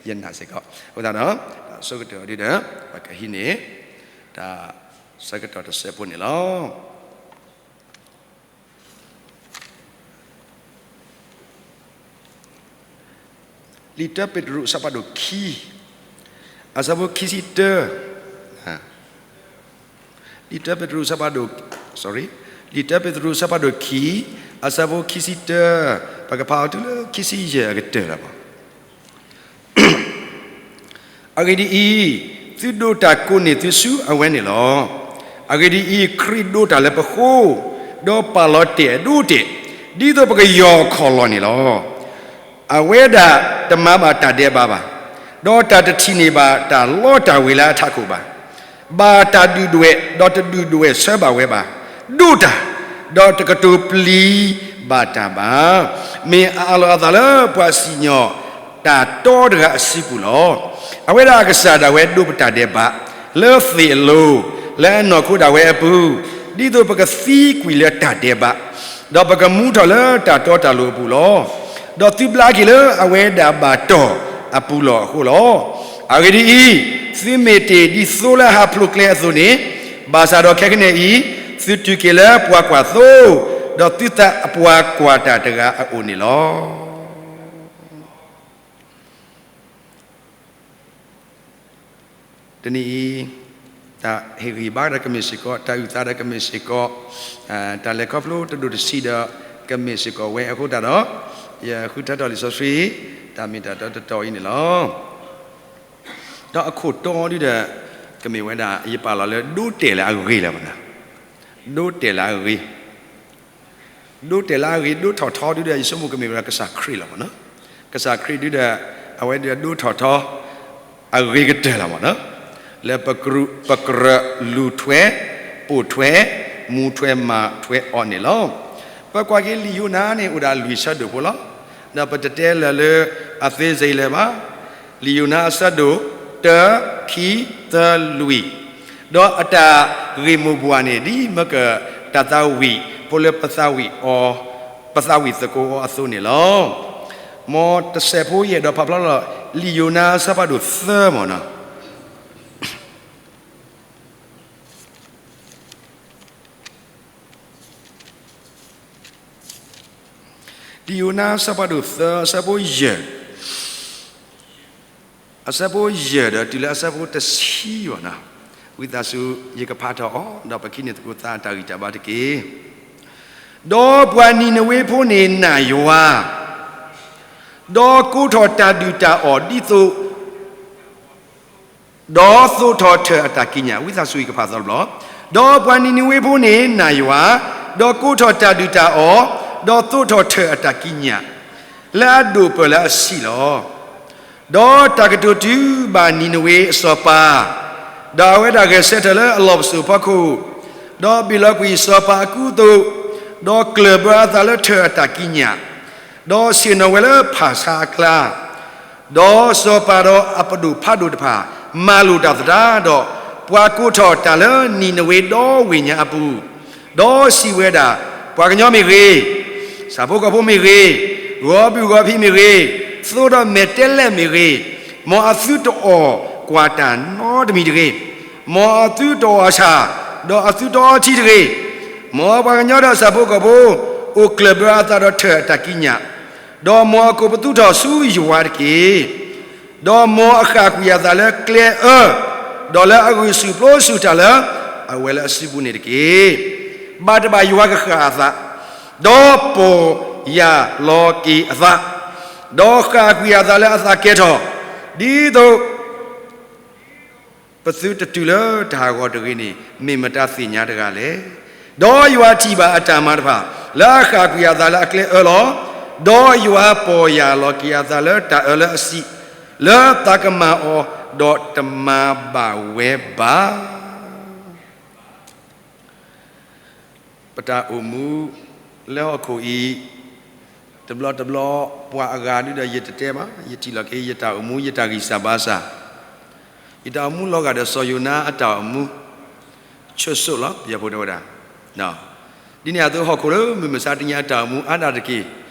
ယနာ်စ့ၢ်ကီး. အဃိသတးဒီး တၢ်ဆိကတၢၢ်အီၤဒုဒီး ပကဟံးန့ၢ် တၢ်ဆၢကတီၢ်တစဲးဖိန့ၣ်လီၤ. လံာ်တၢပ့းတရူး အဆၢဖးဒိၣ်ခံ, အဆၢဖိခံဆံတၢ, လံာ်တၢပ့းတရူး အဆၢဖးဒိၣ်, လံာ်တၢပ့းတရူး အဆၢဖးဒိၣ်ခံ, အဆၢဖိခံဆံတၢ, ပကဖးအီၤတုၤလၢခံဆံယဲၢ်အကတၢၢ်လီၤ. အဂ့ၢ်ဒ်အံၤ, သုဒိးတၢ်ကိးန့ၢ်သုဆူအဝဲန့ၣ်လီၤ. အဂ့ၢ်ဒ်အံၤ, ခရံာ်ဒိးတၢ်လၢပဃိ, ဒီးပာ်လီၤတဲာ်အဒိတဲာ်, ဒ်သိးပကယီၢ်ခီၣ်လီၢ်န့ၣ်လီၤ. အဝဲဒၣ်တမၤဘၣ်တၢ်ဒဲးဘးဘၣ်, ဒီးတၢ်တထံၣ်န့ၢ်ဘၣ်တၢ်လီတၢ်ဝ့ၤလၢအထးခိၣ်ဘၣ်. ဘၣ်တၢ်ဒုၣ်ဒွဲၣ်, ဒီးတဒုၣ်ဒွဲၣ်ဆၢဘၣ်ဝဲဘၣ်. ဒိးတၢ်, ဒီးတကတိၤပျံၤဘၣ်တၢ်ဘၣ်. မ့ၢ်အအးလီၤအသးလၢပှၤစံၣ်ညီၣ်တၢ်တီတဂၤအစုပူၤလီၤ. အဝဲဒၣ်အကစၢ်ဒၣ်ဝဲဒိးပတၢ်ဒဲးဘး လၢသ့ၣ်အလိၤ, လၢအနီၢ်ခိဒၣ်ဝဲအပူၤ, ဒ်သိးပကသံကွံာ်လၢတၢ်ဒဲးဘး, ဒီးပကမူထီၣ်လၢတၢ်တီတၢ်လိၤအပူၤလီၤ. ဒီးသုဘျါက့ၤလၢအဝဲဒၣ်ဘၣ်တီၢ်အပူၤလီၢ်အဃိလီၤ. အဂ့ၢ်ဒ်အံၤ, သုမ့ၢ်တ့ၢ်ဒ်သိလၢအဟးဖျိးကျဲအသိးန့ၣ်, ဘၣ်ဆၣ်ဒီးခဲကနံၣ်အံၤ, သုတုၤက့ၤလၢပှၤကွၢ်သိ, ဒီးသုသးအပှၤကွၢ်တၢ်တဂၤအအိၣ်န့ၣ်လီၤ. တနံၤအံၤ, တၢ်ဟ့ၣ်ဂံၢ်ဘါဒီးကမ့ၢ်စ့ၢ်ကီး, တၢ်အုၣ်သးဒီးကမ့ၢ်စ့ၢ်ကီး, တၢ်လဲၤခီဖျိတဒိၣ်တဆံးဒီးကမ့ၢ်စ့ၢ်ကီးဝဲအဃိသတးဒီး, ယဃုထၢထီၣ်လံာ်စီဆှံ, တၢ်မ့ၢ်တၢ်တီတတီၤအံၤန့ၣ်လီၤ. ဒီးအခိၣ်တီဒုဒီး, ကမ့ၢ်ဝဲဒၣ် ယပာ်လီၤလၢဒိးတဲာ်လၢအဂ့ၤလၢၤဘၣ်နၤ, ဒိးတဲာ်လၢအဂ့ၤ ဒိးတဲာ်လၢအဂ့ၤ ဒိးထီၣ်ထီဒုဒီး ယဆိကမိၣ်ကမ့ၢ်ဝဲဒၣ်ကစၢ်ခရံာ်လီၤမ့ၢ်နီၤ. ကစၢ်ခရံာ်ဒုဒီး အဝဲဒုးဒိးထီၣ်ထီ အဂ့ၤကတၢၢ်လီၤမ့ၢ်နီၤ. လၢပကြၢးလူၤထွဲ, ပိာ်ထွဲ, မူထွဲမၤထွဲအီၤန့ၣ်လီၤ. ပကွၢ်က့ၤလံာ်ယိၤနါန့ၣ် အိၣ်ဒၣ်လွံၢ်ဆၢဒိၣ်ဖိလီၤ. ဒီးပတတဲလၢၤလၢအသ့စ့ၢ်ကီးလၢၤဘၣ်. လံာ်ယိၤနါအဆၢဒိၣ်တၢ, ခံ, သၢ, လွံၢ်, ဒီးအတၢ်ဂ့ၢ်မိၢ်ပှၢ်န့ၣ် ဒ်မ့ၢ်ကတၢ်သးဝံၣ်ဖိလၢပသးဝံၣ်အီၤ, ပသးဝံၣ်သကိးအီၤအသိးန့ၣ်လီၤ. မ်တစဲးဖိယအဲၣ်ဒိးဖးဖျါလီၤ လံာ်ယိၤနါအဆၢဖးဒိၣ်သၢမ့ၢ်နီၤ. လံာ်ယိၤနါအဆၢဖးဒိၣ်သၢ အဆၢဖိယဲၢ်, အဆၢဖိယဲၢ်ဒီးတုၤလၢအဆၢဖိတဆံဘၣ်နီၤ. ဝံသးစူၤ ယကဖးထီၣ်အီၤ ဒီးပကဟံးန့ၢ်သကိးသးအတၢ်ဂံၢ်တၢ်ဘါတက့ၢ်. ဒီးပှၤနံၤနဝ့ဖိန့ၣ်နာ်ယွၤ, ဒီးကိးထီၣ်တၢ်ဒုၣ်တၢ်အီၣ်ဒ်သိး ဒီးသိးထီၣ်ထၢၣ်အတၢ်ကံးညာ်, ဝံသးစူၤ ယကဖးသီတဘျီ, ဒီးပှၤနံၤနဝ့ဖိန့ၣ်နာ်ယွၤ, ဒီးကိးထီၣ်တၢ်ဒုၣ်တၢ်အီၣ်, ဒီးသိးထီၣ်ထၢၣ်အတၢ်ကံးညာ်, လၢအဒိၣ်ပၢၢ်လၢအဆံးလီၤ. ဒီးတၢ်ကတိၤတုၤဘၣ်နံၤနဝ့အစီၤပၤ, ဒီးအဝဲဒၣ်ဂဲၤဆၢထၢၣ်လၢအလီၢ်ပစိာ်ဖီခိၣ်, ဒီးဘ့ၣ်လီၤကွံာ်စီၤပၤအကူအသိး, ဒီးကျၢၢ်ဘၢအသးလၢထၢၣ်အတၢ်ကံးညာ်, ဒီးဆ့ၣ်နီၤဝဲလၢဖၣ်ဆါအကျါ, ဒီးစီၤပၤဒီးအပဒိၣ်ဖးဒိၣ်တဖၣ် မၤလိာ်တၢ်သတးဒီး, ပှၤကိးထီၣ်တၢ်လၢနံၤနဝ့ဒီဝ့ၢ်ညါအပူၤ, ဒီးစံးဝဲဒၣ်, ပှၤကညီမ့ၢ်ဂ့ၤ, ဆၣ်ဖိကီၢ်ဖိမ့ၢ်ဂ့ၤ, ဂီၤဘုၣ်ဂီၤဖံးမ့ၢ်ဂ့ၤ, သိဒီးမဲာ်တဲးလဲးမ့ၢ်ဂ့ၤ, မ်အသုတအီၣ်ကွၢ်တၢ်နီတမံၤတဂ့ၤ, မ်အသုတအီၣ်အဆၣ်, ဒီးအသုတအီထံတဂ့ၤ, မ်ပှၤကညီဒီးဆၣ်ဖိကီၢ်ဖိ အိၣ်ကျၢၢ်ဘၢအသးဒီးထၢၣ်အတၢ်ကံးညာ်, ဒီးမ်အကိာ်ပသူထီၣ်ဆူယွၤတက့ၢ်. ဒီးမ်အဃၣ်ကွံာ်အသးလၢကျဲအၢ, ဒီးလၢအဂုာ်ဆူၣ်ပျိဆူၣ်တၢ်လၢအဝဲလၢအစုပူၤန့ၣ်တက့ၢ်. ဘၣ်တဘၣ်ယွၤကဃၣ်အသး, ဒီးပီၢ်ယၢ်လီၤက့ၤအသး, ဒီးဃၣ်ကွံာ်အသးလၢအသးကဲထီၣ်, ဒ်သိး ပသုတတုၤလၢတၢ်ဟးဂီၤတဂ့ၤန့ၣ် မ့ၢ်မတၤသ့ၣ်ညါတဂၤလဲၣ်. ဒီးယွၤထံၣ်ဘၣ်အတၢ်မၤတဖၣ် လၢအဃၣ်ကွံာ်အသးလၢအကျဲအၢလီၤ. ဒီးယွၤပီၢ်ယၢ်လီၤက့ၤအသးလၢတၢ်အၢလၢအဆံး, လၢသးကမၤအီၤ, ဒီးတမၤဘၣ်ဝဲဘၣ်. ပတၢ်အိၣ်မူလၢဟီၣ်ခိၣ်အံၤ, တဘျီတဘျီ ပှၤအဂၤဒုဒီးယတတဲဘၣ်, ယထံၣ်လီၤက့ၤယတၢ်အိၣ်မူ ယတၢ်ဂံၢ်စၢ်ဘါစၢ်, ယတၢ်အိၣ်မူလီၤဂာ်ဒီးစီၤယိၤနါအတၢ်အိၣ်မူ, ဆၢစိၣ်လီၤ ယဖိတဲဝဲဒၣ်. ဒ်န့ၣ်အသိးဟီၣ်ခိၣ်လၢမုၢ်မဆါတနံၤအတၢ်အိၣ်မူအါဒၣ်တက့ၢ်,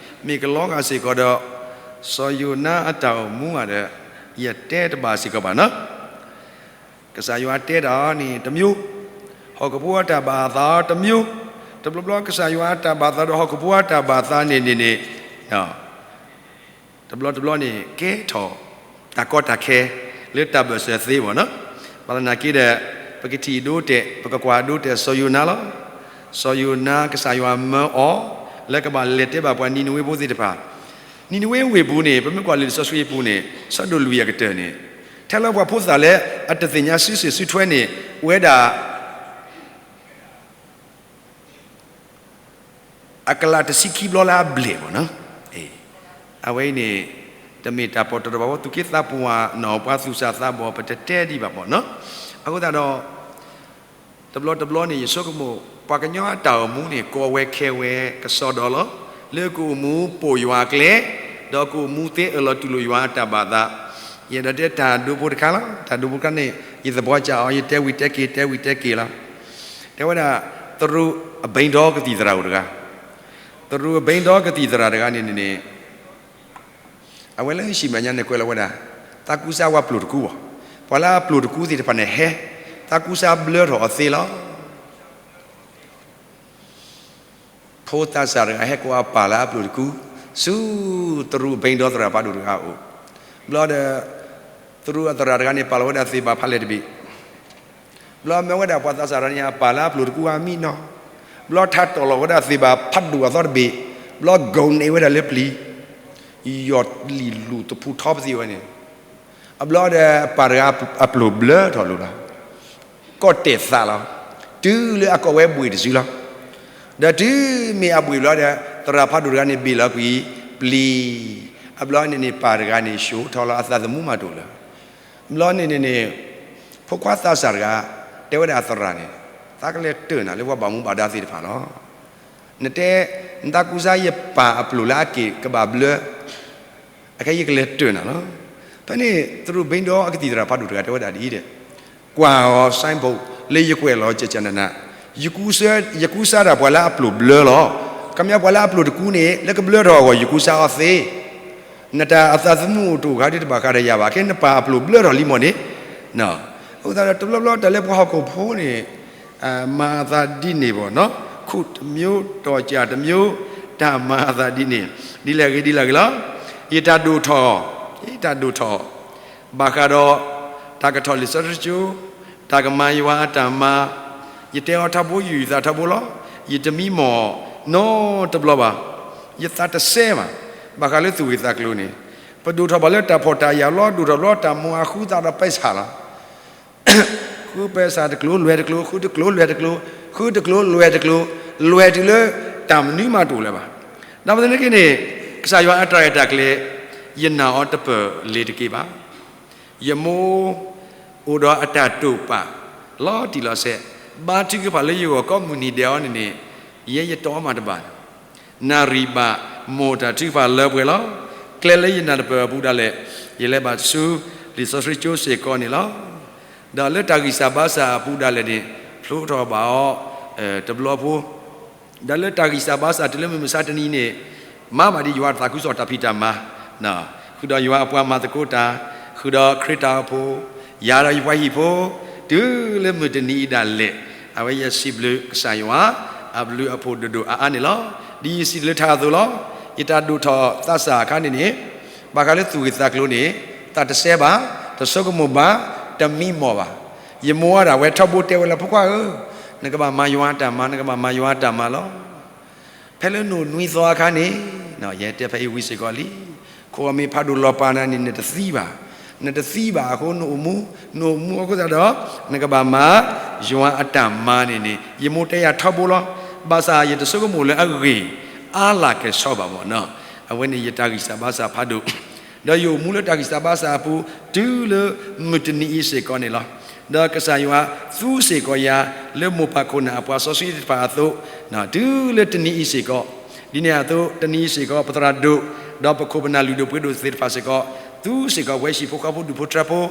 မ့ၢ်ကလီၤဂာ်စ့ၢ်ကီးဒီး စီၤယိၤနါအတၢ်အိၣ်မူဧါဒီး ယတဲတဘၣ်စ့ၢ်ကီးဘၣ်နီၤ. ကစၢ်ယွၤတဲတၢ်အီၤန့ၣ်တမျိုး, ဟီၣ်ခိၣ်ဖိအတၢ်ဘၣ်အသးအီၤတမျိုး, တဘျီဘျီကစၢ်ယွၤအတၢ်ဘၣ်သးဒီးဟီၣ်ခိၣ်ဖိအတၢ်ဘၣ်သးန့ၣ်န့ၣ်န့ၣ် တဘျီတဘျီန့ၣ် ကဲထီၣ်တၢ်ကီတၢ်ခဲ လၢတၢ်ဘၢၣ်စၢၤသ့ဘၣ်နီၤ. ဘၣ်သနာ်က့ဒီး ပကထံၣ်ဒိတဲာ် ပကကွၢ်ဒိတဲာ်စီၤယိၤနါလီၤ. စီၤယိၤနါ ကစၢ်ယွၤမၢအီၤ လၢကဘၣ်လဲၤတဲဘၣ်ပှၤနံၤနဝ့ဖိသ့ၣ်တဖၣ်. နံၤနဝ့ဝ့ၢ်ပူၤန့ၣ် ပမ့ၢ်ကွၢ်လံာ်စီဆှံအပူၤန့ၣ် ဆၢဒိၣ်လွံၢ်အကတၢၢ်န့ၣ် ထဲလၢပှၤဖိသၣ်လၢအတသ့ၣ်ညါစုစ့ၣ်စုထွဲန့ၣ် အိၣ်ဝဲဒၣ် အကလးတဆံခံဘျီလၢအဘျဲၣ်ဘၣ်နီၤ. အဝဲအံၤန့ၣ် တမ့ၢ်တၢ်ပီၣ်တၢၣ်တဘၣ်ဘၣ် သူၣ်က့သးပူၤဧါနီၤ ပှၤသူၣ်စၢ်သးဘီၣ် ပတတဲဒံးဘၣ်ဘၣ်နီၤ. အဃိသတးဒီး တဘျီတဘျီန့ၣ် ယဆိကမိၣ် ပှၤကညီအတၢ်အိၣ်မူန့ၣ် ကီဝဲခဲဝဲကစီဒီလီၤ. လၢကအိၣ်မူပိာ်ယွၤအကျဲ ဒီးကအိၣ်မူသ့အၢၣ်လီၤတူၢ်လိာ်ယွၤအတၢ်ဘၣ်သး. ယအဲၣ်ဒိးတဲတၢ်ဒိဖိတခါလီၤ. တၢ်ဒိဖိတခါန့ၣ် ယသဘီကၢ်အီၤ ယတဲဝံၤတဲက့ၤ တဲဝံၤတဲက့ၤလီၤ. တဲဝဲဒၣ် သရူးအဘိန်းဒီကသံၣ်သရၣ်အိၣ်တဂၤ, သရူးအဘိန်းဒီကသံၣ်သရၣ်တဂၤန့ၣ်န့ၣ် အဝဲလၢဟံၣ်မဲာ်ညါန့ၣ်ကွဲးလီၤဝဲဒၣ် သးကူစါဝဲပျိာ်တကူဘၣ်. ပှၤလၢအပျိာ်တကူသ့ၣ်တဖၣ်န့ၣ်ဟဲ, သးကူစါဘျၢထီၣ်အီၤသ့လီၤ. ဖိသးစၢ်တဂၤဟဲကိးအပၢ်လၢအပျိာ်တကူ ဆူသရူးအဘိန်းဒီသရၣ်ဖးဒိၣ်တဂၤအအိၣ်. ဘျီဒီး သရူးအသရၣ်တဂၤန့ၣ် ပာ်လီၤဝဲဒၣ်သ့ၣ်ဘၣ်ဖးလဲၢ်တဘ့ၣ် ဘျီမၢဝဲဒၣ်ပှၤသးစၢ်တဂၤန့ၣ် အပၢ်လၢအပျိာ်တကူအမံနီၤ. ဘျီထါတီၢ်လီၤဝဲဒၣ်သ့ၣ်ဘၣ်ဖးဒိၣ်အသီတဘ့ၣ်, ဘျီဂီၤန့ၢ်ဝဲဒၣ်လၢပျံၤ, ယီၢ်လံၣ်လူၢ်တဖူထီပသံဝဲန့ၣ်. အဘျီဒီးအပၢ်တဂၤအပျိာ်ဘျၢထီၣ်လိာ်လီၤ. ကီၢ်တဲာ်သးလီၤ. တုၤလၢအကိးဝဲဘှ့ၣ်တစုလီၤ. ဒီးတုၤမ့ၢ်အဘှ့ၣ်ဘျီဒီး သရၣ်ဖးဒိၣ်တဂၤန့ၣ်ဘ့ၣ်လီၤကွံာ်ပျံၤ. အဘျီန့ၣ်န့ၣ် ပၢ်တဂၤန့ၣ် ၡိထီၣ်လီၤအသးသမူမးတအိၣ်လၢၤ. ဘျီန့ၣ်န့ၣ်န့ၣ် ဖိခွါသးစၢ်တဂၤ တဲဝဲဒၣ်အသရၣ်န့ၣ်, သးကလဲၤတၢၢ်နၤလၢပှၤဘၣ်မူဘၣ်ဒါသ့ၣ်တဖၣ်လီၤ. နတဲ နသးကူစါယပၢ်အပျိာ်လၢအက့ၢ်ကဘၣ်ဘျၢ, အခဲအံၤယကလဲၤတၢၢ်နၤလီၤ. ဖဲန့ၣ် သရူးဘိန်းဒီကသံၣ်သရၣ်ဖးဒိၣ်တဂၤတဲဝဲဒၣ်ဒ်အံၤဒီး, ကွၢ်အီၤ signboard လၢယကွဲးလီၤကကနန, ယကူစါတၢ်ပှၤလၢအပျိာ်ဘျၢလီၤ. ခီပညီပှၤလၢအပျိာ်တကူန့ၣ် လၢကဘျၢထီၣ်အဂီၢ် ယကူစါအီၤသ့. နတၢ်အသးသမူအိၣ်တအိၣ်ခါဒ်တဘၣ်ဃးဒီးယၤဘၣ်, ခဲနပၢ်အပျိာ်ဘျၢထီၣ်လံမီၢ်န့ၣ်. အဃိသတးဒီး တဘျီဘျီတၢ်လၢပှၤဟီၣ်ခိၣ်ဖိန့ၣ် မၤအသးဒ်န့ၣ်ဘၣ်နီၤ, ခုၣ်တမျိုး တီၢ်ကၢ်တမျိုး, တၢ်မၤအသးဒ်န့ၣ်, ဒ်လဲၣ်ဂ့ၤဒ်လဲၣ်ဂ့ၤလီၤ. ယတၢ်ဒိၣ်ထီၣ်, ယတၢ်ဒိၣ်ထီၣ် ဘၣ်ဃးဒီး တၢ်ကထီၣ်လံာ်စီဆှံကၠိ, တၢ်ကမၤယွၤအတၢ်မၤ, ယတဲအီၤထီဘိ ယုာ်ယသးထီဘိလီၤ. ယတမံမီၢ်နီတဘျီဘၣ်. ယသးတစဲဘၣ်. ဘၣ်ဃးလၢသူၣ်ဂ့ၢ်သးကျိၤန့ၣ်, ပဒိၣ်ထီၣ်ဘၣ်လၢတၢ်ဖှီၣ်တၢ်ယာ်လီၤ, ဒိၣ်ထီၣ်ဘၣ်လၢတၢ်မိၣ်အဃုသးဒီးပဲဆးလီၤ. ဃုပဲဆးတကျိၤ လွဲၢ်တကျိၤ, ဃုတကျိၤ လွဲၢ်တကျိၤ, ဃုတကျိၤ လွဲၢ်တကျိၤ, လွဲၢ်တုၤလၢတၢ်မနုၤမးတအိၣ်လၢၤဘၣ်. ဒီးပသနာ်က့န့ၣ် ကစၢ်ယွၤအတၢ်ရဲၣ်တၢ်ကျဲၤ ယနာ်အီၤတပၢၢ်လ့ၤတက့ၢ်ဘၣ်. ယမိၢ် အိၣ်ဒီးအတၢ်တိာ်ပာ် လီၤတံၢ်လီၤဆဲး, ဘါထုကဖၣ်လၢယဂီၢ်ကိးမုၢ်နံၤဒဲးအီၤန့ၣ်န့ၣ်, ယဲယတီမးတဘၣ် နၣ်ရံၣ်ဘၣ် မိၢ်တၢ်ထုကဖၣ်လၢပှဲၤလီၤ. ကျဲလၢယနၢ်တပၢၢ်အပူၤဒၣ်လဲာ် ယလဲၤဘၣ်ဆူ လံာ်စီဆှံကၠိစ့ၢ်ကီးန့ၣ်လီၤ. ဒီးလၢတၢ်ဂံၢ်စၢ်ဘါစၢ်အပူၤဒၣ်လဲာ်န့ၣ် ဖျိထီၣ်ဘၣ်အီၤ တဘျီဖိ ဒီးလၢတၢ်ဂံၢ်စၢ်ဘါစၢ်တုၤလၢမုၢ်မဆါတနံၤန့ၣ် မၤဘၣ်ဒ်ယွၤတၢ်သးခုကစီၣ်တၢ်ဖံးတၢ်မၤ, ဃုာ်ဒီးယွၤအပှၤမၤသကိးတၢ်, ဃုာ်ဒီးခရံာ်တၢ်အိၣ်ဖှိၣ်, ယၤဒီးယပှၤဟံၣ်ဖိ, တုၤလၢမုၢ်တနံၤအံၤဒၣ်လဲာ်, အဝဲယစံးဘျုးကစၢ်ယွၤ အဘျုးအဖှိၣ်ဒိၣ်ဒိၣ်အါအါန့ၣ်လီၤ. ဒ်ယစံးတၢ်လၢထါအသိးလီၤ. ယတၢ်ဒိၣ်ထီၣ်သးစၢ်အခါန့ၣ်န့ၣ်, ဘၣ်ဃးလၢသူၣ်ဂ့ၢ်သးကျိၤန့ၣ်, သးတစဲဘၣ်, တဆိကမိၣ်ဘၣ်, တမံမီၢ်ဘၣ်. ယမိၢ်အဒၣ်ဝဲထီဘိတဲဝဲလၢ ဖိခွါဧၢ, နကဘၣ်မၤယွၤအတၢ်မၤ, နကဘၣ်မၤယွၤအတၢ်မၤလီၤ. ဖဲလၢနအိၣ်နွံသီအခါန့ၣ်, ယဟဲတဲဖဲအံၤဝံၤစ့ၢ်ကီးလံ, ခိၣ်အမ့ၢ်ဖးဒိၣ်လီၤပာ်နၤန့ၣ် နတသံဘၣ်, နတသံဘၣ်အဃိနအိၣ်မူ, နအိၣ်မူအဃိသတးဒီး, နကဘၣ်မၤယွၤအတၢ်မၤန့ၣ်န့ၣ် ယမိၢ်တဲယၤထီဘိလီၤ. ဘၣ်ဆၣ်ယတဆိကမိၣ်လၢအဂ့ၢ်အါလၢ်ကဲၤဆီဘၣ်မီၢ်နီၤ. အဝဲန့ၣ်ယတၢ်ဂံၢ်စၢ်ဘါစၢ်ဖးဒိၣ် ဒီးယအိၣ်မူလၢတၢ်ဂံၢ်စၢ်ဘါစၢ်အပူၤ တုၤလၢမုၢ်တနံၤအံၤစ့ၢ်ကီးန့ၣ်လီၤ. ဒီးကစၢ်ယွၤသူစ့ၢ်ကီးယၤ လၢမိၢ်ပၢ်ခိၣ်နၢ်အပှၤစီဆှံသ့ၣ်တဖၣ်အသိး, တုၤလၢတနံၤအံၤစ့ၢ်ကီး, ဒ်န့ၣ်အသိးတနံၤအံၤစ့ၢ်ကီး ပသရၣ်ဒိၣ်, ဒီးပခိၣ်ပနၢ်လုၢ်ဒိၣ်ပှ့ၤဒိၣ်သ့ၣ်တဖၣ်စ့ၢ်ကီး, သူစ့ၢ်ကီးပဝဲဟံၣ်ဖိဃီဖိဒူၣ်ဖိထၢဖိ,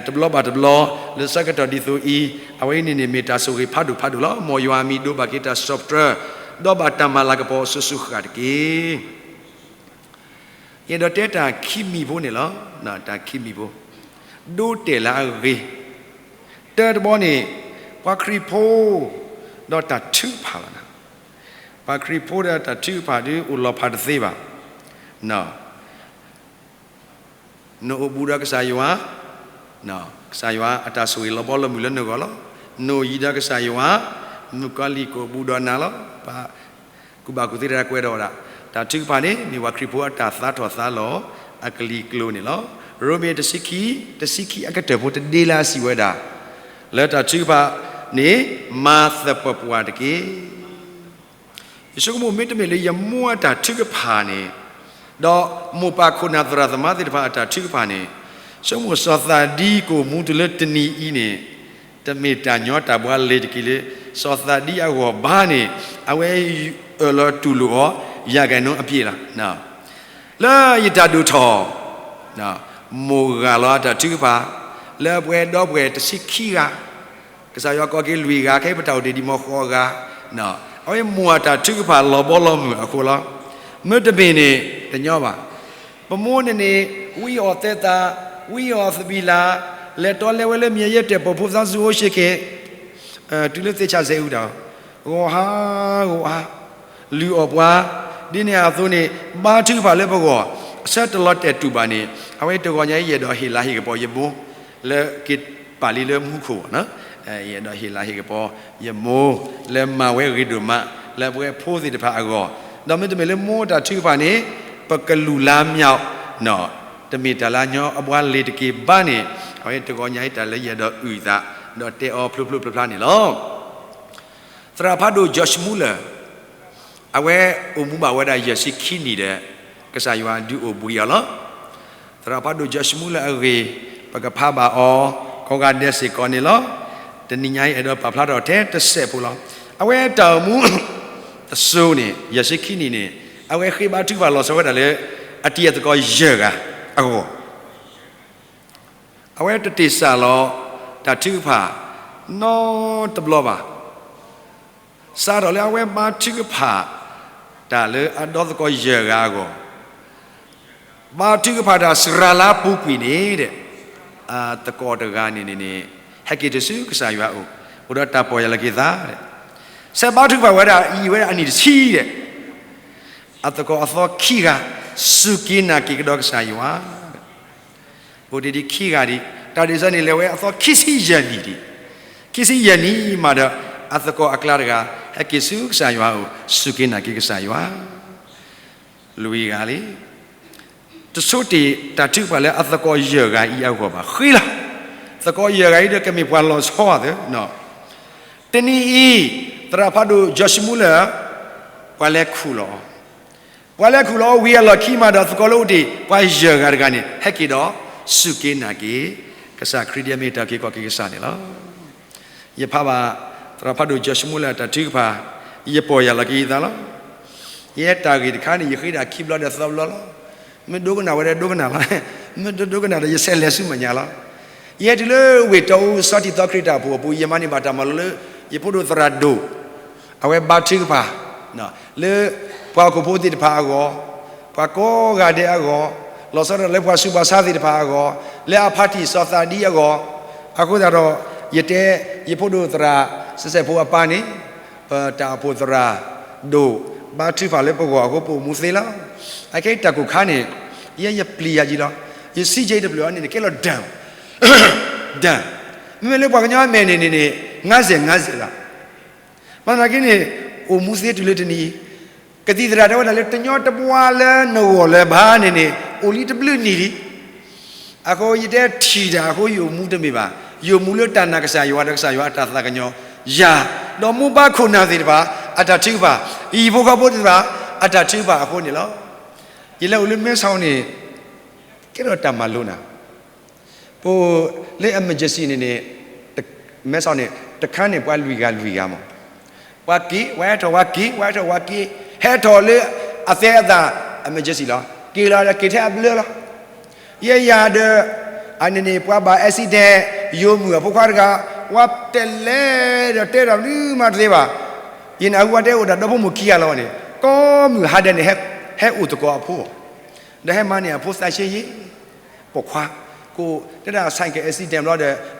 တဘျီဘၣ်တဘျီ, လၢဆၢကတီၢ်ဒ်သိးအံၤ, အဝဲအံၤန့ၣ်န့ၣ်မ့ၢ်တၢ်ဆိၣ်ဂ့ၤဖးဒိၣ်ဖးဒိၣ်လီၤ. မ်ယွၤအမံၤဒိးဘၣ်က့ၤတၢ်စူၢ်တြၢၤ, ဒီးဘၣ်တၢ်မၤလၤကပီၤအစိၤစိၤဃၣ်ဃၣ်တက့ၢ်. ယအဲၣ်ဒိးတဲတၢ်ခံမံၤဖိန့ၣ်လီၤ. တၢ်ခံမံၤဖိ ဒိတဲာ်လၢအဂ့ၤ, တၢတဘီန့ၣ် ပှၤခရံာ်ဖိ ဒီးတၢ်ထုကဖၣ်လီၤ. ပှၤခရံာ်ဖိဒီးတၢ်ထုကဖၣ်ဒုးအိၣ်လီၤဖးတသ့ဘၣ်. နအိၣ်ဘူးဒီးကစၢ်ယွၤ, ကစၢ်ယွၤအတၢ်ဆိၣ်ဂ့ၤလီၤဘီလီၤမုၢ်လၢနဂီၢ်လီၤ. နအိၣ်ယံၤဒီးကစၢ်ယွၤ, မုၣ်ကီၤလံၢ်ကအိၣ်ဘူးဒီးနၤလီၤ. ပှၤကူၣ်ဘၣ်ကူၣ်သ့တဂၤကွဲးဒီးဝဲဒၣ်, တၢ်ထုကဖၣ်န့ၣ် မ့ၢ်ပှၤခရံာ်ဖိအတၢ်သါထီၣ်သါလီၤအကလံၤကျိၤန့ၣ်လီၤ. ရိမ့ၤတဆံခံ, တဆံခံအကတၢၢ်ဖိတဒ့လၢအစံးဝဲဒၣ်, လၢတၢ်ထုကဖၣ်န့ၣ် မၤသပှၢ်ပှၢ်တက့ၢ်. ယဆိကမိၣ်မ့တမ့ၢ်လၢယမိၢ်အတၢ်ထုကဖၣ်န့ၣ်, ဒီးမိၢ်ပၢ်ခိၣ်နၢ်သရၣ်သမါသ့ၣ်တဖၣ်အတၢ်ထုကဖၣ်န့ၣ်, ဆိကမိၣ်စီၤသးဒံကအိၣ်မူတုၤလၢတနံၤအံၤန့ၣ်, တမ့ၢ်တၢ်ညီတၢ်ဘှါလ့ၤတက့ၢ်လၢ စီၤသးဒံအဂီၢ်ဘၣ်န့ၣ်, အဝဲအၢၣ်လီၤတူၢ်လိာ်အီၤ ယၤကဲၣ်နိအပြ့ၣ်လီၤ. လၢယတၢ်ဒိၣ်ထီၣ်, မိၢ်ဂၢ်လီၤအတၢ်ထုကဖၣ်, လၢပှဲၤဒီပှဲၤတဆံခံဂၤ, ကစၢ်ယွၤကိးက့ၤလွံၢ်ဂၤ ခဲအံၤပတၢ်အိၣ်တ့ၢ်ဒံးမ့ၢ်ဃိးဂၤ, အဝဲမိၢ်အတၢ်ထုကဖၣ်လီၤဘီလီၤမုၢ်အဃိလီၤ. မ့တမ့ၢ်န့ၣ် တညီဘၣ်. ပမိၢ်န့ၣ်န့ၣ် ဝံအီၤသဲသး, ဝံအီၤသဘံၣ်လၤ, လဲၤတီလဲၤဝဲလၢမံၤယဲၢ်တဲာ်ပိာ်ဖိသးစူၤအိၣ်ဆ့က့ၤ, တုၤလၢသ့ၣ်ဆၣ်စဲအူတၢ်, ဂီၤဟါဂီၤဟါ လုၢ်အီၣ်ပှၤ, ဒ်န့ၣ်အသိးန့ၣ် ဘါထုကဖၣ်လၢပဂီၢ် အဆၢတလီၤတဲာ်တူာ်ဘၣ်န့ၣ်, အဝဲတဂီၤညါအံၤ ယအဲၣ်ဒိးဟ့ၣ်လၤဟ့ၣ်ကပီၤယမိၢ် လၢက့ၤပာ်လံလၢမူခိၣ်, ယအဲၣ်ဒိးဟ့ၣ်လၤဟ့ၣ်ကပီၤယမိၢ် လၢမၤဝဲဂ့ၤဒိၣ်မး လၢပဝဲဖိသ့ၣ်တဖၣ်အဂီၢ်, ဒီးမ့တမ့ၢ်လၢမိၢ်တၢ်ထုကဖၣ်န့ၣ် ပကလူၤလါမၠး, တမ့ၢ်တၢ်လၢအညီအဘှါလ့ၤတက့ၢ်ဘၣ်န့ၣ်, အဝဲတဂီၤညါအံၤတၢ်လၢယအဲၣ်ဒိးအုၣ်အသး ဒီးတဲအီၤဖျိဖျိဖျါဖျါန့ၣ်လီၤ. သရၣ်ဖးဒိၣ် George Muller အဝဲအိၣ်မူဘၣ်ဝဲဒၣ်ယဲၢ်ဆံခံနံၣ်ဒီး ကစၢ်ယွၤဒုးအိၣ်ဘှံးအီၤလီၤ. သရၣ်ဖးဒိၣ် George Muller အဂ့ၢ် ပကဖးဘၣ်အီၤ ကိးဂၤဒဲးစ့ၢ်ကီးန့ၣ်လီၤ. တနံၤညါအံၤအဲၣ်ဒိးပာ်ဖျါထီၣ်ထဲတစဲးဖိလီၤ. အဝဲတၢ်အိၣ်မူတစိၤန့ၣ် ယဲၢ်ဆံခံနံၣ်န့ၣ် အဝဲဃ့ဘါထုကဖၣ်လီၤဆီဝဲဒၣ်လၢ အတံၤအသကိးယဲၢ်ဂၤအဂီၢ် အဝဲတတ့ၢ်စၢ်လီၤတၢ်ထုကဖၣ်နီတဘျီဘၣ်. စးထီၣ်လၢအဝဲဘါထုကဖၣ်တၢ်လၢအဒီသကိးယဲၢ်ဂၤအဂီၢ်, ဘါထုကဖၣ်တၢ်စှၤလါပူၤကွံာ်န့ၣ်ဒီး, အသကိးတဂၤန့ၣ်န့ၣ်န့ၣ် ဟဲက့ၤတုၤဆူကစၢ်ယွၤအအိၣ်, အိၣ်ဒီးတၢ်ပီၢ်ယၢ်လီၤက့ၤသးဒီး, ဆဲးဘါထုကဖၣ်ဝဲဒၣ်အံၤဝဲဒၣ်အနံၣ်တဆံဒီး အသကိးအသီခံဂၤ စူၢ်က့ၤနာ်က့ၤကဒီးကစၢ်ယွၤ, အိၣ်တ့ၢ်ဒံးခံဂၤဒံး, တၢ်ဒ်န့ၣ်လဲၤဝဲအသီခံဆံယဲၢ်နံၣ်ဒံး, ခံဆံယဲၢ်နံၣ်မးဒီး အသကိးအကျါတဂၤ ဟဲက့ၤဆူကစၢ်ယွၤအအိၣ် စူၢ်က့ၤနာ်က့ၤကစၢ်ယွၤ လွံၢ်ဂၤလံ. တဆိတ့ၢ်တၢ်ထုကဖၣ်လၢအသကိးယဲၢ်ဂၤအံၤအဂီၢ်ဘၣ်, ဃ့လီၤ. သကိးယဲၢ်ဂၤအံၤဒီးကမ့ၢ်ပှၤလီၤဆီအသး, တနံၤအံၤ သရၣ်ဖးဒိၣ် George Muller ပှၤလဲၤခူၣ်လီၤအီၤ, ပှၤလဲၤခူၣ်လီၤအီၤဝံၤအလီၢ်ခံမးဒီး သကိးလၢအိၣ်တ့ၢ်ပှၤယဲၢ်ဂၤတဂၤန့ၣ် ဟဲက့ၤဒီး စူၢ်က့ၤနာ်က့ၤ ကစၢ်ခရံာ်ဒ်အမ့ၢ်တၢ်အုၣ်က့ၤခီၣ်က့ၤကစၢ်န့ၣ်လီၤ. ယဖးဘၣ် သရၣ်ဖးဒိၣ် George Muller အတၢ်ထုကဖၣ်, ယပီၢ်ယၢ်လီၤက့ၤယသးလီၤ. ယဲတၢ်ဂ့ၢ်တခါန့ၣ် ယဃ့ဒၣ်ခံဘျီဒီးသီဘျီလီၤ. မ့ၢ်ဒိကနၣ်ဝဲဒီးဒိကနၣ်လီၤ, မ့ၢ်တဒိကနၣ်ဒီးယဆဲးလဲၤဆူမဲာ်ညါလီၤ. ယဲတုၤလၢဝ့ၢ်တီအူစီၤထံသီခရံာ်တၢ်အိၣ်ဖှိၣ်အပူၤ ယမၤန့ၢ်ဘၣ်တၢ်မၤလိလၢ ယဖိဒိၣ်သရၣ်ဒိၣ် အဝဲဘါထုကဖၣ် လၢပှၤဟီၣ်ခိၣ်ဖိသ့ၣ်တဖၣ်အဂီၢ်, ပှၤကိးဂၤဒဲးအဂီၢ်, လီၤဆီဒၣ်တၢ်လၢပှၤဆူးပှၤဆါသ့ၣ်တဖၣ်အဂီၢ်, လၢအဖါတံၢ်စီၤသးဒံအဂီၢ်, အဃိသတးဒီး ယတဲ ယဖိဒိၣ်သရၣ်စဲးစဲးဖိအပၢ်န့ၣ် ပတၢ်အိၣ်ဖှိၣ်သရၣ်ဒိၣ် ဘါထုကဖၣ်လၢပဂီၢ်အဃိ ပအိၣ်မူသ့လီၤ. အခဲအံၤတၢ်ကိၢ်ခါန့ၣ် ယဲယပျံၤယၤယံၤလီၤ. ယစံးကဲအံၤတဖျၢၣ်အံၤန့ၣ် ကဲလီၤဒၢၣ် ဒၢၣ်, မ့မ့ၢ်လၢပှၤကညီအမဲာ်န့ၣ်န့ၣ်န့ၣ် ငါးဆယ် ငါးဆယ် လီၤ. ဘၣ်သနာ်က့န့ၣ် အိၣ်မူသ့တုၤလၢတနံၤအံၤ, ကသံၣ်သရၣ်တဲဝဲဒၣ်လၢ တညီတဘှါလၢနဂီၢ်လၢၤဘၣ်န့ၣ်န့ၣ် အိၣ်လံတဘျုးနံၣ်လံ. အဃိယတဲထံၣ်တၢ်အဃိ ယအိၣ်မူတမ့ၢ်ဘၣ်, ယအိၣ်မူလၢတၢ်နာ်ကစၢ်ယွၤဒီးကစၢ်ယွၤအတၢ်သးကညီၤယၤ, ဒီးမိၢ်ပၢ်ခိၣ်နၢ်သ့ၣ်တဖၣ် အတၢ်ထုကဖၣ်, ယဟံၣ်ဖိဃီဖိသ့ၣ်တဖၣ် အတၢ်ထုကဖၣ်အဃိန့ၣ်လီၤ. ယလဲၤအိၣ်လၢမဲဆီးန့ၣ် ကဲထီၣ်တၢ်မၤလိနၤ ပလၢ emergency န့ၣ်န့ၣ်, မဲဆီးန့ၣ် တခါန့ၣ် ပှၤလွံၢ်ဂၤလွံၢ်ဂၤမး, ပှၤက့ၤ ပှၤဟဲထီၣ် ပှၤက့ၤ ပှၤဟဲထီၣ် ပှၤက့ၤ, ဟဲထီၣ်လၢအသဲအသး emergency လီၤ. က့ၤလီၤဒီးက့ၤထဲအဘျၢလီၤ. ယဲယၤဒီး အန့ၣ်န့ၣ် ပှၤဘၣ် accident ယိၤမုၣ်အဖိခွါတဂၤ, ပှၤတဲလဲၤဒီးတဲတၢ်မနုၤမးတသ့ဘၣ်. ယနၢ်ဟူပှၤတဲအိၣ်ဒၣ်ဒီဖိမိၢ်ခံဂၤလီၤန့ၣ်, ကိးမုၢ်ဟါဒဲးန့ၣ် ဟဲအိၣ်သကိးအဖိအီၤ ဒီးဟဲမၤန့ၢ်အဖိသၣ်ဆံယ့ၣ်, ပိာ်ခွါ, ကိးတဲဒၣ် ဆိုင်ကယ် accident ဘျီ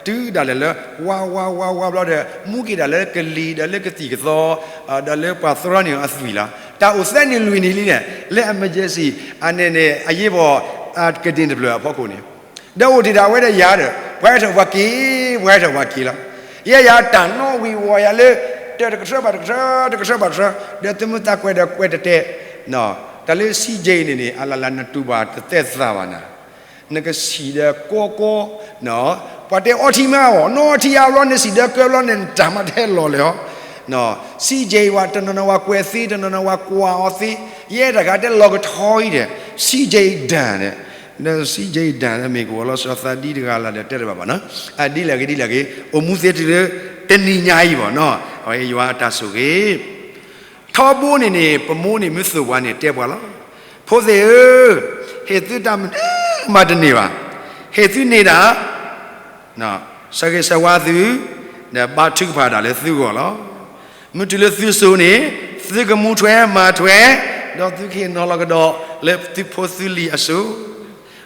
ဒီး တုၤဒၣ်လဲာ်လၢ ဝါဝါဝါဝါဘျီဒီး မူက့ၤဒၣ်လၢကလံၤဒီးလၢကသံၣ်ကသီ, ဒီးလၢပှၤသရီန့ၢ်အသွံၣ်လီၤ. တၢ်အိၣ်သၢနံၣ်လွံၢ်နံၣ်လံန့ၣ် လၢ emergency အန့ၣ်န့ၣ် အရေးပေါ် ကဒ့ၣ်တဖျၢၣ်အဖီခိၣ်န့ၣ်, ဒီးအိၣ်တ့ၢ်ဒၣ်ဝဲဒီးယၤဒီး ပှၤဟဲထီၣ်ပှၤက့ၤ, ပှၤဟဲထီၣ်ပှၤက့ၤလီၤ. ယဲယၤတၢ်နီၣ်ဝံၤဝီၤယၤလၢ တၢ်တကထၢဘၣ်တကထၢ, တကထၢဘၣ်တကထၢ, ဒီးသုမ့ၢ်သးကွဲးဒီးကွဲးတတဲ, တၢ်လၢ စံက့အံၤန့ၣ်န့ၣ် အလၢ်လၢ်နတူၢ်ဘၣ်တသဲသးဘၣ်နၤ, နကစံၣ်ဒီးကီကီ, ပှၤတဲအီထံမးအီၤ, နအီထံအါဘျီ နစံၣ်ဒီးကီဘျီန့ၣ် နတၢ်မၤတဟဲလီၤလၢာ်အီၤ. စံက့အံၤဝဲတနီၤနီၤဝဲကွဲးသ့, တနီၤနီၤဝဲကွၢ်အီၤသ့, ယဲတဂၤတဲလီၤကထီအံၤဒီး စံက့အံၤဒၣ်န့ၣ်, ဒီးစံက့အံၤဒၣ်ဒီးမ့ၢ်ကဝီၤလီၤစီၤသးဒ်တဂၤလၢ်ဒီးတဲတဘၣ်ဘၣ်နီၤ, ဒ်လဲၣ်ဂ့ၤဒ်လဲၣ်ဂ့ၤ အိၣ်မူသ့တုၤလၢ တနံၤညါအံၤဘၣ်နီၤ, အဝဲယွၤအတၢ်ဆိၣ်ဂ့ၤ ထီဘိန့ၣ်န့ၣ် ပမိၢ်န့ၣ်မ့ၢ်သိၣ်ပှၤန့ၣ်တဲပှၤလီၤ. ဖိသ့ၣ်ဧၢ, ဟ့ၣ်သုတၢ်မနုၤမးတန့ၢ်ဘၣ်. ဟ့ၣ်သုန့ၢ်ဒၣ် ဆၢဂ့ၤဆၢဝါသု, ဒီးဘါထုကဖၣ်ဒၣ်လၢသုဂီၢ်လီၤ. မ့ၢ်တုၤလၢသုစိၤန့ၣ် သုကမူထွဲမၤထွဲ, ဒီးသုကဟ့ၣ်နီၤလီၤကဒီးလၢသုဖိသုလံၤအစိၤ.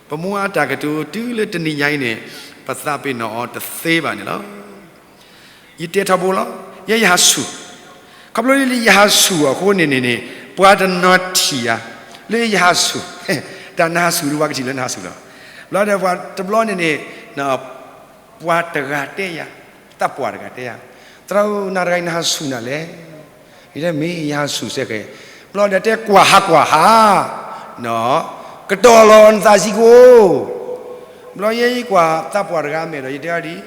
ပမိၢ်အတၢ်ကတိၤတုၤလၢတနံၤညါအံၤန့ၣ် ပသးပ့ၤနီၣ်အီၤတသ့ဘၣ်န့ၣ်လီၤ. ယတဲထီဘိလီၤ, ယဲယဟးဆူၣ်, ခီဖျိလၢယဟးဆူၣ်အဃိန့ၣ်န့ၣ်န့ၣ် ပှၤတနီၤထံၣ်ယၤ လၢယဟးဆူၣ်, တၢ်နဟးဆူၣ်ဒီးပှၤကထံၣ်လၢနဟးဆူၣ်လီၤ. ဘျီဒီးပှၤတဘျီန့ၣ်န့ၣ် ပှၤတဂၤတဲယၤ, သးပှၢ်တဂၤတဲယၤ, သရၣ်ဧၢ နၤတဂၤအံၤနဟးဆူၣ်နၤလဲၣ်. ယတဲမ့ၢ်ယဟးဆူၣ်စ့ၢ်ကီး, ဘျီဒီးတဲကွၢ်ဟးကွၢ်ဟး, ကတီၢ်လီၤနသးစ့ၢ်ကီး. ဘျီယဲယကွၢ်သးပှၢ်တဂၤမဲာ်ဒီး ယတဲအီၤဒ်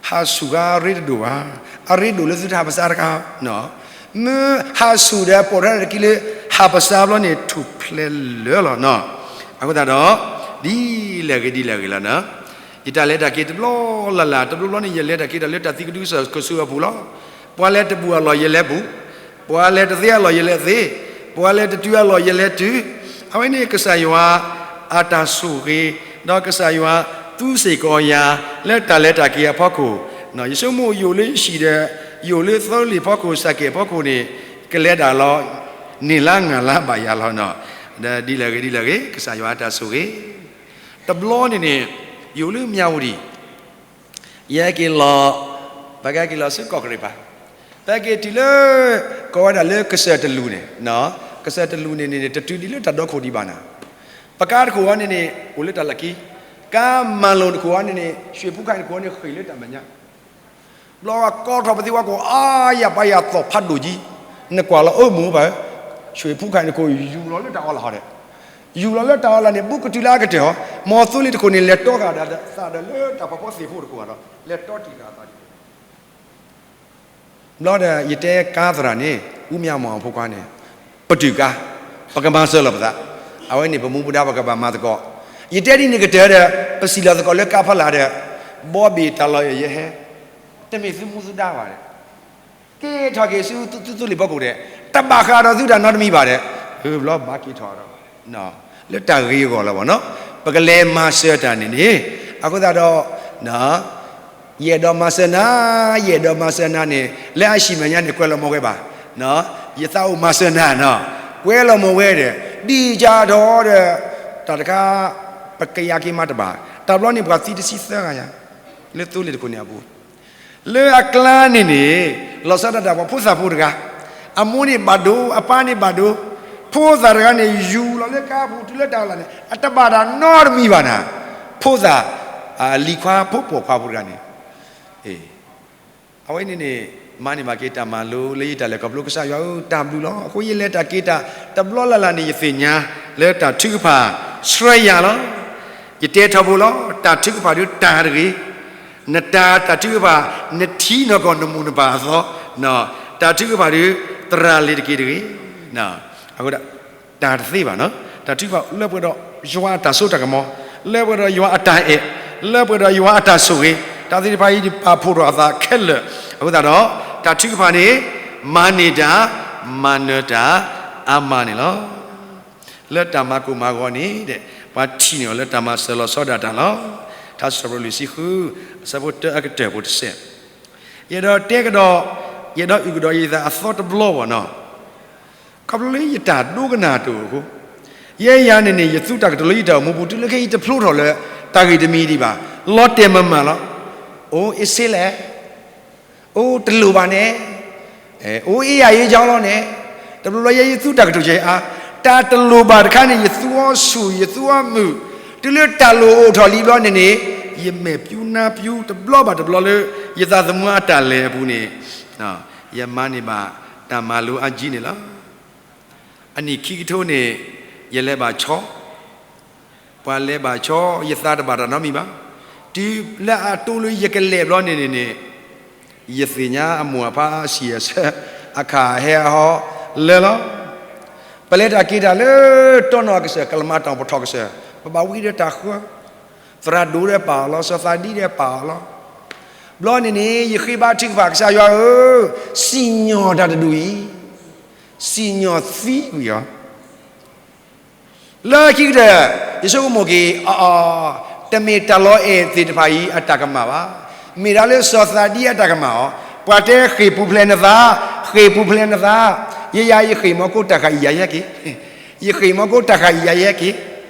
ဟးဆူၣ်ဂ့ၤအရ့တဒိၣ်ဘၣ်, အရ့ဒိၣ်လၢသုတဟးပစးတခါ, မ့ၢ်ဟးဆူၣ်ဒီးပိာ်ထွဲတက့ၢ်လၢ ဟးပစးဘျီန့ၣ်ထူၣ်ဖျဲးလၢာ်လီၤနီၤ. အဃိသတးဒီး ဒ်လဲၣ်ဂ့ၤဒ်လဲၣ်ဂ့ၤလီၤနီၤ, ယတၢ်လဲၤတၢ်က့ၤတဘျီလၢ်လၢ် တဘျီဘျီန့ၣ် ယလဲၤတၢ်က့ၤတၢ်လၢတၢ်သံကဒုကစၢၢ်ကဆူးအပူၤလီၤ. ပှၤလဲၤတဘူၣ်အလီၢ်ယလဲၤဘူၣ်, ပှၤလဲၤတသ့အလီၢ်ယလဲၤသ့, ပှၤလဲၤတတုၤအလီၢ်ယလဲၤတုၤ, အဝဲန့ၣ်ကစၢ်ယွၤအတၢ်ဆိၣ်ဂ့ၤ, ဒီးကစၢ်ယွၤသူစ့ၢ်ကီးယၤ လၢတၢ်လဲၤတၢ်က့ၤအဖီခိၣ်, ယဆိကမိၣ်ယအိၣ်လၢဟံၣ်ဒီး ယအိၣ်လၢသီလ့ၣ်ဖီခိၣ် စးကဲးဖီခိၣ်န့ၣ် ကလဲၤဒၣ်လီၤ န့ၢ်လါငါ်လါဘၣ်ယၤလီၤနီၤ. ဒီးဒ်လဲၣ်ဂ့ၤဒ်လဲၣ်ဂ့ၤ ကစၢ်ယွၤအတၢ်ဆိၣ်ဂ့ၤ, တဘျီန့ၣ်န့ၣ် ယအိၣ်လၢမၠၣ်ဝတံၣ် ယဟဲက့ၤလီၤ, ပကဟဲက့ၤလီၤဆူကီၢ်ကရ့ၣ်ပၤ, ပဟဲက့ၤတုၤလၢ ကိးဝဲဒၣ်လၢကစၢၢ်တလူၢ်န့ၣ်, ကစၢၢ်တလူၢ်န့ၣ်န့ၣ် တတုၤဒံးလၢတၢ်ဒီခိၣ်ဒံးဘၣ်နၤ, ပကါတခိၣ်အံၤန့ၣ်န့ၣ် အိၣ်လၢတၢ်လီၢ်ခံ, ကါမၤလိာ်တခိၣ်အံၤန့ၣ်န့ၣ် ရွှေဖူးခါတခိၣ်အံၤန့ၣ် ဃ့ၢ်လၢတၢ်မဲာ်ညါ ဘျီဝဲကိးထီၣ်ပသံဝဲကိး အါယၤပှၤယၤသီၣ်ဖးဒိၣ်ကံ, နကွၢ်လီၤအၢမုၢ်ဘၣ်, ရွှေဖူးခါတခိၣ်ယူၤလီၤလၢတၢ်အီလၢ်ဟီဒီး, ယူၤလီၤလၢတၢ်အီလၢ်န့ၣ် ဘူးကတုၤလၢအကတၢၢ်ဟီ, မ်သိလ့ၣ်တခိၣ်န့ၣ် လဲၤတီဃာ်ဒီးသးဒီးလၢတၢ်ဖီဖီသ့ၣ်ဖိတခိၣ်ဒီး လဲၤတီတံၢ်ဃာ်သးဒ် ဘျီဒီးယတဲကါသရၣ်န့ၣ် ဦးမြတ်မောင်အဖိခွါန့ၣ်, ပတုာ်ကါ, ပကမၤစၢၤလီၤပသး, အဝဲန့ၣ်ပမူပဒါပကဘၣ်မၤသကိး, ယတဲဒ်န့ၣ်ကတၢၢ်ဒီး ပစံၣ်လီၤသကိးလၢကါဖီလာ်ဒီး, ဘီဘ့ၣ်တၢ်လီၢ်ယဲဟဲ, တမ့ၢ်သုမူသုဒါဘၣ်ဒီး က့ၤထီၣ်က့ၤဆူသုသူလ့ၣ်ဖီခိၣ်ဒီး, တဘၣ်ဃးဒီးသုတၢ်နီတမံၤဘၣ်ဒီး, ဘျီဘၣ်က့ၤထီၣ်ဒီး, လၢတၢ်ဂ့ၤအဂီၢ်လီၤဘၣ်နီၤ, ပကလဲၤမၤစၢၤတၢ်န့ၣ်န့ၣ်, အဃိသတးဒီး ယအဲၣ်ဒိးမၤစၢၤနၤ, ယအဲၣ်ဒိးမၤစၢၤနၤန့ၣ် လၢအဟံၣ်မဲာ်ညါန့ၣ် ကွဲးလီၤမီၤဝဲဘၣ်, ယသးအိၣ်မၤစၢၤနၤနီၤ, ကွဲးလီၤမီၤဝဲဒီး ဒ်ကၢ်ထီၣ်ဒီး, တၢ်တခါ ပကယၤက့ၤမၤတဘၣ်, တၢ်ဘျီန့ၣ်ပှၤသံတဆံသၢဂၤယၤ, လၢသိလ့ၣ်တခိၣ်န့ၣ်အပူၤ လၢအကျါန့ၣ်န့ၣ်, လီၤဆီဒၣ်တၢ်ပှၤဖိသၣ်ဖိတဂၤ, အမိၢ်န့ၣ်ဘၣ်ဒိ, အပၢ်န့ၣ်ဘၣ်ဒိ, ဖိသၣ်တဂၤန့ၣ် ယူၤလီၤလၢကါပူၤ တုၤလၢတၢ်အီလၢ်န့ၣ် အတဘၣ်တၢ်နီတမံၤဘၣ်နၤ, ဖိသၣ်, လံၤခွါဖိပိာ်ခွါဖိတဂၤန့ၣ်, အဝဲန့ၣ်န့ၣ် မၤန့ၢ်ဘၣ်က့ၤတၢ်မၤလိလၢယတၢ်လဲၤခီဖျိကစၢ်ယွၤဧၢ တၢ်ဘျုးလီၤ. အဃိယလဲၤတၢ်က့ၤတၢ် တဘျီလၢ်လၢ်န့ၣ် ယသ့ၣ်ညါလၢတၢ်ထုကဖၣ်ဆှၢယၤလီၤ. ယတဲထီဘိလီၤ. တၢ်ထုကဖၣ်ဒုးတၢ်တဂ့ၤ, နတၢ်တၢ်ထုကဖၣ် နထံၣ်နီၢ်ကီၢ်နမိၢ်နပၢ်အသီ, တၢ်ထုကဖၣ်ဒုး သရၣ်လ့ၤတက့ၤတဂ့ၤ. အဃိ တၢ်တသ့ဘၣ်နီၤ, တၢ်ထုကဖၣ်လၢပှဲၤဒီးယွၤအတၢ်စိတၢ်ကမီၤ, လၢပှဲၤဒီးယွၤအတၢ်အဲၣ်, လၢပှဲၤဒီးယွၤအတၢ်ဆိၣ်ဂ့ၤ, တၢ်သ့ၣ်တဖၣ်အံၤ ပာ်ဖှိၣ်ထီၣ်အသးခဲလၢာ်. အဃိသတးဒီး တၢ်ထုကဖၣ်န့ၣ် မၤန့ၢ်တၢ်, မၤနၢၤတၢ်, အါမးန့ၣ်လီၤ. လၢတၢ်မၤကိၢ်မၤဂီၤန့ၣ်ဒီး ပှၤထံၣ်န့ၢ်အီၤလၢတၢ်မၤစၢၤလီၤဆီဒၣ်တၢ်လီၤ. ထါစံးပတြၢၤလွံၢ်ဆံဃု, အဆၢဖိတၢအကတၢၢ်ဖိတစဲး, ယအဲၣ်ဒိးတဲကဒီး, ယအဲၣ်ဒိးအုၣ်ကဒီးယသးအသီတဘျီဘၣ်နီၤ. ခီဖျိလၢယတၢ်ဒိကနၣ်တအိၣ်အဃိ, ယဲယၤန့ၣ်န့ၣ် ယသူတၢ်ကတိၤလၢယတၢ်အိၣ်မူပူၤ တုၤလၢခဲအံၤတဖျိထီၣ်လၢ တၢ်ဂ့ၢ်တမံၤဒံးဘၣ်. လီၤတဲာ်မးမးလီၤ. အိၣ်အ့စ့လဲၣ်, အိၣ်တလိၣ်ဘၣ်န့ၣ်, အိၣ်အ့ယၤအ့ကၠီလီၤန့ၣ်, တဘျီဘျီယဲယသူတၢ်ကတိၤကဲအါ, တၢ်တလိၣ်ဘၣ်တခါန့ၣ် ယသူအီၤဆူၣ် ယသူအီၤမုာ်, တုၤလၢတၢ်လိၣ်အိၣ်ထီၣ်လံဘျီန့ၣ်န့ၣ်, ယမဲာ်ပျူၤနါပျူၤတဘျီဘၣ်တဘျီလၢ ယသးသမူအတၢ်လဲၤအပူၤန့ၣ်, ယမၤန့ၢ်ဘၣ်တၢ်မၤလိအါကၠံန့ၣ်လီၤ. အနံၣ်ခံကထိန့ၣ် ယလဲၤဘၣ်ဆီ, ပှၤလဲၤဘၣ်ဆီ ယသးတဘၣ်တၢ်နီတမံၤဘၣ်. တုၤလၢအတိၢ်လၢယကလဲၤဘျီန့ၣ်န့ၣ်န့ၣ်, ယသ့ၣ်ညါအမိၢ်အဖါအဆံၣ်အဆၢ အခါဟဲအဟီလၢလီၤ. ပလဲၤတၢ်က့ၤတၢ်လၢတီနီၣ်အကစၢၢ် ကလမၤတီၣ်ပထီၣ်ကစၢၢ် ပဘၣ်ဝံဒီးတၢ်ဃၢ, သရၣ်ဒိၣ်ဒီးပာ်အီၤလီၤ စီၤသးဒံဒီးပာ်အီၤလီၤ. ဘျီန့ၣ်န့ၣ် ယဃ့ဘါထုကဖၣ် ကစၢ်ယွၤဧၢ, စံၣ်ညီၣ်တၢ်တဒူၣ်အံၤ, စံၣ်ညီၣ်သံကွံာ်အီၤ လၢခံကတၢၢ် ယဆိကမိၣ်က့ၤ အအီ, တမ့ၢ်တၢ်လီၤအဲၣ်သ့ၣ်တဖၣ်အံၤအတၢ်ကမၣ်ဘၣ်. မ့ၢ်ဒၣ်လၢစီၤသးဒံအတၢ်ကမၣ်အီၤ, ပှၤတဲဃ့ၢ်ပူၤဖျဲးနသး, ဃ့ၢ်ပူၤဖျဲးနသး, ယဲယၤယဃ့ၢ်မီၤကိၣ်တၢ်ဃာ်အံၤယၤယဟဲက့ၤ, ယဃ့ၢ်မီၤကိၣ်တၢ်ဃာ်အံၤယၤယဟဲက့ၤ, ဒီး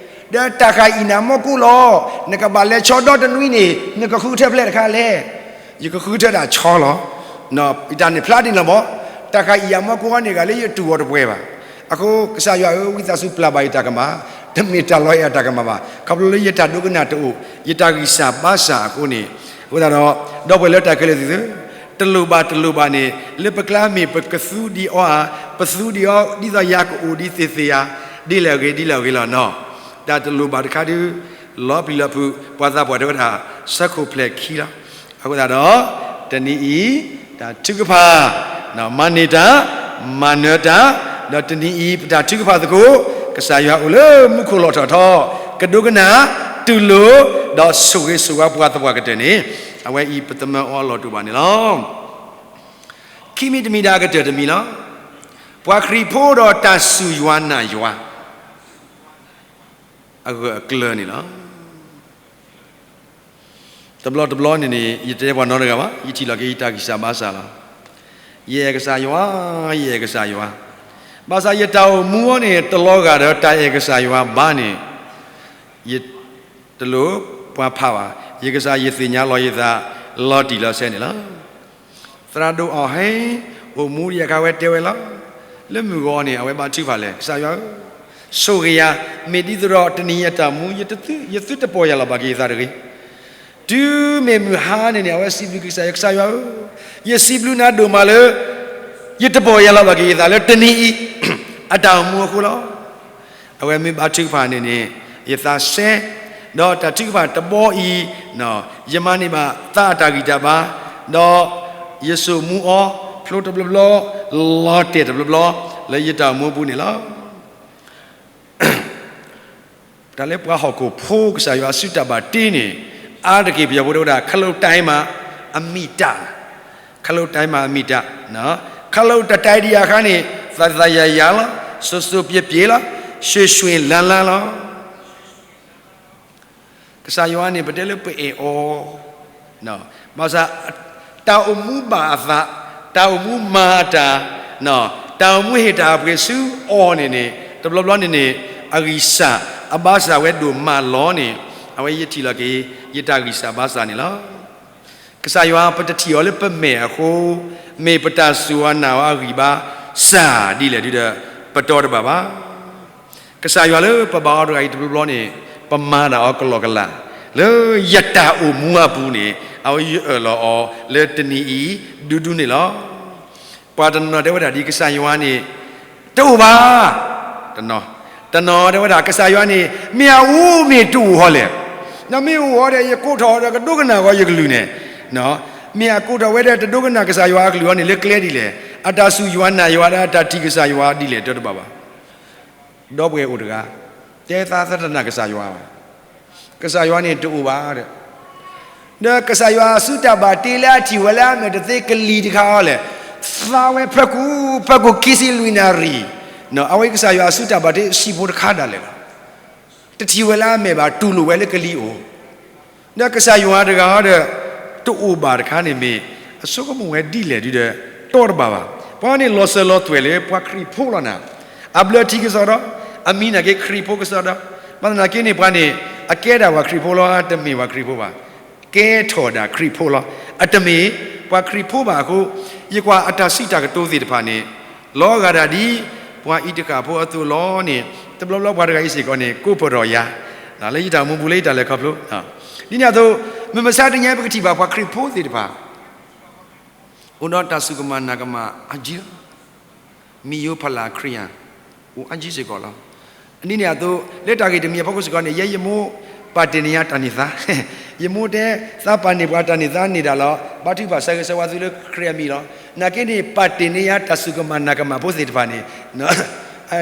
တၢ်ဃာ်အံၤနၤမီၤကိၣ်လီၤ, နကဘၣ်လဲၤဆီဒီတနွံန့ၣ် နကဃုထၢဖျဲးတခါလဲၣ်. ယကဃုထၢတၢ်ဆီလီၤ. ယတၢ်န့ၣ်ဖျါဒ်န့ၣ်လီၤဘၣ်. တၢ်ဃာ်အံၤယၤမီၤကိၣ်အီၤန့ၣ် ဂၤလၢယတူၢ်အီၤတပှဲၤဘၣ်. အဃိ ကစၢ်ယွၤဧၢ, ဝံသးစူၤပျၢ်ဘၣ်ယတၢ်ကမၣ်, တမ့ၢ်တၢ်လီၤအဲၣ်အတၢ်ကမၣ်ဘၣ်. ခီဖျိလၢယတၢ်ဒိကနၣ်တအိၣ်, ယတၢ်ဂံၢ်စၢ်ဘါစၢ်အဃိန့ၣ်, အဃိသတးဒီး ဒီပုၢ်ဝဲၢ်လၢတၢ်ခဲလၢာ်သ့ၣ်ဧၢ, တလိၣ်ဘၣ်တလိၣ်ဘၣ်န့ၣ် လၢပကျါမ့ၢ်ပကသူဒံးအီၤဧါ, ပသူဒံးအီၤ ဒ်သိးယၤကအိၣ်ဒံးသ့ၣ်သ့ၣ်ဧါ, ဒ်လဲၣ်အဂ့ၤ ဒ်လဲၣ်အဂ့ၤလီၤနီၤ. တၢ်တလိၣ်ဘၣ်တခါဒုး လီၤပျံၤလီၤဖုး ပှၤသးပှၢ်တဲဝဲဒၣ် ဆၢခိၣ်ဖျဲၣ်ခံလီၤ. အဃိသတးဒီး တနံၤအံၤ တၢ်ထုကဖၣ် မၤန့ၢ်တၢ် မၤနၢၤတၢ်, ဒီးတနံၤအံၤ ပတၢ်ထုကဖၣ်သကိး ကစၢ်ယွၤအိၣ်လၢမူခိၣ်လီၢ်ထီၣ်ထီ, ကဒိကနၣ် တူၢ်လိာ် ဒီးဆိၣ်ဂ့ၤဆိၣ်ဝါပှၤသပှၢ်ကတၢၢ်န့ၣ် အဝဲအံၤပသမၢအီၤအလီၢ်တအိၣ်ဘၣ်န့ၣ်လီၤ. ခံမံၤတမံၤဒီးအကတၢၢ်တမံၤလီၤ. ပှၤခရံာ်ဖိဒီးတၢ်စူၢ်ယွၤနာ်ယွၤ အဂၢၢ်အကျၢၤန့ၣ်လီၤ. တဘျီတဘျီန့ၣ်န့ၣ် ယတဲပှၤနီတဂၤဘၣ်, ယထံၣ်လီၤက့ၤယတၢ်ဂံၢ်စၢ်ဘါစၢ်လီၤ. ယအဲၣ်ကစၢ်ယွၤ, ယအဲၣ်ကစၢ်ယွၤ, ဘၣ်ဆၣ်ယတၢ်အိၣ်မူအီၤန့ၣ် တလီၤဂာ်ဒီးတၢ်အဲၣ်ကစၢ်ယွၤဘၣ်န့ၣ်, ယတလိၣ်ပှၤဖးဘၣ်, ယကစၢ်ယသ့ၣ်ညါလီၤယသး လီၤတံၢ်လီၤဆဲးန့ၣ်လီၤ. သရၣ်ဒိၣ်အီၤဟဲ အိၣ်မူဒံးအခါဝဲတဲဝဲလီၤ. လၢမုၢ်ဂီၤန့ၣ် အဝဲဘါထုကဖၣ်လဲၣ်, ကစၢ်ယွၤဧၢ, ဆိၣ်ဂ့ၤယၤ, မ့ၢ်ဒ်သိးဒီးတနံၤအတၢ်မူ ယသုတပီၢ်ယၢ်လီၤဘၣ်က့ၤယသးတဂ့ၤ. တုၤမ့ၢ်မုၢ်ဟါန့ၣ်န့ၣ် အဝဲစံးဘျုးကစၢ်ယွၤ, ကစၢ်ယွၤဧၢ, ယစံးဘျုးနၤဒိၣ်မးလၢ ယတပီၢ်ယၢ်လီၤဘၣ်က့ၤယသးလၢတနံၤအံၤ အတၢ်အိၣ်မူအဃိလီၤ. အဝဲမ့ၢ်ဘါထုကဖၣ်န့ၣ်န့ၣ် ယသးစဲ, ဒီးတၢ်ထုကဖၣ်တဘီအံၤ ယမၤန့ၢ်ဘၣ်သးအတၢ်ဂံၢ်တၢ်ဘါ, ဒီးယစိာ်မူအီၤ ဖျိတဘျီဘျီ, လီၤတဲာ်တဘျီဘျီ လၢယတၢ်အိၣ်မူအပူၤန့ၣ်လီၤ. တၢ်လၢပှၤဟီၣ်ခိၣ်ဖိကစၢ်ယွၤအစုတၢ်ဘၣ်တ့န့ၣ် အါတက့ၢ်ပယီၤဖိတဲဝဲဒၣ် ခလုတ်တိုင်းမှာ အမီးတတ်, ခလုတ်တိုင်းမှာ အမီးတတ်, ခလုတ်တတိုင်းဒံးအခါန့ၣ် သာသာယာယာလီၤ, စူၣ်စူၣ်ပျ့ၤပျ့ၤလီၤ, ရွှင်ရွှင်လန်းလန်းလီၤ. ကစၢ်ယွၤန့ၣ် ပတဲလၢပအဲၣ်အီၤ, ဘၣ်ဆၣ် တၢ်အိၣ်မူဘၣ်အသး, တၢ်အိၣ်မူမၤအတၢ်, တၢ်အိၣ်မူဟ့ၣ်တၢ်အပှ့ၤဆူအီၤန့ၣ်န့ၣ် တဘျီဘျီန့ၣ်န့ၣ် အဂံၢ်စၢ်အဘါစၢ်ဝဲဒိၣ်မးလီၤန့ၣ် အဝဲယထံၣ်လီၤက့ၤ ယတၢ်ဂံၢ်စၢ်ဘါစၢ်န့ၣ်လီၤ. ကစၢ်ယွၤပတထံၣ်အီၤလၢပမဲာ်အဃိ, မ့ၢ်ပတၢ်စူၢ်အီၤနာ်အီၤအဂံၢ်ဘါစၢ်ဒ်လဲၣ်ဒုဒီး ပတီတဘၣ်ဘၣ်. ကစၢ်ယွၤလၢပဘါအီၤတဂၤအံၤတဘျီဘျီန့ၣ် ပမၤတၢ်အီၤကလီကလီ, လၢယတၢ်အိၣ်မူအပူၤန့ၣ် အဝဲယအၢၣ်လီၤအီၤလၢတနံၤအံၤဒူဒူန့ၣ်လီၤ. ပှၤတနီၤတဲဝဲဒၣ်ဒ်ကစၢ်ယွၤန့ၣ် တအိၣ်ဘၣ်, တနီၤ, တနီၤတဲဝဲဒၣ်ကစၢ်ယွၤန့ၣ် မ့ၢ်အအိၣ်မ့ၢ်တအိၣ်ဟီလဲၣ်, ဒီးမ့ၢ်အိၣ်ဟီဒီးယကိးထီၣ်ဒီးကဒိကနၣ်ဃီယကလုၢ်န့ၣ်, မ့ၢ်အကိးထီၣ်ဝဲဒီးတဒိကနၣ်ကစၢ်ယွၤအကလုၢ်အီၤန့ၣ် လၢကျဲဒ်လဲၣ်, အတၢ်စူၢ်ယွၤနာ်ယွၤဒီးအတၢ်ထံၣ်ကစၢ်ယွၤဒ်လဲၣ် တၢတဘၣ်ဘၣ်. ဒီပုၢ်ဝဲၢ်အိၣ်တဂၤ တဲသးသတးနၢ်ကစၢ်ယွၤဘၣ်, ကစၢ်ယွၤန့ၣ်တအိၣ်ဘၣ်ဒီး, ဒီးကစၢ်ယွၤအစုတၢ်ဘၣ်တ့လၢအထံၣ်ဝဲလၢအမဲာ်တသ့ကလံၤတခါအီၤလဲၣ်, သါဝဲဖၢကူၣ်ဖၢကူၣ်ခံဆံလွံၢ်နၣ်ရံၣ်, အဝဲကစၢ်ယွၤအစုတၢ်ဘၣ်တ့ဆံးဖိတခါဒၣ်လဲာ်လီၤ. တထံၣ်ဝဲလၢအမဲာ်ဘၣ် တူၢ်လိာ်ဝဲလၢကလံၤအိၣ် ဒီးကစၢ်ယွၤတဂၤဒီး တအိၣ်ဘၣ်တခါန့ၣ်မ့ၢ် အဆိကမိၣ်ဝဲဒ်လဲၣ်ဒုဒီး တီတဘၣ်ဘၣ်. ပှၤန့ၣ်လီၤစၢၤလီၤသွဲၣ်လၢပှၤခရံာ်ဖိလီၤနၤ, အဘျၢထံကစီဒီး အမံၤနာ်က့ခရံာ်ဖိကစီဒီ, ဘၣ်သနာ်က့န့ၣ် ပှၤန့ၣ် အကဲဒၣ်ပှၤခရံာ်ဖိလီၤ, တမ့ၢ်ပှၤခရံာ်ဖိဘၣ်. ကဲထီၣ်ဒၣ်ခရံာ်ဖိလီၤ. အတမ့ၢ်ပှၤခရံာ်ဖိဘၣ်အဃိ, ယကွၢ်အတၢ်စံးတၢ်ကတိၤသ့ၣ်တဖၣ်န့ၣ် လီၤဂာ်ဒၣ်ဒ်ပှၤအံးတဃၣ်ဖိအသိးလီၤန့ၣ်, တဘျီဘျီပှၤတဂၤအံၤစ့ၢ်ကီးန့ၣ် ကိးပရီၢ်ယၤ လၢယတၢ်မူပူၤလၢယတၢ်လဲၤခီဖျိ ဒ်န့ၣ်အသိး, မုၢ်မဆါတနံၤအံၤ ပကထံၣ်ဘၣ်ပှၤခရံာ်ဖိသ့ၣ်တဖၣ် အိၣ်ဒီးတၢ်စူၢ်ကမၣ်နာ်ကမၣ်အါကံလီၤ. မ့ၢ်ယိၤဖီလာ်ခရံာ်ယၤ အိၣ်အါကံစ့ၢ်ကီးလီၤ. ဒ်န့ၣ်အသိး လၢတၢ်ဂ့ၢ်တမံၤအဖီခိၣ်စ့ၢ်ကီးန့ၣ် ယဲယမိၢ်ပာ်တ့ၢ်န့ၢ်ယၤတၢ်န့ၢ်သါ, ယမိၢ်တဲ သးပာ်န့ၢ်ပှၤတၢ်န့ၢ်သါန့ၣ်ဒၣ်လီၤ, ဘါထုကဖၣ်ဆၢဂ့ၤဆၢဝါသုလၢခရံာ်အမံၤလီၤ. နာ်က့န့ၣ် ပာ်တ့ၢ်န့ၢ်ယၤတၢ်စူၢ်ကမၣ်နာ်ကမၣ်ဖိသ့ၣ်တဖၣ်န့ၣ်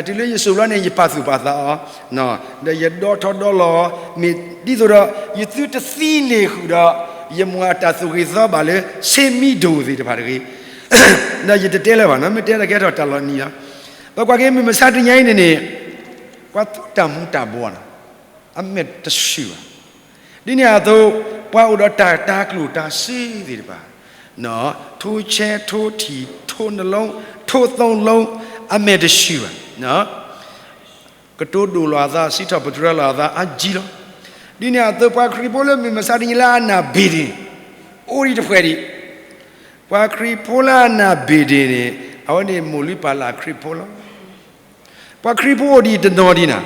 တုၤလၢယစိၤဘျီန့ၣ် ယပာ်သူၣ်ပာ်သးအီၤ, ဒီးယဒီထီဒီလီၤအီၤ, မ့ၢ်ဒ်သိးဒီး ယသုတသံန့ၢ်ဃုာ်ဒီး ယမိၢ်အတၢ်သူၣ်ဂ့ၤသီဘၣ်လၢ ဆ့မံၤဒိၣ်သ့ၣ်တဖၣ်တဂ့ၤ. ဒီးယတတဲလၢၤဘၣ်နီၤ, မ့ၢ်တဲတၢ်ကဲထီၣ်တၢ်လီၤနံၤလီၤ. ပကွၢ်က့ၤမုၢ်မဆါတနံၤအံၤန့ၣ်န့ၣ်, ပှၤသူတၢ်မူၤတၢ်ဘှီးနီၤ, အမဲာ်တဆှုၣ်ဘၣ်. ဒ်န့ၣ်အသိး ပှၤအိၣ်ဒီးတၢ် တၢ်ကျိၣ်တၢ်စ့သ့ၣ်တဖၣ်, ထိဆဲ ထိထံၣ် ထိနလိ, ထိသုံးလိ, အမဲာ်တဆှုၣ်ဘၣ်. ကတိၤဒိၣ်လီၤအသး စံးထီၣ်ပတြၢၤလီၤအသးအါကံလီၤ. ဒ်န့ၣ်အသိး ပှၤခရံာ်ဖိလၢမုၢ်မဆါတနံၤလၢအနၢ်ဘ့ၣ်ဒ့ၣ် အိၣ်ဒံးတဖှဲးဒံး, ပှၤခရံာ်ဖိလၢအနၢ်ဘ့ၣ်ဒ့ၣ်န့ၣ် အဝဲန့ၣ်မိၢ်လုၢ်ပၢ်လၢ်ခရံာ်ဖိလီၤ. ပှၤခရံာ်ဖိအိၣ်ဒံးတနီၤဒံးနၤ,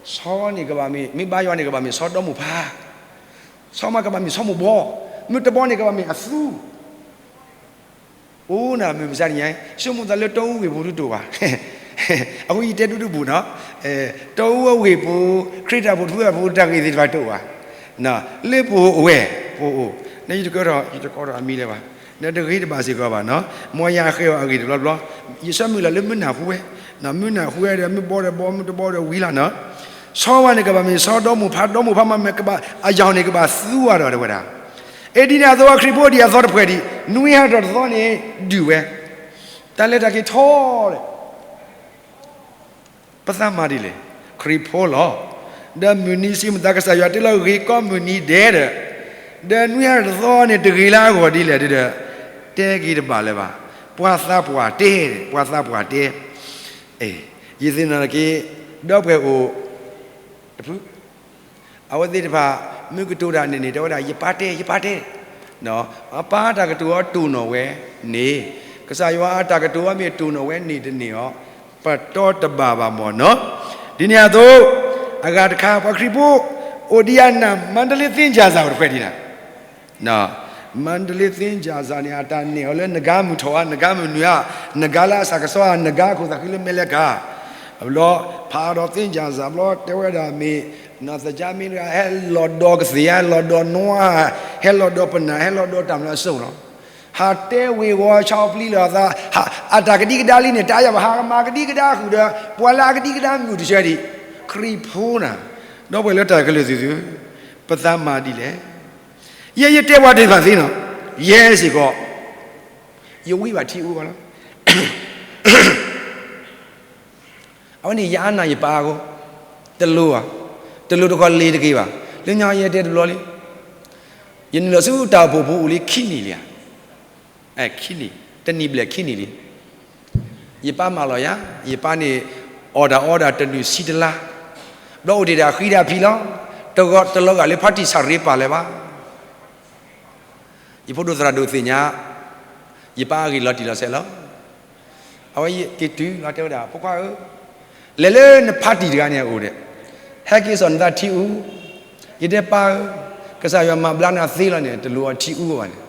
ဆီန့ၣ်ကဘၣ်မ့ၢ်, မ့ၢ်ဘါယွၤန့ၣ်ကဘၣ်မ့ၢ်ဆီဒီမိၢ်ဖး, ဆီမးကဘၣ်မ့ၢ်ဆီမိၢ်ဘီ, မ့ၢ်တဘီန့ၣ်ကဘၣ်မ့ၢ်အသူ အိၣ်နၤမုၢ်မဆါတနံၤအံၤ ဆိကမိၣ်သးလၢတီအူဂ့ၢ်ပူၤဒုးတအိၣ်ဘၣ်. အဃိယတဲဒူဒူပူၤနီၤ, တီအူအဂ့ၢ်ပူၤ, ခရံာ်တၢ်ဖိတဖုအပူၤ တၢ်ဂ့ၢ်သ့ၣ်တဖၣ်တအိၣ်ဘၣ်. လၢပအိၣ်ဝဲ, ပအိၣ်, နယတကဲထီၣ် ယတကိးထီၣ်အမံၤလၢၤဘၣ်, နတဂ့ၤတဘၣ်စ့ၢ်ကီးဘၣ်နီၤ, မ်ယဃဲအီၤအဂ့ၢ်တဘျီဘျီ, ယဆၢမုၢ်လၢ်လၢမုၢ်နၤဟူဝဲ, မုၢ်နၤဟူဝဲဒီး မုၢ်ဘီဒီးဘီ မုၢ်တဘီဒီးဝံၤလီၤနီၤ. ဆီဝါန့ၣ်ကဘၣ်မ့ၢ်ဆီဒီမိၢ်ဖး ဒီမိၢ်ဖးမးမ့ၢ်ကဘၣ် အယၤန့ၣ်ကဘၣ်သူဝဲဒီးတဲဝဲဒၣ် အ့ ဒ်န့ၣ်အသိးခရံာ်ဖိဒံးအသီတဖှဲးဒံး နွံဟးထီၣ်တသီန့ၣ် ဒုးဝဲ, တၢ်လဲၤတၢ်က့ၤထီၣ်လဲၣ်, ပသးမၤဒ်လဲၣ်, ခရံာ်ဖိလီၤ. ဒီးမုၢ်နံၤစံးမသးကစၢ်ယွၤတ့လီၤဂ့ၤကီမုၢ်နံၤဒဲးဒီး, ဒီးနွံဟးထီၣ်တသီန့ၣ် တဂ့ၤလၢအဂီၢ်ဒ်လဲၣ်ဒီး, တဲက့ၤတဘၣ်လၢၤဘၣ်, ပှၤသးပှၢ်တဲ, ပှၤသးပှၢ်တဲ ယသ့ၣ်နီၣ်က့ၤ ဒီပုၢ်ဝဲၢ်အိၣ်တဖု, အဝဲသ့ၣ်တဖၣ် မ့ၢ်ကတိၤတၢ်န့ၣ်န့ၣ် တဲဝဲဒၣ် ယပၢ်တဲ ယပၢ်တဲ, အပၢ်တၢ်ကတိၤအီၤတိၢ်နီၣ်ဝဲန့ၣ်, ကစၢ်ယွၤအတၢ်ကတိၤအီၤမ့ၢ်တိၢ်နီၣ်ဝဲန့ၣ်တန့ၢ်အီၤ, ပတီၢ်တဘၣ်ဘၣ်မ့ၢ်နီၤ. ဒ်န့ၣ်အသိး, အဂၤတခါ ပှၤခရံာ်ဖိ အိၣ်ဒံးအနၢ် မန္တလေးသင်္ကြန်စာ အိၣ်တဖှဲးဒံးနၤ မန္တလေးသင်္ကြန်စာန့ၣ် အတၢ်နဲၣ်အီၤလၢနဂါမုၢ်ထီၣ်ဧါ, နဂါမုၢ်နုာ်ဧါ, နဂါလၢအစးကစီၣ်ဧါ, နဂါခိၣ်သးဃံလၢမဲလၢကၤ, ဘျီ ဖးဒီးသင်္ကြန်စာ ဘျီတဲဝဲဒၣ်မ့ၢ် သကြားမင်းတဂၤ ဟဲလီၤဒီးကသ့ၣ်ဧါ, ဟဲလီၤဒီးနွါ, ဟဲလီၤဒီးပနၢ်, ဟဲလီၤဒီးတၢ်မနုၤအစိၣ်လီၤ. ဟးတဲဝ့ၤဝီၤဆါအီၤပျံၤလီၤအသး, အတၢ်ကဒံကဒါလံန့ၣ် တၢ်ယၤဘၣ် ဟးကမၤကဒံကဒါဃုာ်ဒီး ပှၤလၢအကဒံကဒါမုၢ်တဆၢဒံး, ခရံာ်ဖိနၤ, ဒီပုၢ်ဝဲၢ်လၢတၢ်ကလုၢ်သုသု, ပသးမၤဒ်လဲၣ်. ယဲယတဲပှၤသ့ၣ်တဖၣ်သ့နီၤ, ယဲစ့ၢ်ကီး ယဝံဘၣ်ထံအူအီၤလီၤ. အဝဲန့ၣ်ယအါနၢ်ယပၢ်အဃိ, တလိၤဘၣ်, တလိၤတခီလ့ၤတက့ၤဘၣ်, လၢညါယဲတဲတဘျီလံ, ယနုာ်လီၤဆူတၢ်အိၣ်ဖှိၣ်ပူၤအိၣ်လံခံနံၣ်လံဧါ, ခံနံၣ်, တနံၣ်ဘျဲၣ်ခံနံၣ်လံ. ယပၢ်မၢလီၤယၤ, ယပၢ်န့ၣ် အီၣ်တၢ်အီဒၣ်တနုာ်ဆံတလါ, ဘျီအိၣ်တ့ၢ်ဒၣ်ဃံဒၣ်ဖံးလီၤ, တလီၤဂာ်လၢဖါတံၢ်ဆၣ်ရ့ပာ်လၢၤဘၣ်. ယဖိဒိၣ်သရၣ်ဒိၣ်သ့ၣ်ညါ ယပၢ်အဂ့ၢ်လီၤတံၢ်လီၤဆဲးလီၤ. အဝဲက့ၤတုၤလီၤတဲဝဲဒၣ် ဖိခွါဧၢ, လဲၤလၢနဖါတံၢ်တဂၤန့ၣ်အအိၣ်ဒီး ဟဲက့ၤစိာ်နသးထံအူ, ယတဲပၢ်ဧၢ, ကစၢ်ယွၤမၤဘျါနၤသ့လီၤန့ၣ် တလိၤအီၤထံအူဘၣ်န့ၣ်,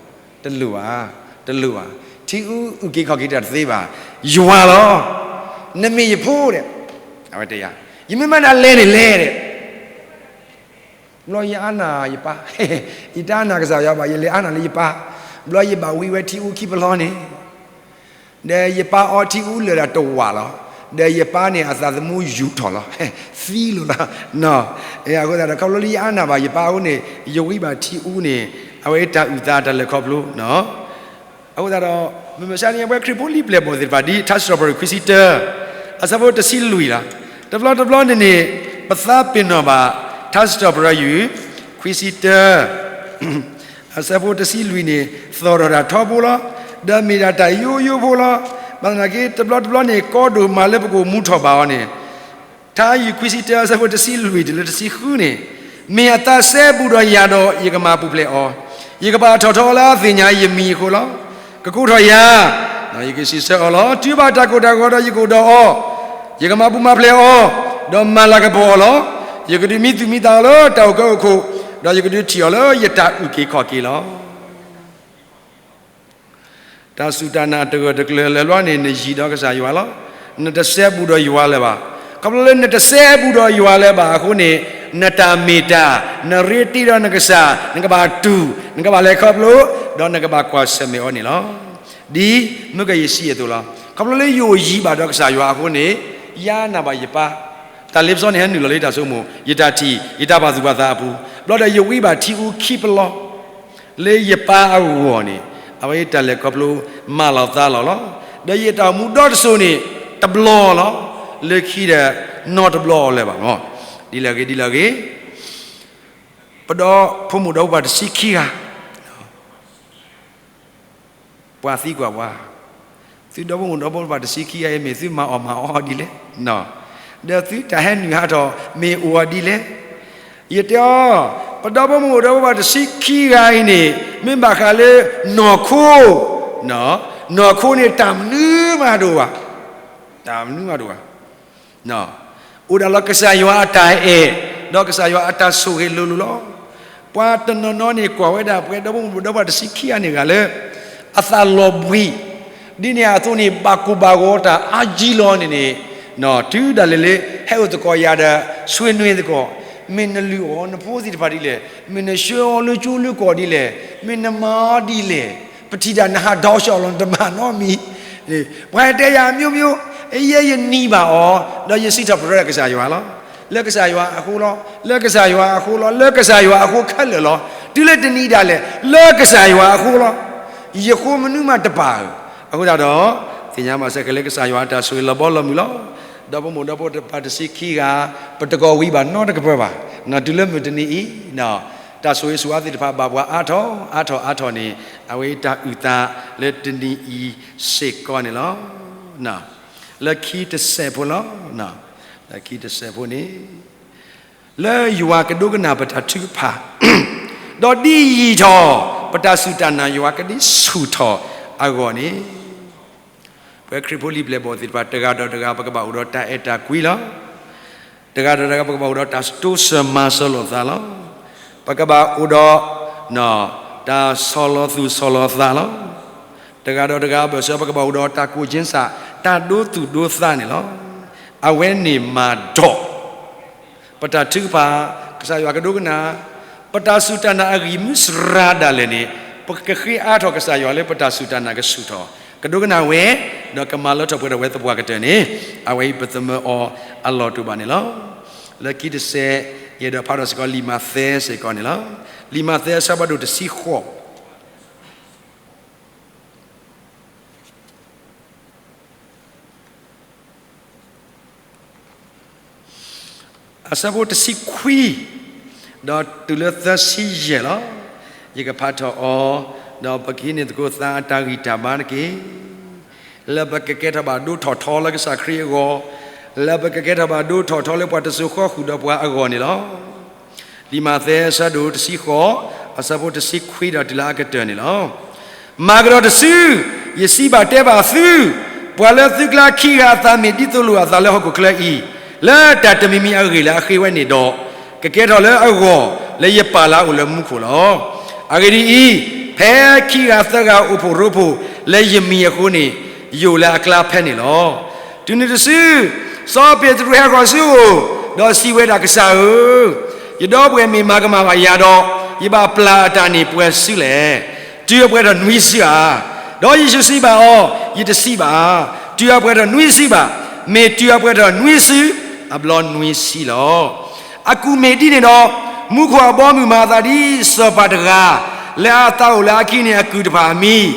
တလိၤဘၣ်, တလိၤဘၣ်, ထံအူအုၣ်က့ၤခီၣ်က့ၤတၢ်တသ့ဘၣ်, ယွၤလီၤ, နမ့ၢ်ယဖိဒီး, အဝဲတဲယၤ, ယမ့ၢ်မၤနၤလဲၤန့ၣ်လဲၤဒီး ဘျီယအါနၢ်ယပၢ်, ယတအါနၢ်ကစၢ်ယွၤဘၣ် ယလဲၤအါနၢ်လၢယပၢ်, ဘျီယဘၣ်ဝံဝဲထံအူခံပလီၢ်န့ၣ်, ဒီးယပၢ်အီထံအူလၢာ်ဒၣ်တဝာ်လီၤ, ဒီးယပၢ်န့ၣ်အသးသမူယူၤထီၣ်လီၤ, သံလီၤလီၤ. အဃိသတးဒီး ခီဖျိလၢယအါနၢ်ဘၣ်ယပၢ်အဃိန့ၣ် ယဝံဘၣ်ထံအူန့ၣ် အဝဲတၢ်အုၣ်သးတၢ်လဲၤခီဖျိ အဃိသတးဒီး မုၢ်မဆါတနံၤအံၤ ပဝဲခရံာ်ဖိလံပျဲၢ်ဘီၣ်သ့ၣ်တဖၣ် ဒ်ထါစံးထီၣ်ပတြၢၤခွံဆံတၢ အဆၢဖိတဆံလွံၢ်လီၤ. တဘျီတဘျီန့ၣ်န့ၣ် ပသးပ့ၤနီၣ်ဘၣ် ထါစံးထီၣ်ပတြၢၤယုၢ် ခွံဆံတၢ အဆၢဖိတဆံလွံၢ်န့ၣ် သီၣ်ထီၣ်တၢ်ထီဘိလီၤ. ဒီးမ့ၢ်ဒၣ်တၢ်ယိယိဖိလီၤ. ဘၣ်သနာ်က့ တဘျီတဘျီန့ၣ် ကီဒိၣ်မးလၢပကအိၣ်မူထီၣ်ဘၣ်အီၤန့ၣ် ထါယုၢ်ခွံဆံတၢ အဆၢဖိတဆံလွံၢ်တုၤလၢတဆံဃုန့ၣ်, မ့ၢ်အသးစဲဘူးဒီးယၤဒီး ယကမၤပူၤဖျဲးအီၤ, ယကဘၣ်ထီၣ်ထီလၢအသ့ၣ်ညါယမံၤအဃိလီၤ. ကကိးထီၣ်ယၤ, ယကစံးဆၢအီၤလီၤ. တုၤဘၣ်တၢ်ကိၢ်တၢ်ဂီၤဒီးယကအိၣ်ဒီးအီၤ, ယကမၤပူၤမၤဖျဲးအီၤ, ဒီးမၤလၤကပီၤအီၤလီၤ. ယကဒုးမံသူၣ်မံသးအီၤလၢတၢ်အိၣ်ကၢအိၣ်ခိၣ်, ဒီးယကဒုးထံၣ်အီၤလၢယတၢ်အုၣ်က့ၤခီၣ်က့ၤလီၤ. တၢ်စူၢ်တၢ်နာ်တဂၢၢ်တကျၢၤလၢၤလီၤန့ၣ် နယံၤဒီးကစၢ်ယွၤလီၤ. နတစဲဘူးဒီးယွၤလၢၤဘၣ်. ခီဖျိလၢနတစဲဘူးဒီးယွၤလၢၤဘၣ်အဃိန့ၣ်, နတၢ်မ့ၢ်တၢ်, နရ့တ့ၢ်ဒီးနကစၢ်, နကဘၣ်တူၢ်, နကဘၣ်လဲၤခီဖျိ, ဒီးနကဘၣ်ကွၢ်ဆၢၣ်မဲာ်အီၤန့ၣ်လီၤ. ဒ်မုၢ်ကယံာ်စံးအသိးလီၤ. ခီဖျိလၢယအိၣ်ယံၤဘၣ်ဒီးကစၢ်ယွၤအဃိန့ၣ်, ယၤနၢ်ဘၣ်ယပၢ်, တၢ်လ့ပစီန့ၣ်ဟဲနုာ်လီၤလၢယတၢ်ဆိကမိၣ်, ယတၢ်ထံၣ်, ယတၢ်ပာ်သူၣ်ပာ်သးအပူၤ, ဘျီဒီးယဝံဘၣ်ထံအူခံပလီၢ် လၢယပၢ်အဂီၢ်န့ၣ်, အဝဲတၢ်လဲၤခီဖျိမၤလီၤသးလီၤလီၤ. ဒီးယတၢ်အိၣ်မူဒီတစိၤန့ၣ် တဘျီလီၤ. လၢခံဒီး နီတဘျီလၢၤဘၣ်မၢ်. ဒ်လဲၣ်ဂ့ၤ ဒ်လဲၣ်ဂ့ၤ, ပဒီဖိမိၢ်ဒီဖိပၢ်တဆံခံဂၤ ပှၤသံကွၢ်ပှၤ, သုဒီဖိမိၢ်ဒီဖိပၢ်တဆံခံဂၤအံၤ မ့ၢ်သုမၤအီၣ်မၤအီဒ်လဲၣ်, ဒီးသုတၢ်ဟဲနုာ်ဟးထီၣ်မ့ၢ်အိၣ်အီၤဒ်လဲၣ်. ယတဲအီၤ, ပဒီဖိမိၢ်ဒီဖိပၢ်တဆံခံဂၤအံၤန့ၣ် မ့ၢ်ဘၣ်ဃးလၢနီၢ်ခိ, နီၢ်ခိန့ၣ်တၢ်မနုၤမးတအိၣ်ဘၣ်, တၢ်မနုၤမးတအိၣ်ဘၣ်. အိၣ်ဒၣ်လၢကစၢ်ယွၤအတၢ်အဲၣ်, ဒီးကစၢ်ယွၤအတၢ်ဆိၣ်ဂ့ၤလိၤလိၤလီၤ. ပှၤတနီၤနီၤန့ၣ် ကွၢ်ဝဲဒၣ်ပှၤဒီဖိမိၢ်ဒီဖိပၢ်တဆံခံဂၤန့ၣ်ဂၤလၢ အသးလီၤဘှံး, ဒ်န့ၣ်အသိးန့ၣ် ဘၣ်ကိၢ်ဘၣ်ဂီၤတၢ်အါကံလီၤန့ၣ်န့ၣ်, တုၤဒၣ်လဲာ်လၢ ဟဲအိၣ်သကိးယၤဒီး ဆွေမျိုးသကိး, မ့ၢ်နလုၢ်အီၤနဖိသ့ၣ်တဖၣ်ဒ်လဲၣ်, မ့ၢ်နဆှၢအီၤလၢကၠိလၢကီၢ်ဒ်လဲၣ်, မ့ၢ်နမၤအီၤဒ်လဲၣ်, ပထံၣ်တၢ်နဟးဒီးဆှီလီၤ နတမၤနီတမံၤ ပှၤတဲယၤ မျိုးမျိုး, ယဲယနံၤဘၣ်အီၤ, ဒီးယစံးထီၣ်ပတြၢၤကစၢ်ယွၤလီၤ. လၢကစၢ်ယွၤအဃိလီၤ, လၢကစၢ်ယွၤအဃိလီၤ, လၢကစၢ်ယွၤအဃိခဲလၢာ်လီၤ. တုၤလၢတနံၤဒၣ်လဲာ် လၢကစၢ်ယွၤအဃိလီၤ. ယဃိမနုၤမးတပာ်ဧၢ, အဃိသတးဒီး သ့ၣ်ညါဘၣ်စ့ၢ်ကီးလၢကစၢ်ယွၤအတၢ်ဆိၣ်ဂ့ၤလီၤဘီလီၤမုၢ်လီၤ. ဒီဖိမိၢ်ဒီဖိပၢ်တဆံခံဂၤ ပတကီၢ်ဝံၤဘၣ်နီတကပၢၢ်ဘၣ်, တုၤလၢမုၢ်တနံၤအံၤ တၢ်ဆိၣ်ဂ့ၤဆိၣ်ဝါသ့ၣ်တဖၣ်ဘၣ်ပှၤအါထီၣ်အါထီၣ်အါထီၣ်န့ၣ်, အဝဲတၢ်အုၣ်သးလၢတနံၤအံၤစ့ၢ်ကီးန့ၣ်လီၤ. လၢခံတစဲးဖိလီၤ. လၢခံတစဲးဖိန့ၣ်, လၢယွၤကဒိကနၣ်ပတၢ်ထုကဖၣ်, ဒီးဒ်ယံာ်ထီၣ် ပတၢ်စူၢ်တၢ်နာ်ယွၤကဒ်ဆူၣ်ထီၣ်အဂီၢ်န့ၣ်, ပဝဲခရံာ်ဖိလံာ်ပျဲၢ်ဘီၣ်သ့ၣ်တဖၣ် တဂၤဒီးတဂၤ ပကဘၣ်အိၣ်ဒီးတၢ်အဲၣ်တၢ်ကွံလီၤ. တဂၤဒီးတဂၤ ပကဘၣ်အိၣ်ဒီးတၢ်တိစၢၤမၤစၢၤလိာ်သးလီၤ. ပကဘၣ်အိၣ်ဒီး တၢ်ဆီၣ်လီၤသူၣ်ဆီၣ်လီၤသးလီၤ. တဂၤဒီးတဂၤအဘၢၣ်စၢၤ ပကဘၣ်အိၣ်ဒီးတၢ်ကိၢ်ကၠ့စး တၢ်ဒိသူၣ်ဒိသးန့ၣ်လီၤ. အဝဲန့ၣ်မၤဒီး ပတၢ်ထုကဖၣ်, ကစၢ်ယွၤကဒိကနၣ်, ပတၢ်စူၢ်တၢ်နာ်အဂံၢ်မုၢ်စှၤဒၣ်လဲာ်န့ၣ်, ပကဃ့အါထီၣ်ကစၢ်ယွၤလၢပတၢ်စူၢ်တၢ်နာ်ကဆူၣ်ထီၣ်, ကဒိကနၣ်ဝဲ, ဒီးကမၤလၢထီၣ်ပှဲၤထီၣ်ဝဲသပှၢ်ကတၢၢ်န့ၣ်, အဝဲအံၤပသမၢအီၤအလီၢ်တအိၣ်ဘၣ်န့ၣ်လီၤ. လၢခံတစဲး ယအဲၣ်ဒိးဖးထီၣ်စ့ၢ်ကီး လံာ်မးသဲစ့ၢ်ကီးန့ၣ်လီၤ. လံာ်မးသဲအဆၢဖးဒိၣ်တဆံဃိး အဆၢဖိတဆံခွံ ဒီးတုၤလၢသၢဆံယဲၢ်လီၤ. ယကဖးထီၣ်အီၤ, ဒီးပကဟံးန့ၢ်သကိးသးအတၢ်ဂံၢ်တၢ်ဘါတက့ၢ်. လၢပကကဲထီၣ်ဘၣ်ဒိထီၣ်ထီလၢကစၢ်ခရံာ်အဂီၢ်, လၢပကကဲထီၣ်ဘၣ်ဒိထီၣ်ထီလၢပှၤတစိၤဃီဃုာ်ဒီးပှၤအဂီၢ်န့ၣ်လီၤ. လံာ်မးသဲအဆၢဒိၣ်တဆံဃိး အဆၢဖိတဆံခွံဒီးတုၤလၢအကတၢၢ်န့ၣ်လီၤ. မၤကဒီးတစု, ယစံးဘၣ်တဲဘၣ်သု, ပှၤလၢသုကျါခံဂၤအသးမ့ၢ်ဒ်သိလိာ်အသးလၢဟီၣ်ခိၣ်ချၢအံၤ, လၢတၢ်တမံၤမံၤအဂ့ၢ်လၢအဃ့ဝဲန့ၣ်ဒီး, ကကဲထီၣ်လၢအဂီၢ်လၢယပာ်လၢအအိၣ်လၢမူခိၣ်လီၤ. အဂ့ၢ်ဒ်အံၤ, ဖဲခံဂၤသၢဂၤအိၣ်ဖှိၣ်ရိဖှိၣ်လၢယမံၤအဃိန့ၣ်, ယအိၣ်လၢအကျါဖဲန့ၣ်လီၤ. တုၤနုၤတစု, စီၤပ့းတရူးဟဲဃီၤဆူအအိၣ်, ဒီးစံးဝဲဒၣ်, ကစၢ်ဧၢ, ယဒီပုၢ်ဝဲၢ်မ့ၢ်မၤကမၣ်ဘၣ်ယၤဒီး, ယဘၣ်ပျၢ်အတၢ်န့ၢ်ပှဲၤစုလဲၣ်. တုၤအပှဲၤထီၣ်နွံစုဧါ. ဒီးယ့ၣ်ၡူးစံးဘၣ်အီၤ, ယတစံးဘၣ်, တုၤအပှဲၤထီၣ်နွံစုဘၣ်, မ့ၢ်တုၤအပှဲၤထီၣ်နွံစု, အဘျီနွံဆံလီၤ. အကူၣ်မ့ၢ်ဒ်န့ၣ်ဒီး, မူခိၣ်အဘီအမုၢ်မၤအသးဒ်စီၤပၤတဂၤ, လၢအသးအိၣ်လၢအခံန့ၣ်အကုၢ်တဖၣ်အမံၤ,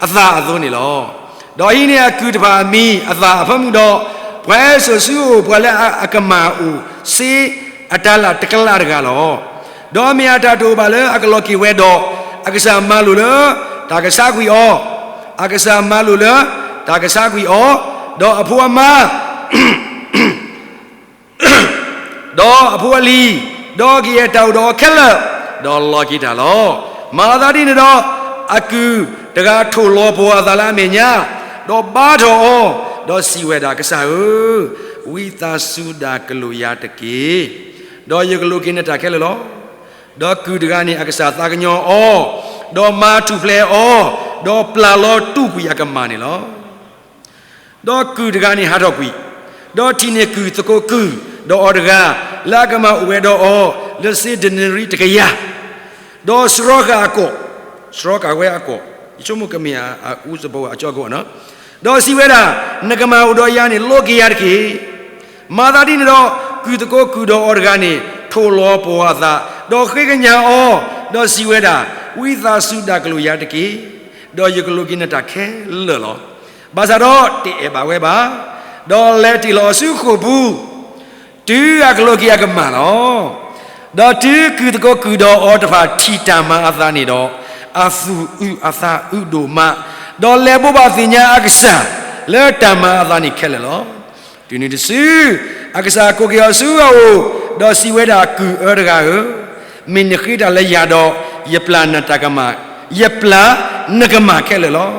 အသၣ်အသိးန့ၣ်လီၤ. ဒီးဟံးန့ၢ်အကုၢ်တဖၣ်အမံၤအသၣ်အဖၢမုၢ်ဒီး, ပှၤဟဲစိာ်ဆူအအိၣ်ပှၤလၢအကမၣ်အိၣ်စ့အတၤလၣ်တကလးတဂၤလီၤ. ဒီးမ့ၢ်အတၢ်တအိၣ်ဘၣ်လၢအကလီၤက့ၤဝဲဒီး, အကစၢ်မၤလိာ်လၢတၢ်ကဆါကွံာ်အီၤ, အကစၢ်မၤလိာ်လၢတၢ်ကဆါကွံာ်အီၤ, ဒီးအဖိအမါ ဒီးအဖိအလံၤ, ဒီးကယဲၢ်တၢ်အိၣ်ဒီးအီၤခဲလၢာ်, ဒီးလီၤက့ၤတၢ်လီၤ. မၤအသးဒ်န့ၣ်ဒီး, အကုၢ်တဂၤထိၣ်လီၤပှီၤအသးလၢအမဲာ်ညါ, ဒီးဘါထီၣ်အီၤ, ဒီးစံးဝဲဒၣ်, ကစၢ်ဧၢ, ဝံသးစူၤဒၣ်ကလူးယၤတက့ၢ်. ဒီးယကလူးက့ၤနတၢ်ခဲလၢာ်လီၤ. ဒီးကုၢ်တဂၤန့ၣ်အကစၢ်သးကညီၤအီၤ, ဒီးမၤထူၣ်ဖျဲးအီၤ, ဒီးပျၢ်လီၤတူာ်ကွံာ်အကမၢ်န့ၣ်လီၤ. ဒီးကုၢ်တဂၤန့ၣ်ဟးထီၣ်ကွံာ်, ဒီးထံၣ်န့ၢ်ကုၢ်သကိးကုၢ်ဒီးအီၤတဂၤ, လၢအကမၢ်အိၣ်ဝဲဒီးအီၤလၢစ့ဒနရံတကယၤ, ဒီးစရီဃာ်အကီၢ်, စရီဃာ်ဝဲအကီၢ်, ယဆိကမိၣ်ကမ့ၢ်အအူစဖီဝဲအကၠီကီၢ်နီၤ, ဒီးစံးဝဲဒၣ်, နကမၢ်အိၣ်ဒီးယၤန့ၣ် လီၤက့ၤယၤတက့ၢ်. မၤသးဒ်န့ၣ်ဒီး, ကုၢ်သကိးကုၢ်ဒီးအီၤတဂၤန့ၣ် ထိၣ်လီၤပှီၤအသး, ဒီးဃ့ကညးအီၤ, ဒီးစံးဝဲဒၣ်, ဝံသးစူၤဒၣ်ကလူးယၤတက့ၢ်, ဒီးယကလူးက့ၤနတၢ်ခဲလၢာ်လီၤ. ဘၣ်ဆၣ်ဒီးတအဲၣ်ဘၣ်ဝဲဘၣ်, ဒီးလဲၤတ့ၢ်လီၤအီၤဆူဃိာ်ပူၤ, တုၤအကလူးက့ၤအကမၢ်လီၤ. ဒီးတုၤကုၢ်သကိးကုၢ်ဒီးအီၤတဖၣ်ထံၣ်တၢ်မၤအသးန့ၣ်ဒီး, အသူၣ်အုးအသးအုးဒိၣ်မး, ဒီးလဲၤဘိးဘၣ်သ့ၣ်ညါအကစၢ်, လၢတၢ်မၤအသးန့ၣ်ခဲလၢာ်လီၤ. တုၤနုၤတစု, အကစၢ်ကိးက့ၤအီၤဆူအအိၣ်, ဒီးစံးဝဲဒၣ်, ကုၢ်အၢတဂၤဧၢ, မ့ၢ်နဃ့တၢ်လၢယၤဒီး, ယပျၢ်နတၢ်ကမၣ်, ယပျၢ်နကမၣ်ခဲလၢာ်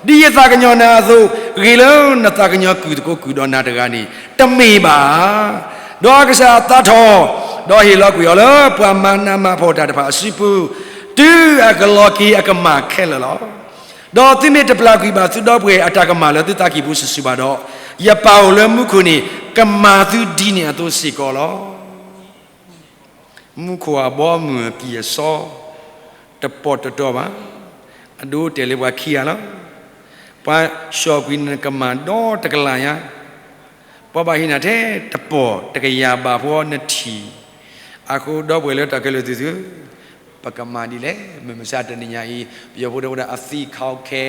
လီၤ. ဒ်ယသးကညီၤနၤအသိး, ဂ့ၤလၢနသးကညီၤကုၢ်သကိးကုၢ်ဒီးနၤတဂၤန့ၣ်, တမ့ၢ်ဘၣ်ဧါ. ဒီးအကစၢ်အသးထီၣ်, ဒီးဟ့ၣ်လီၤကွံာ်အီၤလၢပှၤမၤနးမၤဖှီၣ်တၢ်တဖၣ်အစုပူၤ, တုၤအကလီၤက့ၤအကမၢ်ခဲလၢာ်လီၤ. ဒီးသုမ့ၢ်တပျၢ်ကွံာ်ဘၣ်သုဒီပုၢ်ဝဲၢ်အတၢ်ကမၣ်လၢသုသးကံၢ်ပူၤစုာ်စုာ်ဘၣ်ဒီး, ယပၢ်အိၣ်လၢမူခိၣ်န့ၣ်, ကမၤသုဒ်န့ၣ်အသိးစ့ၢ်ကီးလီၤ. မူခိၣ်အဘီအမုၢ်အကံၢ်အစီ, တပီၢ်တတီဘၣ်, အဒိတဲာ်လၢပှၤခံဂၤလီၤ. ပှၤဆှီၣ်ကွံာ်နကမၣ်ဒီတကလးညါ, ပှၤဘၣ်ဟ့ၣ်နၤထဲတပီၢ်တကယၤဘၣ်ဖီနထံၣ်, အဃိဒီပုၢ်ဝဲၢ်လၢတၢ်ခဲလၢာ်သ့ၣ်သုဧၢ, ပကမၤဒ်လဲၣ်, မုၢ်မဆါတနံၤညါအံၤ, ပယီၤဖိတဲဝဲဒၣ် အသံးခီခဲ,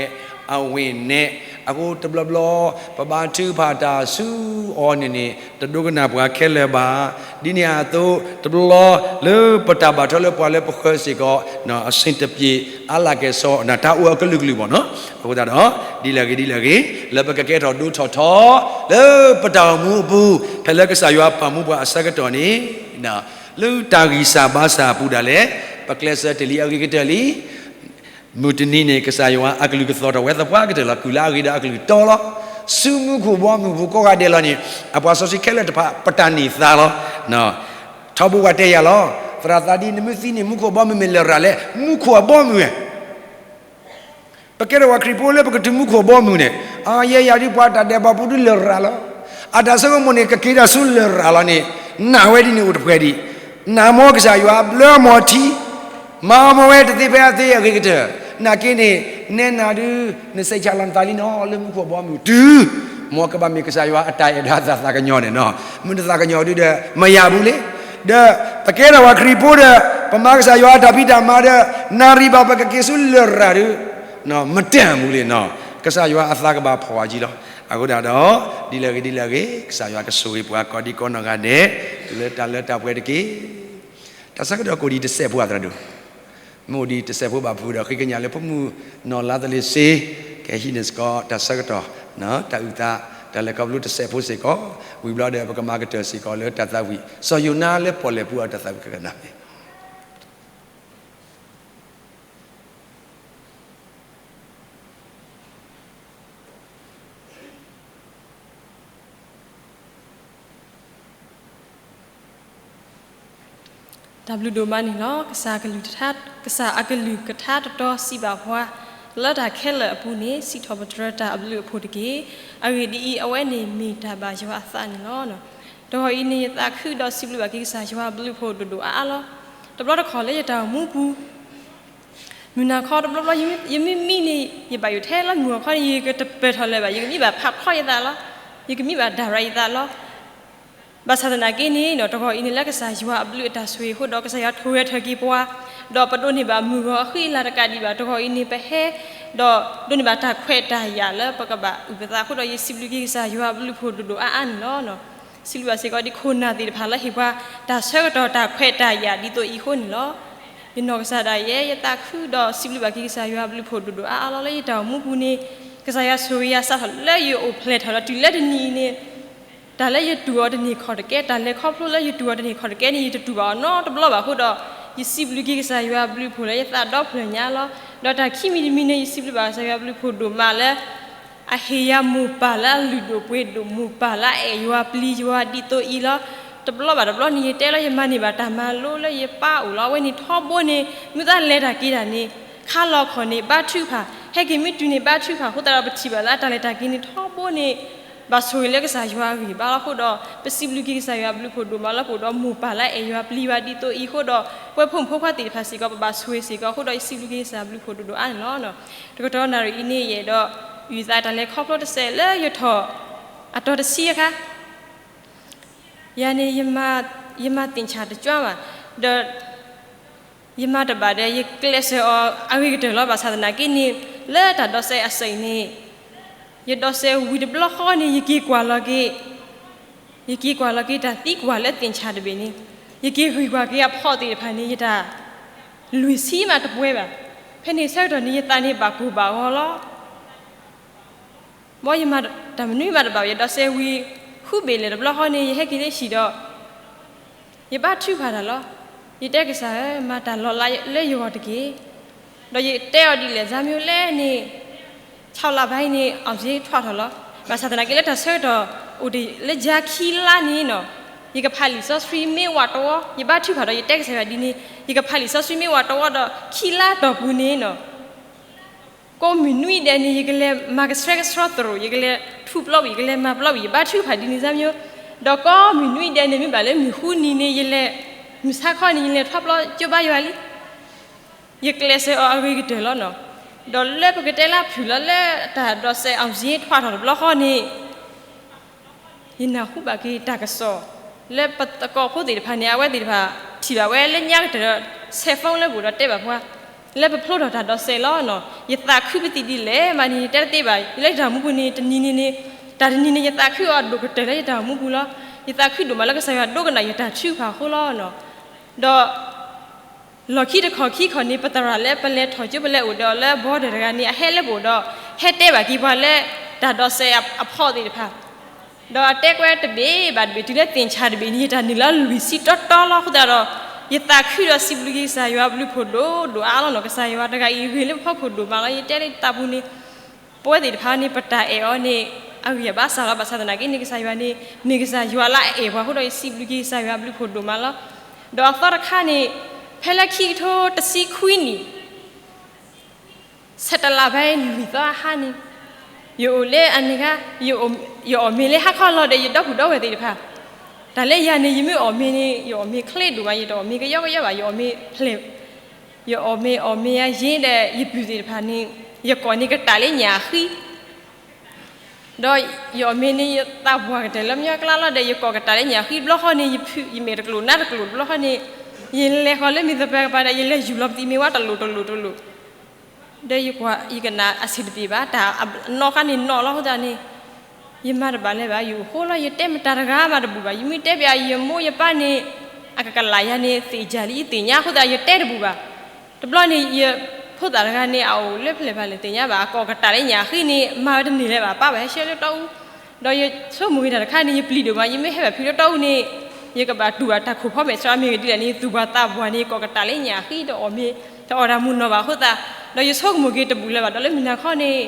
အဝဲနဲ, အဃိတဘျီဘျီ, ပဘါထုကဖၣ်တၢ်ဆူအီၤန့ၣ်န့ၣ် တဒိကနၣ်ပှၤခဲလၢာ်ဘၣ်. ဒ်န့ၣ်အသိး, တဘျီလၢပတၢ်ဘၣ်ထွဲလၢပှၤလၢပဃၢၤစ့ၢ်ကီး, အဆင်တပြေ, အါလၢ်ကဲၣ်ဆိး, တၢ်အိၣ်အကလုာ်ကလုာ်ဘၣ်နီၤ. အဃိသတးဒီး, ဒ်လဲၣ်ဂ့ၤဒ်လဲၣ်ဂ့ၤ, လၢပကကဲထီၣ်ဒိထီၣ်ထီ, လၢပတၢ်အိၣ်မူအပူၤ, ဖဲလၢကစၢ်ယွၤပာ်မူပှၤအဆၢကတီၢ်န့ၣ်, လၢတၢ်ဂံၢ်စၢ်ဘါစၢ်အပူၤဒၣ်လဲာ်, ပကျဲးစၢးတ့ၢ်လံအဂ့ၤကတၢၢ်လံ. မုၢ်တနံၤန့ၣ် ကစၢ်ယွၤအကလုၢ်ကသီၣ်ထီၣ်ဝဲသပှၢ်ကတၢၢ်လီၤ. ကုၢ်လၢအဂ့ၤဒီးအကလုၢ်တီလီၤ. ဆူမူခိၣ်ဘီမုၢ်ပူၤကိးဂၤဒဲးလီၤန့ၣ်, အပှၤစီဆှံခဲလၢာ်တဖၣ် ပတၢ်န့ၢ်သါလီၤ. ထီဘိပှၤတဲယၤလီၤ, သရၣ်သးဒ်နမ့ၢ်သံန့ၣ် မူခိၣ်ဘီမုၢ်မ့ၢ်လရာ်လဲၣ်, မူခိၣ်အဘီမုၢ်ဧါ. ပကဲထီၣ်ပှၤခရံာ်ဖိလၢပကတုၤမူခိၣ်ဘီမုၢ်န့ၣ်, အယဲယၤဒ်ပှၤတၢ်ဒဲးဘးဖိဒ်လရာ်လီၤ. အတၢ်ဆိကမိၣ်န့ၣ် ကက့ၤတၢ်ဆူလရာ်လီၤန့ၣ်, နာ်ဝဲဒ်န့ၣ်အိၣ်တပှဲၤဒံး, နာ်မ်ကစၢ်ယွၤဘျၢမ်အထံ, မၤအီၤမ့ၢ်ဝဲတသ့ဖဲအသ့အဂ့ၤကတၢၢ်, နာ်က့န့ၣ်, နဲနၤဒုး, နစံးဆၢလီၤနသးလံနီၤ လၢမူခိၣ်ဘီမုၢ်တုၤ, မ်ကဘၣ်မ့ၢ်ကစၢ်ယွၤအတၢ်အဲၣ်ဒိးအသးသးကညီၤန့ၣ်နီၤ, မ့ၢ်တသးကညီၤဒုးဒီး မယၤဘူးလံ. ဒီးပကဲထီၣ်ပှၤခရံာ်ဖိဒီး, ပမၤကစၢ်ယွၤအတၢ်ဖံးတၢ်မၤဒီး, နၣ်ရံၣ်ဘၣ်ပကက့ၤဆူလရာ်ဒုး, မတၢ်မူလံနီၤ, ကစၢ်ယွၤအသးကဘၣ်ဖီၣ်အီၤကံလီၤ. အဃိဒၣ်ဒီး, ဒ်လဲၣ်ဂ့ၤဒ်လဲၣ်ဂ့ၤ, ကစၢ်ယွၤကဆိၣ်ဂ့ၤပှၤကိးဒံကိးနီၢ်ဂၤဒဲး, တုၤလၢတၢ်လၢတၢ်ပှဲၤတက့ၢ်. တၢ်ဆၢကတီၢ်ကအိၣ်ဒံးတစဲးဖိအသရၣ်ဒိၣ်, မ့ၢ်အိၣ်ဒံးတစဲးဖိဘၣ်ဖုဒီး ဃ့ကညးလၢဖိမုၣ်နီၢ်လါသလ့ၤစ့, ကဟံးန့ၢ်စ့ၢ်ကီးတၢ်ဆၢကတီၢ်, တၢ်အုၣ်သး, တၢ်လဲၤခီဖျိတစဲးဖိစ့ၢ်ကီး, ဝံၤဘျီဒီးပကမၤကတၢၢ်စ့ၢ်ကီးလၢတၢ်သးဝံၣ်, စီၤယိၤနါလၢပီၣ်လဲၣ်ပူၤအတၢ်သးဝံၣ်ခဲကနၣ်န့ၣ် တၢ်ဘျုးဒိၣ်မးန့ၣ်လီၤ. ကစၢ်ကလုၢ်ကထါ, ကစၢ်အကလုၢ်ကထါတတီၤစံးဘၣ်ပှၤ, လၢတၢ်ခဲလၢာ်အပူၤန့ၣ် စံးထီၣ်ပတြၢၤတၢ်အဘျုးအဖှိၣ်တက့ၢ်. အဂ့ၢ်ဒ်အံၤ, အဝဲန့ၣ်မ့ၢ်တၢ်ဘၣ်ယွၤအသးန့ၣ်လီၤ. တဂီၤအံၤန့ၣ် ယသးခုဒီးစံးဘျုးဘၣ်က့ၤကစၢ်ယွၤအဘျုးအဖှိၣ်ဒိၣ်ဒိၣ်အါအါလီၤ. တဘျီတခီၣ်လၢယတၢ်အိၣ်မူပူၤ မုၢ်နၤခီတဘျီဘျီ ယမ့ၢ်မံန့ၣ် ယဘၣ်ယိၣ်ထဲလီၤ. မုၢ်ဂီၤခီန့ၣ် ယကတပၢၢ်ထီၣ်လၢၤဘၣ်, ယကမံဘၣ်ဖးဖီယသးလီၤ. ယကမံဘၣ်ဒၣ်ရၤယသးလီၤ. ဘၣ်ဆၣ်သနာ်က့န့ၣ် တဂီၤအံၤန့ၣ် လၢကစၢ်ယွၤအဘျုးအတၢ်ဆိၣ်ဂ့ၤအဃိဒီး ကစၢ်ယွၤထိၣ်ဂဲၤထၢၣ်က့ၤပှၤ, ဒီးပဒိးန့ၢ်ဘၣ်မုၢ်ဂီၤအဃံအလၤတကးဒံးဘၣ်. တဂီၤအံၤန့ၣ် ပဟဲ ဒီးဒိးန့ၢ်ဘၣ်တၢ်ခွဲးတၢ်ယာ်လၢပကဘၣ်အုၣ်ပသးအဃိဒီး ယစံးဘျုးက့ၤကစၢ်ယွၤအဘျုးအဖှိၣ်ဒိၣ်ဒိၣ်အါအါန့ၣ်လီၤ. စံးဘျုးဘၣ်စ့ၢ်ကီးဒ်ခိၣ်နၢ်သ့ၣ်တဖၣ်လၢဟ့ၣ်ပှၤတၢ်ဆၢကတီၢ်တၢ်ခွဲးတၢ်ယာ်ဒ်သိးအံၤအဃိန့ၣ်လီၤ. ယနီၢ်ကစၢ်ဒၣ်ယဲ ယသးခုဒီးစံးဘျုးဘၣ်က့ၤကစၢ်ယွၤအဘျုးအဖှိၣ်ဒိၣ်ဒိၣ်အါအါလီၤ. လၢယတၢ်အိၣ်မူပူၤန့ၣ် ကစၢ်ယွၤဆိၣ်ဂ့ၤယၤစးထီၣ်လၢယအိၣ်ဖျဲၣ်ထီၣ်ဒီးတုၤလၢတနံၤအံၤန့ၣ် တၢ်လၢယတူၢ်အီၤတန့ၢ်ခီၣ်တကဲ, တၢ်လဲၤခီဖျိလၢယတူၢ်အီၤတန့ၢ်ခီၣ်တကဲန့ၣ် ယတတူၢ်ဘၣ်အီၤနီတဘျီဘၣ်အဃိဒီး, ယစံးဘျုးက့ၤကစၢ်ယွၤအဘျုးအဖှိၣ်လၢယသးဒီဖျၢၣ်ညါလီၤ. ဒီးတၢ်ခံမံၤတမံၤန့ၣ် ယစံးဘျုးဘၣ်ကစၢ်ယွၤအဘျုးအဖှိၣ်ဒိၣ်မးလၢ အဟ့ၣ်ယၤမိၢ်ပၢ်လၢအလုၢ်ဒိၣ်ပှ့ၤဒိၣ်, မိၢ်ပၢ်လၢအအဲၣ်ယွၤပျံၤယွၤဒ်သိးအံၤလီၤ. တဘျီဘၣ်တဘျီန့ၣ် ယတဲလၢယမၤန့ၢ်ဘၣ်တၢ်မၤလိလၢယပၢ်အိၣ်လီၤ. အဝဲန့ၣ်ထီဘိန့ၣ် မ့ၢ်သးလဲၤတၢ်က့ၤတၢ်န့ၣ် ခါလီၤခီၣ်န့ၣ် ဘါထုကဖၣ်, ဟဲက့ၤမ့ၢ်တုၤန့ၣ် ဘါထုကဖၣ်အဃိသတးဒီး ပထံၣ်ဘၣ်လၢတၢ်လဲၤတၢ်က့ၤန့ၣ် ထီဘိန့ၣ် ဘၣ်ဆိၣ်ဂ့ၤလၢကစၢ်ယွၤအဂ့ၢ်ဘၣ်လီၤအဃိဒီး, ပစံးဘျုးက့ၤကစၢ်ယွၤအဘျုးအဖှိၣ်ဒိၣ်မးလၢပအိၣ်ဒီးမိၢ်ပၢ်လၢအအဲၣ်ယွၤပျံၤယွၤဒ်သိးအံၤအဃိဒီး, ပဝဲဖိမုၣ်ဖိခွါသ့ၣ်တဖၣ်စ့ၢ်ကီး ပဘၣ်ဆိၣ်ဂ့ၤစ့ၢ်ကီးအဃိဒီး ယစံးဘျုးက့ၤကစၢ်အဘျုးအဖှိၣ်ဒိၣ်ဒိၣ်အါန့ၣ်လီၤ. တကတီၢ်နၣ်ရံၣ်အံၤန့ၣ် ယအဲၣ်ဒိးအုၣ်သးတၢ်လဲၤခီဖျိတစဲးလၢယထီၣ်အတီၤတဆံအခါ ယၤန့ၣ် ယမၤသ့ၣ်ဆၣ်တကၠွါဘၣ်, ဒီး ယမၤတဘၣ်ဒီး ယကျဲးစၢးအီၤအဂ့ၤကတၢၢ်လီၤ. ဘၣ်ဆၣ်သနာ်က့န့ၣ် လၢတၢ်ဒိးစဲးအစၢၤအံၤန့ၣ် ယဒိးစဲးဝံၤတဘျီဃီန့ၣ် ယက့ၤကွၢ်လီၤက့ၤ, ယက့ၤကွၢ်လီၤက့ၤတၢ်သံကွၢ်လၢသ့ၣ်ဆၣ်တဘ့ၣ်န့ၣ်, ယက့ၤဂံၢ်ကွၢ်က့ၤအဖီၣ်သ့ၣ်တဖၣ်န့ၣ် ယတၢ်လွံၢ်ဆံမးတပှဲၤဘၣ်. ဖဲန့ၣ်ဆၢကတီၢ်န့ၣ် ယသးန့ၣ်ဘၣ်ကိၢ်ဘၣ်ဂီၤလီၤ. ဘီယမၤတၢ်မနုၤမးတဘၣ်ဘၣ်, ယဒိးစဲးဝံၤ ဃုဘ့ၣ်လဲၣ်တဘျီဃီန့ၣ် ယဟဲက့ၤလၢဟံၣ်ဒီး ယဘါထုကဖၣ်တၢ်လီၤ. ယတဲကစၢ်ဧၢ, မၤတၢ်လီၤလးလၢယဂီၢ်တက့ၢ်. ဒီးယတဲအီၤဒ်လဲၣ်, ဇာမျိုးလဲၣ်န့ၣ် ဆီလၢဘၣ်အံၤန့ၣ် အောင်စာရင်းထွဲထီၣ်လီၤ. ဘၣ်ဆၣ်သနာ်က့လၢတၢ်ဆၢကတီၢ် အိၣ်တ့ၢ်လၢယၤခံလါန့ၣ်နီၤ, ယကဖးလံာ်စီဆှံမ့ၢ်ဝးတဝီ, ယဘါထုကဖၣ်ဒီးယတဲကစၢ်ယွၤဒ်န့ၣ်, ယကဖးလံာ်စီဆှံမ့ၢ်ဝးတဝီဒီး ခံလါတီၢ်ပူၤန့ၣ်နီၤ ကိးမုၢ်နွံဒဲးန့ၣ် ယကလဲၤမၤကဆှဲကဆှီသရိာ်, ယကလဲၤထူပျီဘၣ်, ယကလဲၤမၤပျီဘၣ်, ယဘါထုကဖၣ်ဒ်န့ၣ် ဇာမျိုး. ဒီးကိးမုၢ်နွံဒဲးန့ၣ် မ့ၢ်ဘၣ်လၢမုၢ်ဃုနံၤန့ၣ် ယလဲၤ, မုၢ်ဆါခီန့ၣ် ယလဲၤထီၣ်ပျီကၠိဘါယွၤလံ. ယကျဲးစၢးအီၤအဂ့ၤကတၢၢ်လီၤနီၤ. ဒီးလၢပကတဲလၢဖုၣ်လီၤလၢတၢ်ဒိးစဲး အောင်စာရင်းထွဲထီၣ်တဘျီဃီန့ၣ် ယနၢ်ဟူဘၣ်က့ၤတၢ်ကစီၣ် လၢပသကိးဖိသ့ၣ်တဖၣ်န့ၣ် အဝဲသ့ၣ်တဖၣ်ထံၣ်ဘၣ်ဝဲလၢညါကတၢၢ်ဒီး ဆဲးဖိလၢပအိၣ်ဒီးတဲဘၣ်ပှၤ လၢပဖျိထီၣ်တၢ်ဒိးစဲးလီၤနီၤ. ယသးခုပသံးဒ်လဲၣ်မးန့ၣ် ယတဲတသ့ဘၣ်. ယလၢယတၢ်အိၣ်မူပူၤန့ၣ် တနံၤန့ၣ်န့ၣ်, တၢ်တနံၤန့ၣ် ယသးခုအီၤဒိၣ်ကတၢၢ်လၢယတၢ်အိၣ်မူပူၤလီၤ. ယသးခုဒိၣ်မးလၢကစၢ်ယွၤဒိကနၣ်ယတၢ်ထုကဖၣ်အဃိလီၤနီၤ. ဒီး လီၢ်ခံတခီၣ်ခံခီၣ်န့ၣ် ပသရၣ်လၢပလဲၤထီၣ်ကၠိ ပလဲၤအိၣ်ဒီးလၢ border တဂၤန့ၣ် အဟဲလၢပအိၣ်ဒီး ဟဲတဲဘၣ်က့ၤပှၤလၢ တၢ်ဒိးစဲးအဖီၣ်သ့ၣ်တဖၣ်, ဒီးအတဲကွဲတဘ့ၣ်ဘၣ်တဘ့ၣ် တုၤလၢသ့ၣ်ဆၣ်တဘ့ၣ်န့ၣ် ယတၢ်နုာ်လီၤလွံၢ်ဆံတီတီလီၤ. အဃိသတးဒီး ယသးခုဒီးစံးဘျုးက့ၤကစၢ်ယွၤအဘျုးအဖှိၣ်ဒိၣ်ဒိၣ်အါလီၤနီၤ. ကစၢ်ယွၤတဂၤအံၤဂ့ၤလၢပဖီခိၣ်ဒိၣ်မးလီၤ. ယတဲလၢယသးပူၤန့ၣ် ပဝဲသ့ၣ်တဖၣ်န့ၣ် ပတၢ်အဲၣ်အီၤန့ၣ် အဂံၢ်အဘါစၢ်လီၤ. ဘၣ်ဆၣ်သနာ်က့န့ၣ် ကစၢ်ယွၤန့ၣ် မ့ၢ်ကစၢ်ယွၤလၢအအဲၣ်ပှၤအဃိဒီး ယစံးဘျုးက့ၤကစၢ်ယွၤအဘျုးအဖှိၣ်ဒိၣ်မးလီၤ. ဒီးအသီတခါန့ၣ် ဖဲလၢခံကထိတဆံခွံနံၣ် ဆဲးတလးဘၣ်လွံၢ်သီအဟါန့ၣ် ယအိၣ်လၢအန့ၣ်ခါ ယအီၣ်မ့ၤလၢဟါခီလီၤဒီး ယဒီပုၢ်ဒီဝဲၢ်သ့ၣ်တဖၣ်, တၢ်လၢယၤန့ၣ် ယမ့ၢ်အီၣ်မ့ၤန့ၣ် ယအီၣ်မ့ၤချ့ဒိၣ်မး, ယတအီၣ်မ့ၤကယီကယီဘၣ်, ယအီၣ်မ့ၤဖျဲၣ်, ယအီၣ်မ့ၤ အီၣ်မ့ၤအယ့ဒီး ယပုၢ်သ့ၣ်တဖၣ်န့ၣ် ယကိးန့ၣ်ကတၢ်လၢညၣ်အဃံ ဒီးယအီၣ်မ့ၤန့ၣ် ယသးပှၢ်ကတၢၢ်လၢမညီကျါလီၤဒီး ယကိးကတၢ်လၢညၣ်အဃံတဘျီဃီန့ၣ် ယဖုး ယမဲာ်တကျိၤနါတကျိၤတဘျီဃီန့ၣ် ယလဲၤဃီၤလၢမ့ၢ်သပှၢ်ကပၤဒီး ယလဲၤယူၢ်လီၤပသံးမ့ၤဝါတလိၣ်တလိၣ်တလိၣ် ဒီးယကွၢ် ယကနၣ်အဆံးတပ့ၤဘၣ်, တၢ်နီၣ်ခါန့ၣ်နီၣ်လီၤအဃိသတးန့ၣ် ယမၤတဘၣ်လၢၤဘၣ်, ယအိၣ်ဃိလီၤ, ယတဲမတၤတဂၤမးတဘူၣ်ဘၣ်, ယမ့ၢ်တဲပျး ယမိၢ်ယပၢ်န့ၣ် အကကလးယၤန့ၣ် သ့ၣ်ယၤလံ ယသ့ၣ်ညါအဃိသတး ယတဲတဘူၣ်ဘၣ်. တဘျီန့ၣ် ယဖိသၣ်တဂၤန့ၣ် အအိၣ်လၢဖဲလဲၣ်ဖဲလဲၣ်သ့ၣ်ညါဘၣ်, အကိးကတၢ်လၢညၣ်အဃံန့ၣ် မၤဝဲတန့ၢ်လၢၤဘၣ်, ပာ်ဘၣ်ဟဲဆှၢလၢတီအူ ဒီးယဆိကမိၣ်ဂ့ၤတၢ်တခါန့ၣ် ယပျံၤဒိၣ်မး, ယမ့ၢ်ဟဲဘၣ်ဖုးလၢတီအူန့ၣ် ယကဘၣ်တူၢ်ဘၣ်တၢ်ခိၣ်ဖီမဲာ်ဆှးမ့ၢ်ဂ့ၤဒ်လဲၣ်န့ၣ် ယသူၣ်ပှၢ်သးပှၢ်န့ၣ် ကိးကတၢ်လၢညၣ်အဃံဒီးအီၣ်မ့ၤ တအီၣ်တၢ်မုၢ်နီၢ်ဘၣ်အဃိသတး, ဒီးယဆိကမိၣ်က့ၤတဘူၣ်လၢၤဘၣ်, ဒီးလၢမုၢ်နၤခီန့ၣ်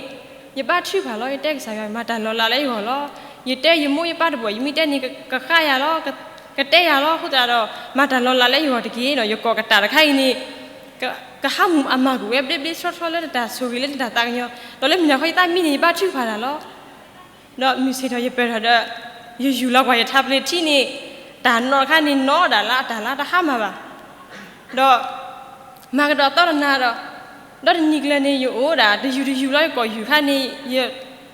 ယဘါထုကဖၣ်လီၤ, ယတဲကစၢ်ယွၤ မၤတၢ်လီၤလးလၢယဂီၢ်လီၤ. ယတဲယမိၢ်ယပၢ်တဘူၣ် ယမ့ၢ်တဲန့ၣ် ကဃါယၤလီၤ, ကတဲယၤလီၤ, အဃိသတးဒီး မၤတၢ်လီၤလးလၢယဂီၢ်တက့ၢ်နီၤ, ယကိးကတၢ်တခါအံၤန့ၣ် ကဟးမုၢ်အမၤကွံာ်ဝဲဘျ့ဘျ့ဆှီဆှီလၢ တၢ်ဆိၣ်ဂ့ၤလၢတၢ်သးကညီၤ, ဒီးလၢမုၢ်နၤခီယသးမံန့ၣ် ယဘါထုကဖၣ်တၢ်လီၤ. ဒီးမုၢ်ဆ့ၣ်ထီၣ်ယပၢၢ်ထီၣ်ဒီး ယယူၢ်လီၤကွၢ်ယထးပျ့ၤထံန့ၣ် တၢ်နီၣ်တခါန့ၣ်နီၣ်ဒၣ်လၢအတၢ်လၢတဟါမၢ်ဘၣ်. ဒီး မၤကဒီးသီတနၤဒီး ဒီးတနံၤကျၢၤန့ၣ် ယအိၣ်ဒၣ်တယူၢ်တယူၢ်လီၤ, ယကိာ်ယူၢ်ခါန့ၣ် ယ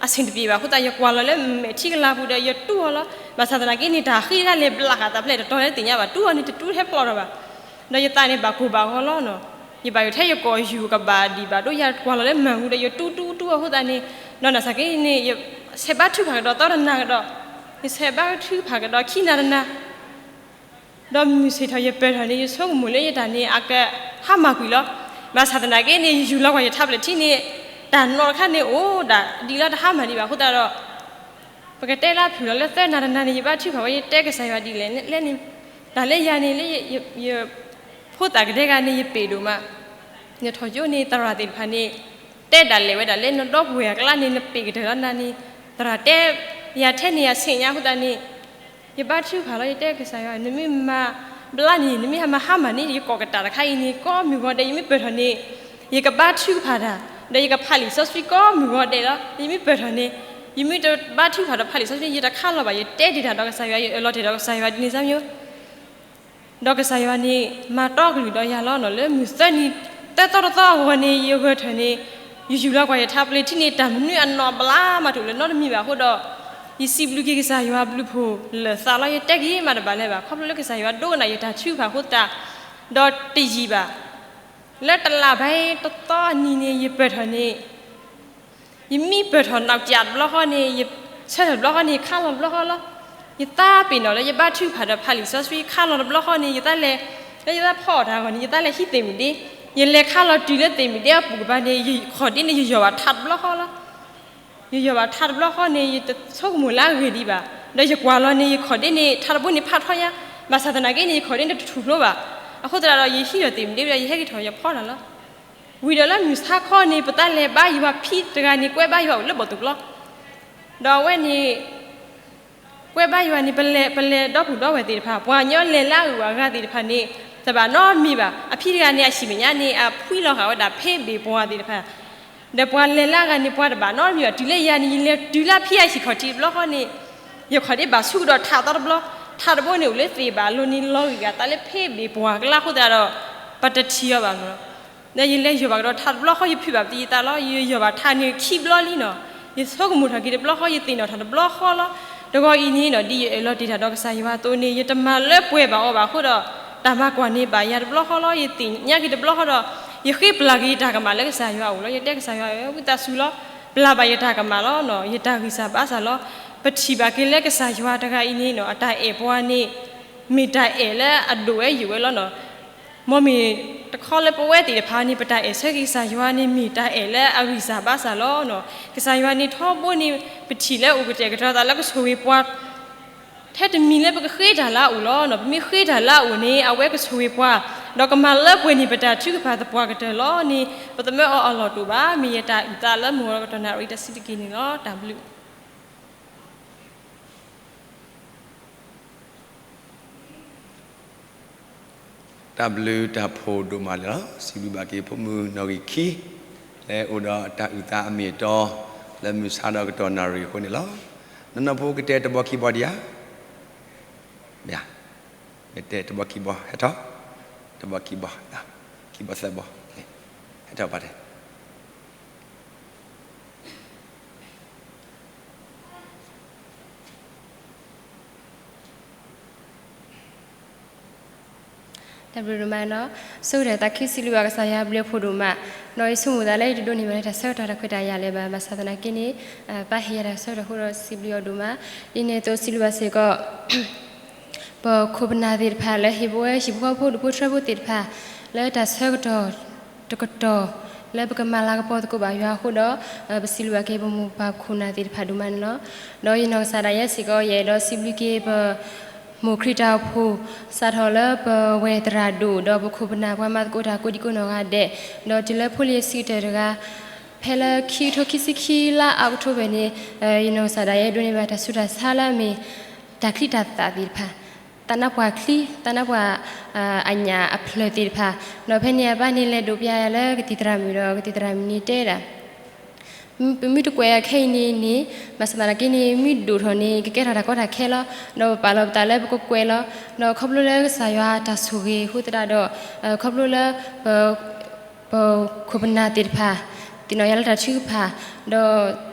အဆင်တပြေဘၣ်အဃိသတး ယကွၢ်လီၤလၢမဲာ်ထံကလၤပူၤဒီး ယတူၢ်အီၤလီၤ. ဘၣ်ဆၣ်သနာ်က့န့ၣ် တၢ်ဃံတခါလဲၤဘျးဃာ်သးဖဲလဲၣ်တတီၤလဲၣ်တသ့ၣ်ညါဘၣ်, တူၢ်အီၤန့ၣ် တတူၢ်ထဲပျီၢ်ထီၣ်ဘၣ်. ဒီးယသးန့ၣ်ဘၣ်ကိၢ်ဘၣ်ဂီၤလီၤနီၤ. ယဘၣ်ယိၣ်ထဲယကိာ်ယူၢ်ကဘၣ်ဒံးဘၣ်ဒိ ယကွၢ်လီၤလၢမၤပူၤဒီး ယတူၢ်တူၢ်တူၢ်အဃိသတးန့ၣ်, ဒီးနာ်သက့န့ၣ် ယဆဲးဘါထုကဖၣ်ကဒီးသီတနၤကဒီး, ယဆဲးဘါထုကဖၣ်ကဒီးခံနၤတနၤ ဒီးမုၢ်ဆ့ၣ်ထီၣ်ယပၢၢ်ထီၣ်န့ၣ် ယဆိကမိၣ်လၢယတၢ်န့ၣ် အကဟါမၢ်ကွံာ်လီၤ. ဘၣ်ဆၣ်သနာ်က့န့ၣ် ယယူၢ်လီၤကွၢ်ယထးပျ့ၤထံန့ၣ် တၢ်နီၣ်တခါန့ၣ်အိၣ်ဒၣ်ဒ်လၢတဟါမၢ်ဒံးဘၣ်အဃိသတးဒီး ပကတဲလၢဖုၣ်လီၤလၢသၢနၤတနၤန့ၣ် ယဘါထုကဖၣ်ဝဲ ယတဲကစၢ်ယွၤဒ်လဲၣ်လဲၣ်န့ၣ်, တၢ်လၢယၤန့ၣ်လၢယဖိသၣ်ကဒဲဂၤန့ၣ် ယပ့ၢ်ဒိၣ်မး, ယထီၣ်ကၠိန့ၣ် သရၣ်သ့ၣ်တဖၣ်န့ၣ် တဲဒၣ်လဲာ်ဝဲဒၣ်လၢ နဒီပုၢ်ဝဲၢ်အကျါန့ၣ် နပ့ၢ်ကတၢၢ်လီၤနၤန့ၣ် သရၣ်တဲယၤထဲန့ၣ် ယဆ့ၣ်ညါအဃိသတးန့ၣ် ယဘါထုကဖၣ်လီၤ ယတဲကစၢ်ယွၤ နမ့ၢ်မၤဘျါန့ၣ် နမ့ၢ်ဟးမၤဟါမၢ်န့ၣ် ယကိးကတၢၢ်တခါအံၤန့ၣ် ကိးမုၢ်ဂီၤဒဲး ယမ့ၢ်ပၢၢ်ထီၣ်န့ၣ် ယကဘါထုကဖၣ်တၢ်, ဒီးယကဖးလံာ်စီဆှံကိးမုၢ်ဂီၤဒဲးလီၤ. ယမ့ၢ်ပၢၢ်ထီၣ်န့ၣ် ယမ့ၢ်တဘါထုကဖၣ်ဒီးဖးလံာ်စီဆှံ ယတခးလီၤဘၣ် ယတဲတ့ၢ်တၢ်ဒီးကစၢ်ယွၤ ယအၢၣ်လီၤတ့ၢ်ဒီးကစၢ်ယွၤဒ်န့ၣ်စၢ်မ့ၢ် ဒီးကစၢ်ယွၤန့ၣ် မၤတီကလုၢ်ဒီးယၤလီၤနီၤ လၢမုၢ်သၢနံၤ သၢသီတသီအဂီၢ်န့ၣ် ယဂဲၤထၢၣ်န့ၣ် ယယူၢ်လီၤကွၢ်ယထးပလ့ၤထံန့ၣ် တၢ်မနုၤအနီၢ်ဘျါမးတအိၣ်လၢၤနီတမံၤဘၣ်အဃိဒီး ယစံးဘျုးက့ၤကစၢ်ယွၤဘျုးဖှိၣ်လၢာ်သးလီၤ ယတဲက့ၤမးတဘၣ်လၢၤဘၣ် ခီဖျိလၢကစၢ်ယွၤဒိကနၣ်ယတၢ်ထုကဖၣ်အဃိသတး ဒီးတယံာ်ဘၣ် လၢတလါဘၣ်တသီအနံၤန့ၣ် ယပၢၢ်ထီၣ်န့ၣ် ယမ့ၢ်ပၢၢ်ထီၣ်နီၢ်ကၠးတဘျီဃီန့ၣ် ယဆၢထၢၣ်တဘျီဃီန့ၣ် ခးလီၤတဘျီဃီလီၤ. ယသးပ့ၤနီၣ်လၢယဘါထုကဖၣ်ဒီးဖးလံာ်စီဆှံ ခးလီၤတဘျီဃီန့ၣ် ယသးလဲၤ လၢယသးဖီအီၣ်တၢ်အဂီၢ်န့ၣ် ယသးလဲၤဟံးသ့ၣ်မုၢ်ဒ့, ယလဲၤခးလီၤတုၤလၢသ့ၣ်မုၢ်ဒ့အပူၤကပၤန့ၣ် ယခီၣ်ဒ့န့ၣ် ယယီၢ်ဘၣ်ထးတဘျီဃီလီၤ. ယယီၢ်ဘၣ်ထးတဘျီဃီန့ၣ် ယတဆိကမိၣ်လၢအဂ့ၢ်ဒံးဘၣ်, ဒီးယကွၢ်လီၤန့ၣ် ယခီၣ်ဒ့န့ၣ် ထးတဘိန့ၣ်ဖးထီညါ, ဘၣ်ဆၣ်သနာ်က့န့ၣ် ယခီၣ်ဒ့န့ၣ်တထူၣ်ဖျိဘၣ်. အဃိသတးဒီး ယဟံးထီၣ်သ့ၣ်မုၢ်ဒ့ဒီး ယဟဲက့ၤထီၣ်ယဖီတၢ်လီၤ. ဝံၤဒီးလၢမုၢ်ဆါခီန့ၣ် ပသးလဲၤဘါယွၤဖံတဂၤန့ၣ် ကွဲဘါယွၤအိၣ်လၢဘီၣ်သိၣ်ကျီ, ဒီးအဝဲန့ၣ် ကွဲဘါယွၤန့ၣ် ပလဲၤ ပလဲၤဒီပုၢ်ဒီဝဲၢ်သ့ၣ်တဖၣ် ပှၤကညီလဲၤလၢအဂုၤအဂၤသ့ၣ်တဖၣ်န့ၣ် တဘၣ်နီတမံၤဘၣ်. အဖံတဂၤန့ၣ် အဟံၣ်မဲာ်ညါန့ၣ် အဖှံလီၤဃာ်ဝဲဒၣ်ဖဲဘ့ၣ်ပှၤသ့ၣ်တဖၣ်, ဒီးပှၤလဲၤလၢအဂၤန့ၣ် ပှၤတဘၣ်နီတမံၤဘၣ်. တုၤလၢယၤန့ၣ် ယလဲၤတုၤလၢအဖံအဟံၣ်ခီၣ်ထံးတဘျီဃီန့ၣ် ယခီၣ်ဒ့ဘၣ်ဆူကဒီးထးသီတဘျီ, ထးတဘိန့ၣ်အိၣ်လၢသ့ၣ်ဘၣ်အလိၤန့ၣ် လီၤဂံၢ်ဂၤသးလၢဖဲဘ့ၣ်ပှၤကျါအဃိသတးဒီး ပတထံၣ်အီၤဘၣ်လီၤ. ဒီးယလဲၤယီၢ်ဘၣ်ကဒီးထးတဘျီဃီ ယဖုးဘၣ်ပသံယသးလီၤ. ယယီၢ်ဘၣ်ထးန့ၣ်ခံဘျီလံနီၤ. ယဆိကမိၣ်ထီၣ်က့ၤတဘျီဃီ ယသ့ၣ်နီၣ်ထီၣ်တဘျီဃီလီၤ. တဂီၤအံၤန့ၣ်နီၤ ဒ်ယအၢၣ်လီၤတ့ၢ်တၢ်ဒီးကစၢ်ယွၤအသိးန့ၣ် ယတမၤလၢပှဲၤဘၣ်အီၤဘၣ်အဃိဒီး တၢ်မၤကွၢ်န့ၣ်ဘၣ်ယၤတဘျီဃီလီၤ. ယသ့ၣ်ညါက့ၤတဘျီဃီဒီး ယဃ့ပျၢ်က့ၤယတၢ်ကမၣ်လၢကစၢ်ယွၤအအိၣ်လီၤ. ယတဲကစၢ်ယွၤဧၢ ဝံသးစူၤလီၤ. ပျၢ်ဘၣ်ယတၢ်ကမၣ်လီၤနီၤ. ယတၢ်ဂံၢ်စၢ်ဘါစၢ်လီၤ. ပထံၣ်ဘၣ်က့ၤလၢကစၢ်ယွၤတဂၤအံၤန့ၣ်နီၤ အတၢ်အဲၣ်ပှၤန့ၣ် မ့ၢ်တၢ်အဲၣ်လၢအဒိၣ်ဝဲယိာ်ဝဲလီၤနီၤ. မ်မ့ၢ်တခီလၢပဝဲသ့ၣ်တဖၣ်န့ၣ် ပတၢ်အဲၣ်ဆၢက့ၤကစၢ်ယွၤန့ၣ် မ့ၢ်တၢ်အဲၣ်လၢအဂံၢ်စၢ်ဘါစၢ်လီၤနီၤ. ကစၢ်ယွၤန့ၣ်ထီဘိန့ၣ် ပထံၣ်လၢအိၣ်ကတဲာ်ကတီၤသးလၢကဆိၣ်ဂ့ၤပှၤ ထဲတမံၤလၢပကဃ့တၢ်လၢအအိၣ်လီၤနီၤ. ပမ့ၢ်ဃ့တၢ်လၢအအိၣ်န့ၣ် အဝဲကဆိၣ်ဂ့ၤပှၤ ဒီးကမၤလၢပှဲၤန့ၢ်ပတၢ်ထုကဖၣ်သပှၢ်ကတၢၢ်လီၤန့ၣ် ပသမၢအီၤအလီၢ်တအိၣ်ဘၣ်. မ့ၢ်ယတၢ်အုၣ်သးလၢမုၢ်ဂီၤကတီၢ်နၣ်ရံၣ်တဆံးတက့ၢ်န့ၣ်လီၤ. တၢ်ဘျုး တၢ်ဘျုးတၢ်ဖှိၣ်ဒိၣ်မးန့ၣ်လီၤ. စံးဘျုးဘၣ်က့ၤဖိမုၣ်နီၣ်ဂံၢ်ခံ လၢအိၣ်ဒီးတၢ်အုၣ်သးအမ့ၢ်အတီ လၢမုၢ်ဆါဒီးကတီၢ်နၣ်ရံၣ်အဃိန့ၣ်လီၤ. နီၢ်နီၢ်ဖိကတဲတဘီခံဘီဒံးဧါ. မ့ၢ်ဧါ. မ့ၢ်တဲတဘီခံဘီ ဟဲထီၣ် တဘီခံဘီ ခံဘီသၢဘီ ဟဲထီၣ်ပှၤတဲ တၢ်ဘျုးဒိၣ်မးနီၤ, ဆိကတၢၢ်သးခုစံးဘျုးဘၣ်ကစၢ်ယွၤအဘျုးအဖှိၣ်ဒိၣ်မး, ဒီးယဆိကမိၣ်သးလၢယတဒိးန့ၢ်ဘၣ်လၢတၢ်ဆၢကတီၢ်တၢ်ခွဲးတၢ်ယာ်လၢၤဘၣ်, ဘၣ်ဆၣ်သနာ်က့န့ၣ် ပၢ်ဟ့ၣ်ယၤတၢ်ဆၢကတီၢ်အဃိဒီးစံးဘျုးအီၤဒိၣ်မး, ဒ်န့ၣ်အသိးစံးဘျုးဘၣ်စ့ၢ်ကီး ပခိၣ်ပနၢ်သ့ၣ်တဖၣ်လၢဟ့ၣ်ဘိဝဲဟံၣ်ဖိဃီဖိဒူၣ်ဖိထၢဖိသ့ၣ်တဖၣ် လၢတၢ်ဆၢကတီၢ်တကတီၢ် လၢပကမၤလၤကပီၤသကိးဘၣ်ယွၤအဃိဒီး ပစံးဘျုးဘၣ်က့ၤပမိၢ်ပၢ်ခိၣ်နၢ်သ့ၣ်တဖၣ်ဒိၣ်မးန့ၣ်လီၤ. ဒီးယနီၢ်ကစၢ်ဒၣ်ယဲစ့ၢ်ကီး ယအဲၣ်ဒိးစံးဘျုးက့ၤပမိၢ်ခရံာ်တၢ်အိၣ်ဖှိၣ် စးထီၣ်လၢပဝဲသရၣ်ဒိၣ် ဒီးပခိၣ်ပနၢ်ပှၤမၤသကိးတၢ်ကိးဒံကိးနီၢ်ဂၤဒဲး, ဒီးတုၤလၢဖိလံၤဆံးကတၢၢ်တဂၤ ဖဲလၢခံကထိခံဆံခံလါအီးကထိဘၢၣ်န့ၣ် ယနီၢ်ကစၢ်ဒၣ်ယဲဒိးန့ၢ်ဘၣ်တၢ်ဆူးတၢ်ဆါလၢအမ့ၢ် တၢ်ချံတၢ်သၣ်သ့ၣ်တဖၣ်, သးနါပှၢ်ချံ သးနါပှၢ်အညၣ်အဖျၢၣ်သ့ၣ်တဖၣ်, ဒီးဖဲန့ၣ်အပၢ်န့ၣ်လဲၤဒိးပျၢ်ယၤလၢကသံၣ်သရၣ်မုၣ်ဒီး ကသံၣ်သရၣ်မုၣ်န့ၣ်တဲဒၣ် ပမ့ၢ်တကွဲးအခဲအံၤန့ၣ်န့ၣ် ဘၣ်ဆၣ်သနာ်က့န့ၣ် မ့ၢ်ဒိၣ်ထီၣ်န့ၣ် ကကဲထီၣ်တၢ်ကီတၢ်ခဲလီၤ. ဒီးပပာ်လီၤပသးလၢပကကွဲးလီၤ. ဒီးခီဖျိလၢကစၢ်ယွၤတၢ်ဆိၣ်ဂ့ၤအဃိသတးဒီး ခီဖျိလၢ ပခိၣ်ပနၢ်သ့ၣ်တဖၣ် သ့ၣ်နီၣ်ယၤလၢတၢ်ထုကဖၣ်, ဒီး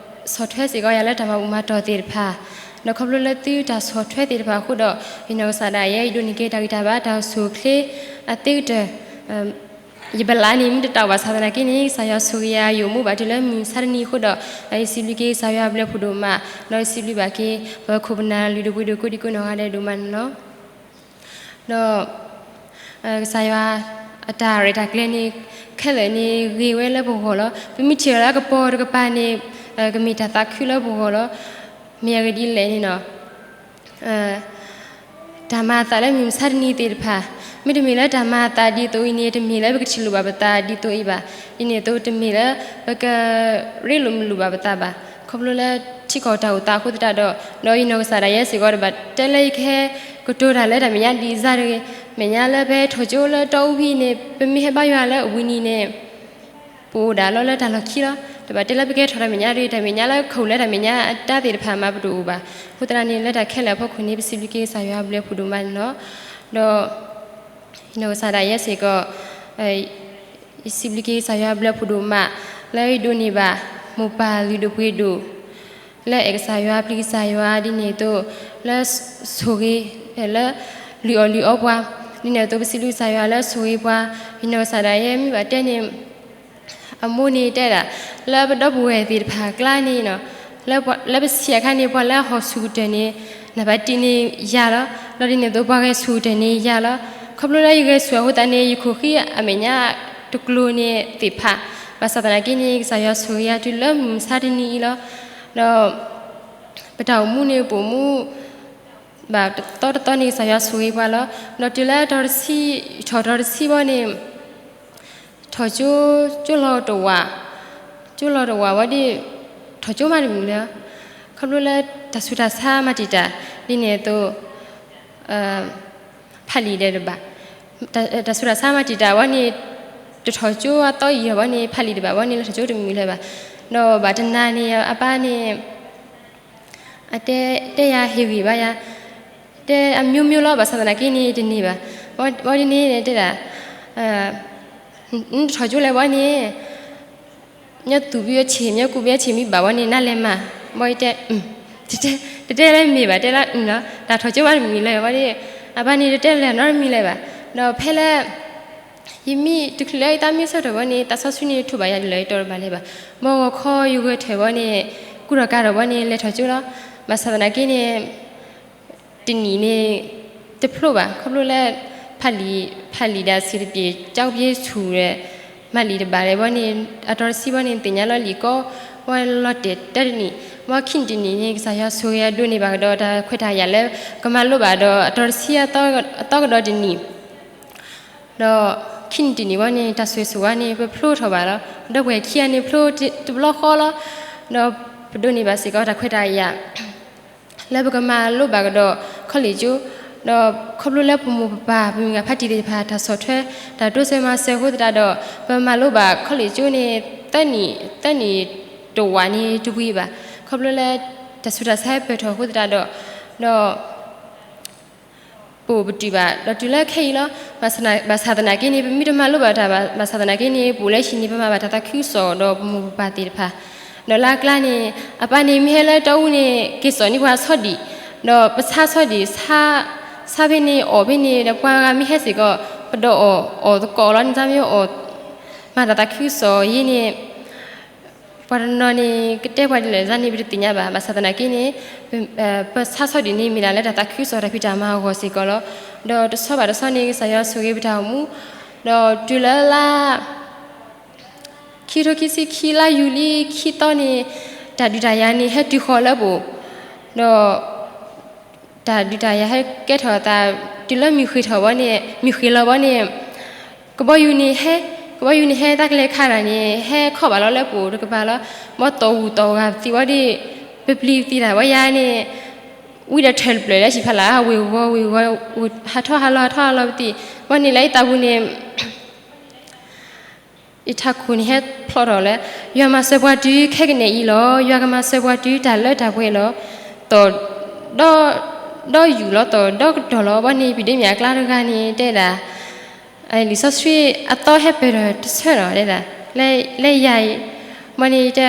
ဆီၣ်ထွဲစ့ၢ်ကီးယၤလၢတၢ်မၤဘူၣ်မၤတီၢ်သ့ၣ်တဖၣ်, ဒီးခီဖျိလၢသုတၢ်ဆီၣ်ထွဲသ့ၣ်တဖၣ်အဃိဒီး ယနီၢ်ကစၢ်ဒၣ်ယဲ ယဒိးန့ၢ်က့ၤတၢ်ဂံၢ်တၢ်ဘါတၢ်အိၣ်ဆူၣ်အိၣ်ချ့အသ့ကတၢၢ် ယဘလးန့ၣ် မ့ၢ်တတၢ်ဘၣ်ဆၣ်သနာ်က့န့ၣ် ကစၢ်ယွၤဆိၣ်ဂ့ၤယၤယိာ်မူဘၣ်တုၤလၢမုၢ်ဆါတနံၤအဃိဒီး ယစံးဘျုးက့ၤကစၢ်ယွၤအဘျုးအဖှိၣ်ဒိၣ်မး, ဒီးယစံးဘျုးဘၣ်က့ၤ ပခိၣ်ပနၢ်လုၢ်ဒိၣ်ပှ့ၤဒိၣ်ကိးဒံကိးနီၢ်ဂၤဒဲးဒိၣ်မးန့ၣ်လီၤ. ဒီး ကစၢ်ယွၤအတၢ်ရဲၣ်တၢ်ကျဲၤန့ၣ် ခဲလၢာ်န့ၣ်ဂ့ၤဝဲလၢပဂီၢ်လီၤ. ပမ့ၢ်ထံၣ်လီၤလၢအကပီၤတကပၤန့ၣ် ကမ့ၢ်တၢ်သးခုလၢပဂီၢ်လီၤ. မ့ၢ်အဂ့ၢ်ဒ်လဲၣ်န့ၣ်နီၤ, တၢ်မၤအသးလၢမုၢ်မဆါတနံၤသ့ၣ်တဖၣ်, မ့တမ့ၢ်လၢတၢ်မၤအသးဒ်သိးအံၤန့ၣ် တမ့ၢ်လၢပကထံၣ်လိာ်ဘၣ်ပသးဒ်သိးအံၤဘၣ်. ဒ်န့ၣ်အသိးတမ့ၢ်လၢ ပကရ့လိာ်မုာ်လိာ်ဘၣ်ပသးဘၣ်. ခီဖျိလၢထံကီၢ်တၢ်အိၣ်သးအဃိသတးဒီး, ဒီးယနီၢ်ကစၢ်ဒၣ်ယဲစ့ၢ်ကီး တဘၣ်တဲလၢယကဟဲကတိၤတၢ်လၢတၢ်မဲာ်ညါဒ်အံၤတဂ့ၤ. မဲာ်ညါလၢပဟဲထီၣ်ကၠိလၢတီအူဖဲအံၤန့ၣ် ပမ့ၢ်ဟဲဘါယွၤလၢအဝံၤနံၤန့ၣ် ပအိၣ်ဒၣ်လီၤလၢတၢ်လီၢ်ခံလီၤ. တဘၣ်တဲလၢပကဟဲထီၣ်တၢ်မဲာ်ညါတဂ့ၤ, တၢ်မဲာ်ညါလၢကအိၣ်လၢတၢ်မဲာ်ညါအတၢ်သ့ၣ်တဖၣ်မၤပတအိၣ်ဘၣ်. အဃိသတးန့ၣ် လၢတၢ်ခဲလၢာ်အဖီခိၣ်န့ၣ် ပစံးဘျုးက့ၤကစၢ်ယွၤဘျုးဖးဒိၣ်မးန့ၣ်လီၤ. ဒီး ယနီၢ်ကစၢ်ဒၣ်ယဲစ့ၢ်ကီး ယစံးဘျုးက့ၤကစၢ်ယွၤဘျုးဖးဒိၣ်မး လၢယဒိးန့ၢ်ဘၣ် မိၢ်ပၢ်လုၢ်ဒိၣ်ပှ့ၤဒိၣ် လၢအဲၣ်ကစၢ်ယွၤပျံၤကစၢ်ယွၤဒ်န့ၣ်အသိး လၢဆိၣ်ဂ့ၤ လၢ လုၢ်အီၣ်လုၢ်အီပှၤ ဒ်န့ၣ်အသိး ပစံးဘျုးကစၢ်ယွၤလၢဆိၣ်ဂ့ၤပှၤ. ယနီၢ်ကစၢ်ဒၣ်ယဲမ့ၢ်ဘၣ်တဲန့ၣ် အမိၢ်န့ၣ်တဲဒၣ် လၢပဒီပုၢ်ဝဲၢ်သ့ၣ်တဖၣ်အကျါန့ၣ် လၢပဆံးအခါန့ၣ် ပှၤလၢအဟီၣ်ဆူၣ်ကတၢၢ်န့ၣ် နဘၣ်တံၢ်န့ၢ်ယၤလီၤ. ဒီးဒ်န့ၣ်အသိး ပှၤဂဲၤဆူၣ်ကတၢၢ်န့ၢ်ယၤလီၤ. ခီဖျိလၢယဂဲၤဆူၣ်အဃိသတးန့ၣ် ယခိၣ်ဃံအမဲာ်ညါတကျိၤန့ၣ်သ့ၣ်ဖး, ဘၣ်ဆၣ်သနာ်က့န့ၣ် ကစၢ်ယွၤဆိၣ်ဂ့ၤယၤတုၤလၢမုၢ်မဆါတနံၤအံၤလီၤ. ဒီး ပတၢ်အိၣ်မူန့ၣ် ပအိၣ်မူ ဘၣ်တသီတသီန့ၣ် ကစၢ်ယွၤဆိၣ်ဂ့ၤပှၤလီၤ. ဒီးတုၤလၢတီတဆံ, ထီၣ်တီတဆံဘီန့ၣ် ထီၣ်ကၠိ, ကၠိလီၤတဝာ်, ကၠိလီၤတဝာ်ဝဲဒၣ် ထီၣ်ကၠိမးတမံၤလၢၤ, ခီဖျိလၢတၢ်ဆူးတၢ်ဆါမၤတံာ်တာ် ဒ်န့ၣ်အသိး ဖးလံာ်ဒီးတဘၣ်, တၢ်ဆူးတၢ်ဆါမၤတံာ်တာ်ဝဲန့ၣ် တထီၣ်ကၠိအသီအံၤဘီန့ၣ် ဖးလံာ်တဘၣ်ဝဲန့ၣ် လၢထီၣ်ကၠိတမံၤလၢၤဘၣ်. ဒီးဘၣ်တနၤန့ၣ် အပၢ်န့ၣ် အတဲ, တဲယၤဟ့ၣ်ဂံၢ်ဘါယၤ, တဲအမျိုးမျိုးလီၤ, ဘၣ်ဆၣ်သနာ်က့န့ၣ် တန့ၢ်ဘၣ်. ဘီဒ်န့ၣ်တဲဒၣ်, နတထီၣ်ကၠိလဲၣ်ဘီန့ၣ် မ့ၢ်သူၣ်ဘံအဆ့ၣ် မ့ၢ်ကူးဘံအဆ့ၣ်မ့ၢ်ဘၣ်ဝဲန့ၣ် နလဲၤမၤ, ဘီတဲ, တတဲလၢမ့ၢ်ဘၣ် တဲလၢအလီၤ, တၢ်ထီၣ်ကၠိဘၣ်တမံၤလၢၤဘီဒီး အပၢ်န့ၣ်တတဲလၢၤနီတမံၤလၢၤဘၣ်. ဒီးဖဲလၢ ယမ့ၢ်တချုးလၢယသးမ့ၢ်ဆၢထၢၣ်ဘီန့ၣ် သးစီဆှံန့ၣ်ထိးဘၣ်ယၤဒ်လဲၣ် ယတီတဘၣ်လၢၤဘၣ်. ဘီဂီၤခီယဂဲၤထၢၣ်ဘီန့ၣ် ကူထီၣ်ကၤထီၣ်ဘီန့ၣ် လဲၤထီၣ်ကၠိလီၤ. ဘၣ်ဆၣ်သနာ်က့န့ၣ် တနံၣ်န့ၣ် တဖျိဘၣ် ခီဖျိလၢ ဖးလံာ်, ဖးလံာ်ဒီးစံးတပ့ၤ ကၠီကပ့ၤဆူၣ်ဒီး မၤလံာ်တဘၣ်လၢၤဘီန့ၣ် အတီတဆံဘီန့ၣ် သ့ၣ်ညါလီၤလံာ်ကီ ဝဲလီၤတဲာ်တၢ်တနံၣ်, ဝဲခံနံၣ်တနံၣ်န့ၣ် ကစၢ်ယွၤဆိၣ်ဂ့ၤအဒိးန့ၢ်ဘၣ်ကဒီးတၢ်ခွဲးတၢ်ယာ်လၢ ကမၤလိဘၣ်ဒီးအတီတဆံအသီကဒီးတနံၣ် ဒီးခံနံၣ်တနံၣ်ဘီန့ၣ် တၢ်ဆိၣ်ဂ့ၤဆိၣ်ဝါန့ၣ် ပဖျိထီၣ်ဘၣ်လီၤ. ဒီးပှဲၤခံဂၤန့ၣ်ဖျိတဘျီဃီလီၤ. ဒီးပဒိးန့ၢ်ဘၣ်စ့ၢ်ကီးတၢ်ခွဲးတၢ်ယာ် လၢပကမၤလိဘၣ်ကဒီး college ကၠိ, ဒီးခီဖျိလၢပမိၢ်ပပၢ် ပမုၢ်ဂၤဖးတံၢ်သ့ၣ်တဖၣ် တၢ်ဆီၣ်ထွဲ တၢ်တိစၢၤမၤစၢၤအဃိသတးဒီး ပမၤလိဘၣ် college ကၠိန့ၣ် သၢနံၣ်, သၢနံၣ်တဝာ်န့ၣ်တဝံၤဘၣ်. ခီဖျိလၢ တၢ်ဆူးတၢ်ဆါဟဲပၢၢ်ထီၣ်အဃိသတးဒီး, ဒီး ပအိၣ်ပတုာ်ဘၣ် ဒီးတုၤလၢခဲအံၤလီၤ. ဘၣ်ဆၣ်သနာ်က့န့ၣ် ပမ့ၢ်တမၤလိဘၣ်တၢ်ဘၣ်, ဘၣ်ဆၣ်သနာ်က့န့ၣ် ပအိၣ်လၢဟံၣ်န့ၣ် ပမၤဘၣ်တၢ်သးခုကစီၣ်ဒီးပမိၢ်ပပၢ်သ့ၣ်တဖၣ်, ဒီးလၢအကျါန့ၣ် အပၢ်န့ၣ်မ့ၢ်ဟဲလၢတီအူန့ၣ် က့ၤစိာ်န့ၢ်ပှၤဆီဒံၣ်, ဒီးပဆါဆီဒံၣ်, ဆါဖဲန့ၣ်အီၣ်ဖဲန့ၣ် ဒီးပှၤဂၤမ့ၢ်ဟဲစ့ၢ်ကီး ပဒီးအီၣ်, အီၣ်သကိးလီၤန့ၣ် တၢ်မ့ၢ်အီၣ် မၤတၢ်သးခုကစီၣ်အံၤန့ၣ် ပှၤတနီၤန့ၣ် ကတဲပှၤဒ်လဲၣ်န့ၣ် ပတသ့ၣ်ညါဘၣ်. ဘၣ်ဆၣ်သနာ်က့န့ၣ် ပဆါဆီဒံၣ်န့ၣ် မ့ၢ်ဒၣ်လၢတၢ်သးခုကစီၣ်တၢ်ဖံးတၢ်မၤအဂီၢ်စ့ၢ်ကီးလီၤ. ဒီးတဆီဘၣ်တဆီန့ၣ် ကစၢ်ယွၤဆိၣ်ဂ့ၤပတၢ်အိၣ်မူ, ဒီးတုၤလၢလါ ခံထိခံဆံခံ လါယူၤလံခံသီန့ၣ် တၢ်ဒုးတၢ်ယၤန့ၣ် ဟဲတုၤဃီၤလၢပအိၣ်, ဒီး တၢ်ဒုးတၢ်ယၤဟဲကဲထီၣ်အသး တုၤလၢမုၢ်ဃ့ၢ်ထီၣ်ဘီန့ၣ်, မုၢ်ဃ့ၢ်လီၤဘီန့ၣ်, ကဘီယူၤန့ၣ်ဟဲ, ကဘီယူၤန့ၣ်ဟဲတၢ်ကလဲၤခးတၢ်န့ၣ် ဟဲခီၣ်ဘၣ်လီၤလၢပအိၣ်တကပၤလီၤ. ဘီတီၢ်ဂူၢ်တီၢ်ဂၤပသံဝဲဒၣ်, ပပျံၤပသံတၢ်ဝဲယၤန့ၣ်, ဝံၤဒီးထၢၣ်တဖျၢၣ်လၢဟံၣ်ဖီလာ် ဝ့ၢ်ဂီၤဝ့ၢ်ဂီၤ, ဟးထီၣ်ဟးလီၤ ဟးထီၣ်ဟးလီၤပသံ, ဘီန့ၣ်လၢယသးပူၤန့ၣ် ယထးခိၣ်န့ၣ်ဟဲဖျိးထီၣ်လၢ ယွၤမၤစၢၤပှၤတုၤခဲကနံၣ်အံၤလီၤ. ယွၤကမၤစၢၤပှၤတုၤတၢ်လၢတၢ်ပှဲၤလီၤ. တီၢ်ဒီး, ဒီးယူၢ်လီၤ တီၢ်ဒီကတီၢ်လီၤ. ဘီန့ၣ်ပျံၤဒ့မ့ၢ်အကျါတဂၤန့ၣ်တဲဒၣ်, လံာ်စီဆှံအသီဟဲပၢၢ်ထီၣ်တဆၢလီၤတဲဒၣ်, လၢယၤအံၤ, ဘီန့ၣ်တဲ,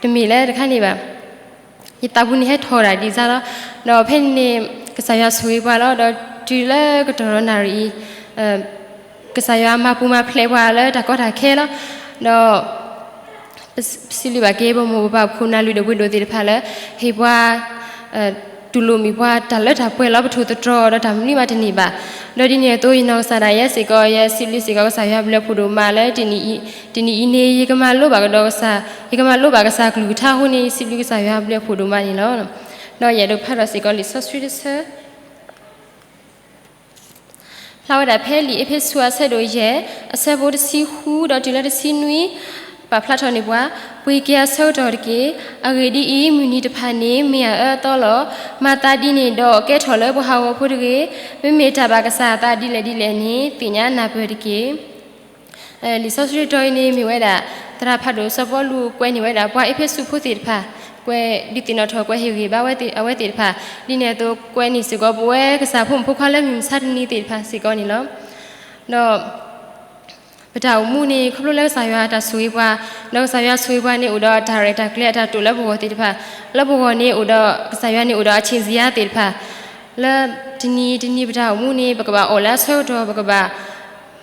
တမ့ၢ်လၢတခါန့ၣ်ဘၣ် ယသးပူၤန့ၣ်ဟဲထီၣ်ဒၣ်ဒ်စါလီၤ. ဒီးဖဲန့ၣ် ကစၢ်ယွၤဆိၣ်ဂ့ၤပှၤလီၤ. ဒီးတုၤလၢကတီၢ်ဒီးနၣ်ရံၣ်အံၤ, ကစၢ်ယွၤမၤပူၤမၤဖျဲးပှၤလၢတၢ်ကီတၢ်ခဲလီၤ. ဒီး ပစံးဘျုးဘၣ်က့ၤ ပမိၢ်ပပၢ်ခိၣ်နၢ်လုၢ်ဒိၣ်ပှ့ၤဒိၣ်သ့ၣ်တဖၣ်လၢ ဟ့ၣ်ပှၤ တူၢ်လိာ်မံၤပှၤတၢ်လၢတၢ်ပှဲၤလီၤ ပထိၣ်သတြီၤဒီးတၢ်မနုၤမးတန့ၢ်ဘၣ်. ဒီးဒ်န့ၣ်အသိး ယနီၢ်ကစၢ်ဒၣ်ယဲစ့ၢ်ကီး ယစံးဘျုးစ့ၢ်ကီးကစၢ်ယွၤဘျုးဖှိၣ်ဒိၣ်မးလၢ တနံၤအံၤန့ၣ် ယကမၤလိဘၣ်ကဒီးကစၢ်, ယကမၤလိဘၣ်ကစၢ်ကလုၢ်ကထါအဃိန့ၣ် ယစံးဘျုးကစၢ်ယွၤဘျုးဖှိၣ်ဒိၣ်မးန့ၣ်လီၤ. ဒီးယအဲၣ်ဒိးဖးဒီးစ့ၢ်ကီးလံာ်စီဆှံတဆၢ ဖျါဝဲဒၣ်ဖဲလံာ်အ့းဖ့းစူးအဆၢဒိၣ်ယဲၢ် အဆၢဖိတဆံဃုဒီးတုၤလၢတဆံနွံ, ပာ်ဖျါထီၣ်န့ၢ်ပှၤ, ပှ့ၤက့ၤအဆၢကတီၢ်တက့ၢ်. အဂ့ၢ်ဒ်အံၤ, မုၢ်နံၤတဖၣ်န့ၣ် မ့ၢ်အအၢအသီလီၤ. မၤသးဒ်န့ၣ်ဒီး ကဲထီၣ်လၢပှၤဟးဂီၤဖိတဂ့ၤ. မ့မ့ၢ်တၢ်ဘၣ်ကစၢ်အသးဒ်လဲၣ်ဒ်လဲၣ်န့ၣ် သ့ၣ်ညါနၢ်ပၢၢ်တက့ၢ်. လံာ်စီဆှံတီၤအံၤန့ၣ် မ့ၢ်ဝဲဒၣ် သရၣ်ဖးဒိၣ်စီၤပီလူးကွဲးန့ၢ်ဝဲဒၣ် ပှၤအ့းဖ့းစူးဖိသ့ၣ်တဖၣ်, ကွဲးဒုးသ့ၣ်နီၣ်ထီၣ်ကွဲးဟ့ၣ်ဂံၢ်ဘါဝဲသ့ၣ်, အဝဲသ့ၣ်တဖၣ်, ဒ်န့ၣ်အသိးကွဲးန့ၢ်စ့ၢ်ကီး ပဝဲကစၢ်ဖိမုၣ်ဖိခွါလၢမုၢ်မဆါတနံၤသ့ၣ်တဖၣ်စ့ၢ်ကီးန့ၣ်လီၤ. ဒီး ပတၢ်အိၣ်မူန့ၣ် ခီဖျိလၢကစၢ်ယွၤတၢ်ဆိၣ်ဂ့ၤပှၤ, ဒီးကစၢ်ယွၤဆိၣ်ဂ့ၤပှၤန့ၣ် အိၣ်ဒီးအတၢ်ရဲၣ်တၢ်ကျဲၤအတၢ်တိာ်လၢပဂီၢ်သ့ၣ်တဖၣ်, လၢပဂီၢ်န့ၣ်အိၣ်ဒီး ကစၢ်ယွၤန့ၣ်အိၣ်ဒီးအဆံးစံၤယါသ့ၣ်တဖၣ်, လၢတနံၤတနံၤပတၢ်အိၣ်မူန့ၣ် ပကဘၣ်အီၣ်လၢအဆၢကတီၢ်, ပကဘၣ်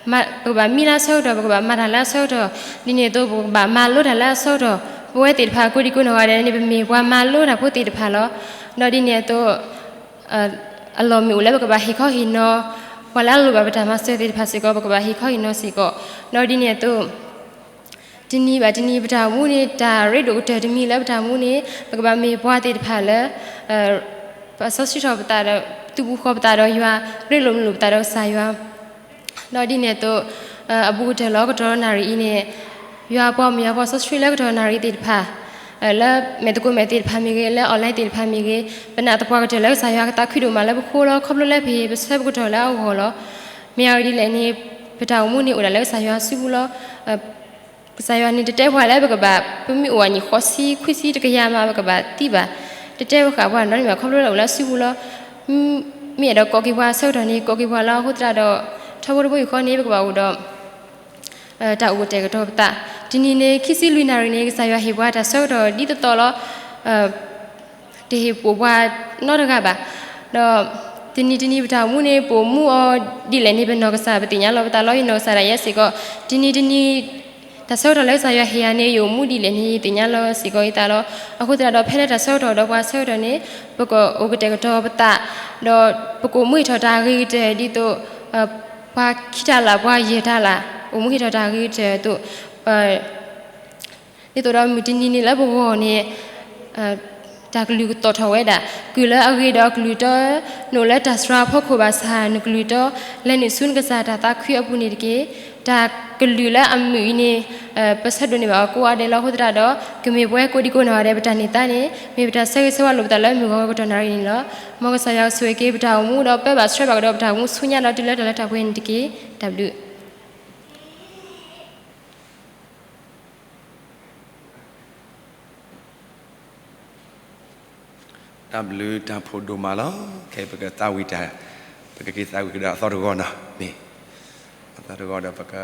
မံလၢအဆၢကတီၢ်, ပကဘၣ်မၤတၢ်လၢအဆၢကတီၢ်, ဒ်န့ၣ်အသိး ပကဘၣ်မၤလိတၢ်လၢအဆၢကတီၢ်, ပဝဲသ့ၣ်တဖၣ် ကိးဒံကိးနီၢ်ဂၤဒဲးန့ၣ် ပမ့ၢ်ပှၤမၤလိတၢ်ဖိသ့ၣ်တဖၣ်လီၤ. ဒီးဒ်န့ၣ်အသိး အလီၢ်မ့ၢ်အိၣ်လၢပကဘၣ်ဟ့ၣ်ခီဟ့ၣ်နီၤ ပှၤလၢအလိၣ်ဘၣ်ပတၢ်မၤစၢၤသ့ၣ်တဖၣ်စ့ၢ်ကီး ပကဘၣ်ဟ့ၣ်ခီဟ့ၣ်နီၤစ့ၢ်ကီး, ဒီးဒ်န့ၣ်အသိး တနံၤဘၣ်တနံၤပတၢ်အိၣ်မူန့ၣ် တၢ်ရ့ဒိၣ်ကတၢၢ်တမံၤလၢပတၢ်အိၣ်မူန့ၣ် ပကဘၣ်မ့ၢ်ပှၤသ့ၣ်တဖၣ်လၢ ပစီဆှံထီၣ်ပသးဒီး သုးပူၤဃီၤပသးဒီးယွၤ, ရ့လိာ်မုာ်လိာ်ပသးဒီးကစၢ်ယွၤ ဒီးဒ်န့ၣ်အသိး အဘူးကတၢၢ်လီၤ ကတီၢ်နၣ်ရံၣ်အံၤန့ၣ် ယွၤပှၤမုၣ်ယွၤပှၤစီဆှံလၢကတီၢ်နၣ်ရံၣ်သ့ၣ်တဖၣ် လၢမဲာ်သကိးမဲာ်သ့ၣ်တဖၣ်မ့ၢ်ဂ့ၤ, လၢ online သ့ၣ်တဖၣ်မ့ၢ်ဂ့ၤ, ပနာ်သပှၢ်ကတၢၢ်လၢကစၢ်ယွၤကသးခုဒိၣ်မးလၢပဃိလီၤ. ခီဖျိလၢပဟ့ၣ်ပဆၢပကတီၢ်လၢအဂီၢ်လီၤ. မ့ၢ်အဂ့ၢ်ဒ်လဲၣ်န့ၣ် ပတၢ်အိၣ်မူန့ၣ်အိၣ်ဒၣ်လၢကစၢ်ယွၤစုပူၤလီၤ. ကစၢ်ယွၤန့ၣ်တတဲပှၤလၢပကဘၣ် ပမ့ၢ်အိၣ်အနံၣ်ဃိးဆံ ခွံဆံ တကယၤမး ပကဘၣ်သံဘၣ်. တတဲပဃာ်ပှၤနီတမံၤဘၣ် ခီဖျိလၢအိၣ်လၢအစုပူၤလီၤ. မ့ၢ်အဲၣ်ဒိးကိးက့ၤပှၤအဆၢကတီၢ်န့ၣ် ကိးက့ၤပှၤလီၤ. အဃိသတးဒီး ထီဘိတဘိယူၢ်ဃီန့ၣ် ပကဘၣ်အိၣ်ဒီး တၢ်အိၣ်ကတဲာ်ကတီၤပသး. တနံၤန့ၣ် ခံဆံလွံၢ်နၣ်ရံၣ်န့ၣ် ကစၢ်ယွၤဟ့ၣ်ပှၤတၢ်ဆၢကတီၢ်ဒ်သိးသိးလီၤ. တဟ့ၣ်ပိာ်ပှၤနီတဂၤဘၣ်. ဒီးတနံၤတနံၤပတၢ်အိၣ်မူန့ၣ် ပအိၣ်မူအီၤဒ်လဲၣ်န့ၣ် ပနီၢ်ကစၢ်ပသ့ၣ်ညါလီၤပသးလီၤ. ယနီၢ်ကစၢ်ဒၣ်ယဲစ့ၢ်ကီး တနံၤတနံၤ တၢ်ဆၢကတီၢ်လၢကစၢ်ယွၤဟ့ၣ်ယၤန့ၣ် ယအိၣ်မူဒ်လဲၣ်န့ၣ် ယသ့ၣ်ညါလီၤစ့ၢ်ကီးယသးလီၤ. အဃိသတးဒီး ဖဲလၢတၢ်ဆၢကတီၢ်ဒီးပှၤဆၢကတီၢ်န့ၣ် ပကအိၣ်ကတဲာ်ကတီၤပသး, ဒီးပကအိၣ်မူဟ့ၣ်ထီၣ်တၢ်ဂ့ၤကတၢၢ်ဒ်သိး ပှၤခံတၢ်လၢ် ပှၤယဲၢ်တၢ်လၢ် အိၣ်မူဟ့ၣ်ထီၣ်တၢ်ဂ့ၤကတၢၢ်အသိး ဒ်သိးဒီးမုၢ်တနံၤန့ၣ်လၢပဂီၢ်န့ၣ် တၢ်ကလုၢ်ကသီၣ်ထီၣ်ဝဲဒၣ်, ကုၢ်လၢအဂ့ၤဒီးအကလုၢ်တီ, နအိၣ်လၢတၢ်စှၤအဖီခိၣ်ဘၣ်ဆၣ် နကလုၢ်တီ, လဲၤနုာ်ဆူနကစၢ်တၢ်သးခုအပူၤန့ၣ်တက့ၢ်. တၢ်ကလုၢ်လၢအမုာ်အံၤန့ၣ် ပဆၢဒိးန့ၢ်ဘၣ်အီၤကိးဂၤဒဲးလီၤ. အဃိသတးဒီး ကမ့ၢ်ပဝဲကိးဒံကိးနီၢ်ဂၤဒဲး ပတၢ်န့ၢ်သါန့ၣ် မ့ၢ်ပတၢ်ဆၢဂ့ၤဆၢဝါလိာ်ပသးလၢမုၢ်ဂီၤကတီၢ်နၣ်ရံၣ်န့ၣ်လီၤ. မ်ကစၢ်ယွၤကဆိၣ်ဂ့ၤက့ၤပတၢ်အိၣ်မူ ဒီးပၢဘၣ်ဆှၢဘၣ်ကဒီးပတၢ်အိၣ်မူဆူညါဒီးတုၤလၢတၢ်လၢတၢ်ပှဲၤန့ၣ်တက့ၢ်. တၢ်ဘျုး တၢ်ဘျုးတၢ်ဖှိၣ်ဒိၣ်မးလီၤ. ခဲအံၤပကသးဝံၣ်တၢ်, ပကက့ၤသးဝံၣ်ကဒီးအသီတဂီၢ်နီၤ, မ့ၢ် အသီတဂီၢ်ဒီးပက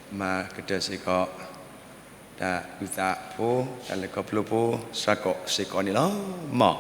မၤကတၢၢ်စ့ၢ်ကီး တၢ်အုၣ်သးဖိ, တၢ်လဲၤခီဖျိဖိ, စှၤကိာ်စ့ၢ်ကီးန့ၣ်လီၤ. မ်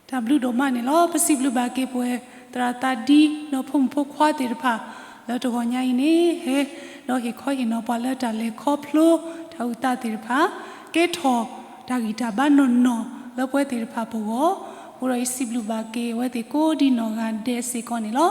တၢ်ဘျုးဒိၣ်မးန့ၣ်လီၤ. ပစံးဘျုးဘၣ်က့ၤပဝဲသရၣ်သးဒံ ဒီးဖိမုၣ်ဖိခွါသ့ၣ်တဖၣ် လၢတဂီၤညါအံၤန့ၣ် ဟဲဒီးဟ့ၣ်ခီဟ့ၣ်နီၤပှၤလၢတၢ်လဲၤခီဖျိ တၢ်အုၣ်သးသ့ၣ်တဖၣ် ကဲထီၣ်တၢ်ဂံၢ်တၢ်ဘါနီၢ်နီၢ်လၢပဝဲသ့ၣ်တဖၣ်ပဂီၢ်, အဃိဒီးယစံးဘျုးဘၣ်က့ၤအဝဲသ့ၣ်ကိးဒံနီၢ်ဂၤဒဲးစ့ၢ်ကီးန့ၣ်လီၤ.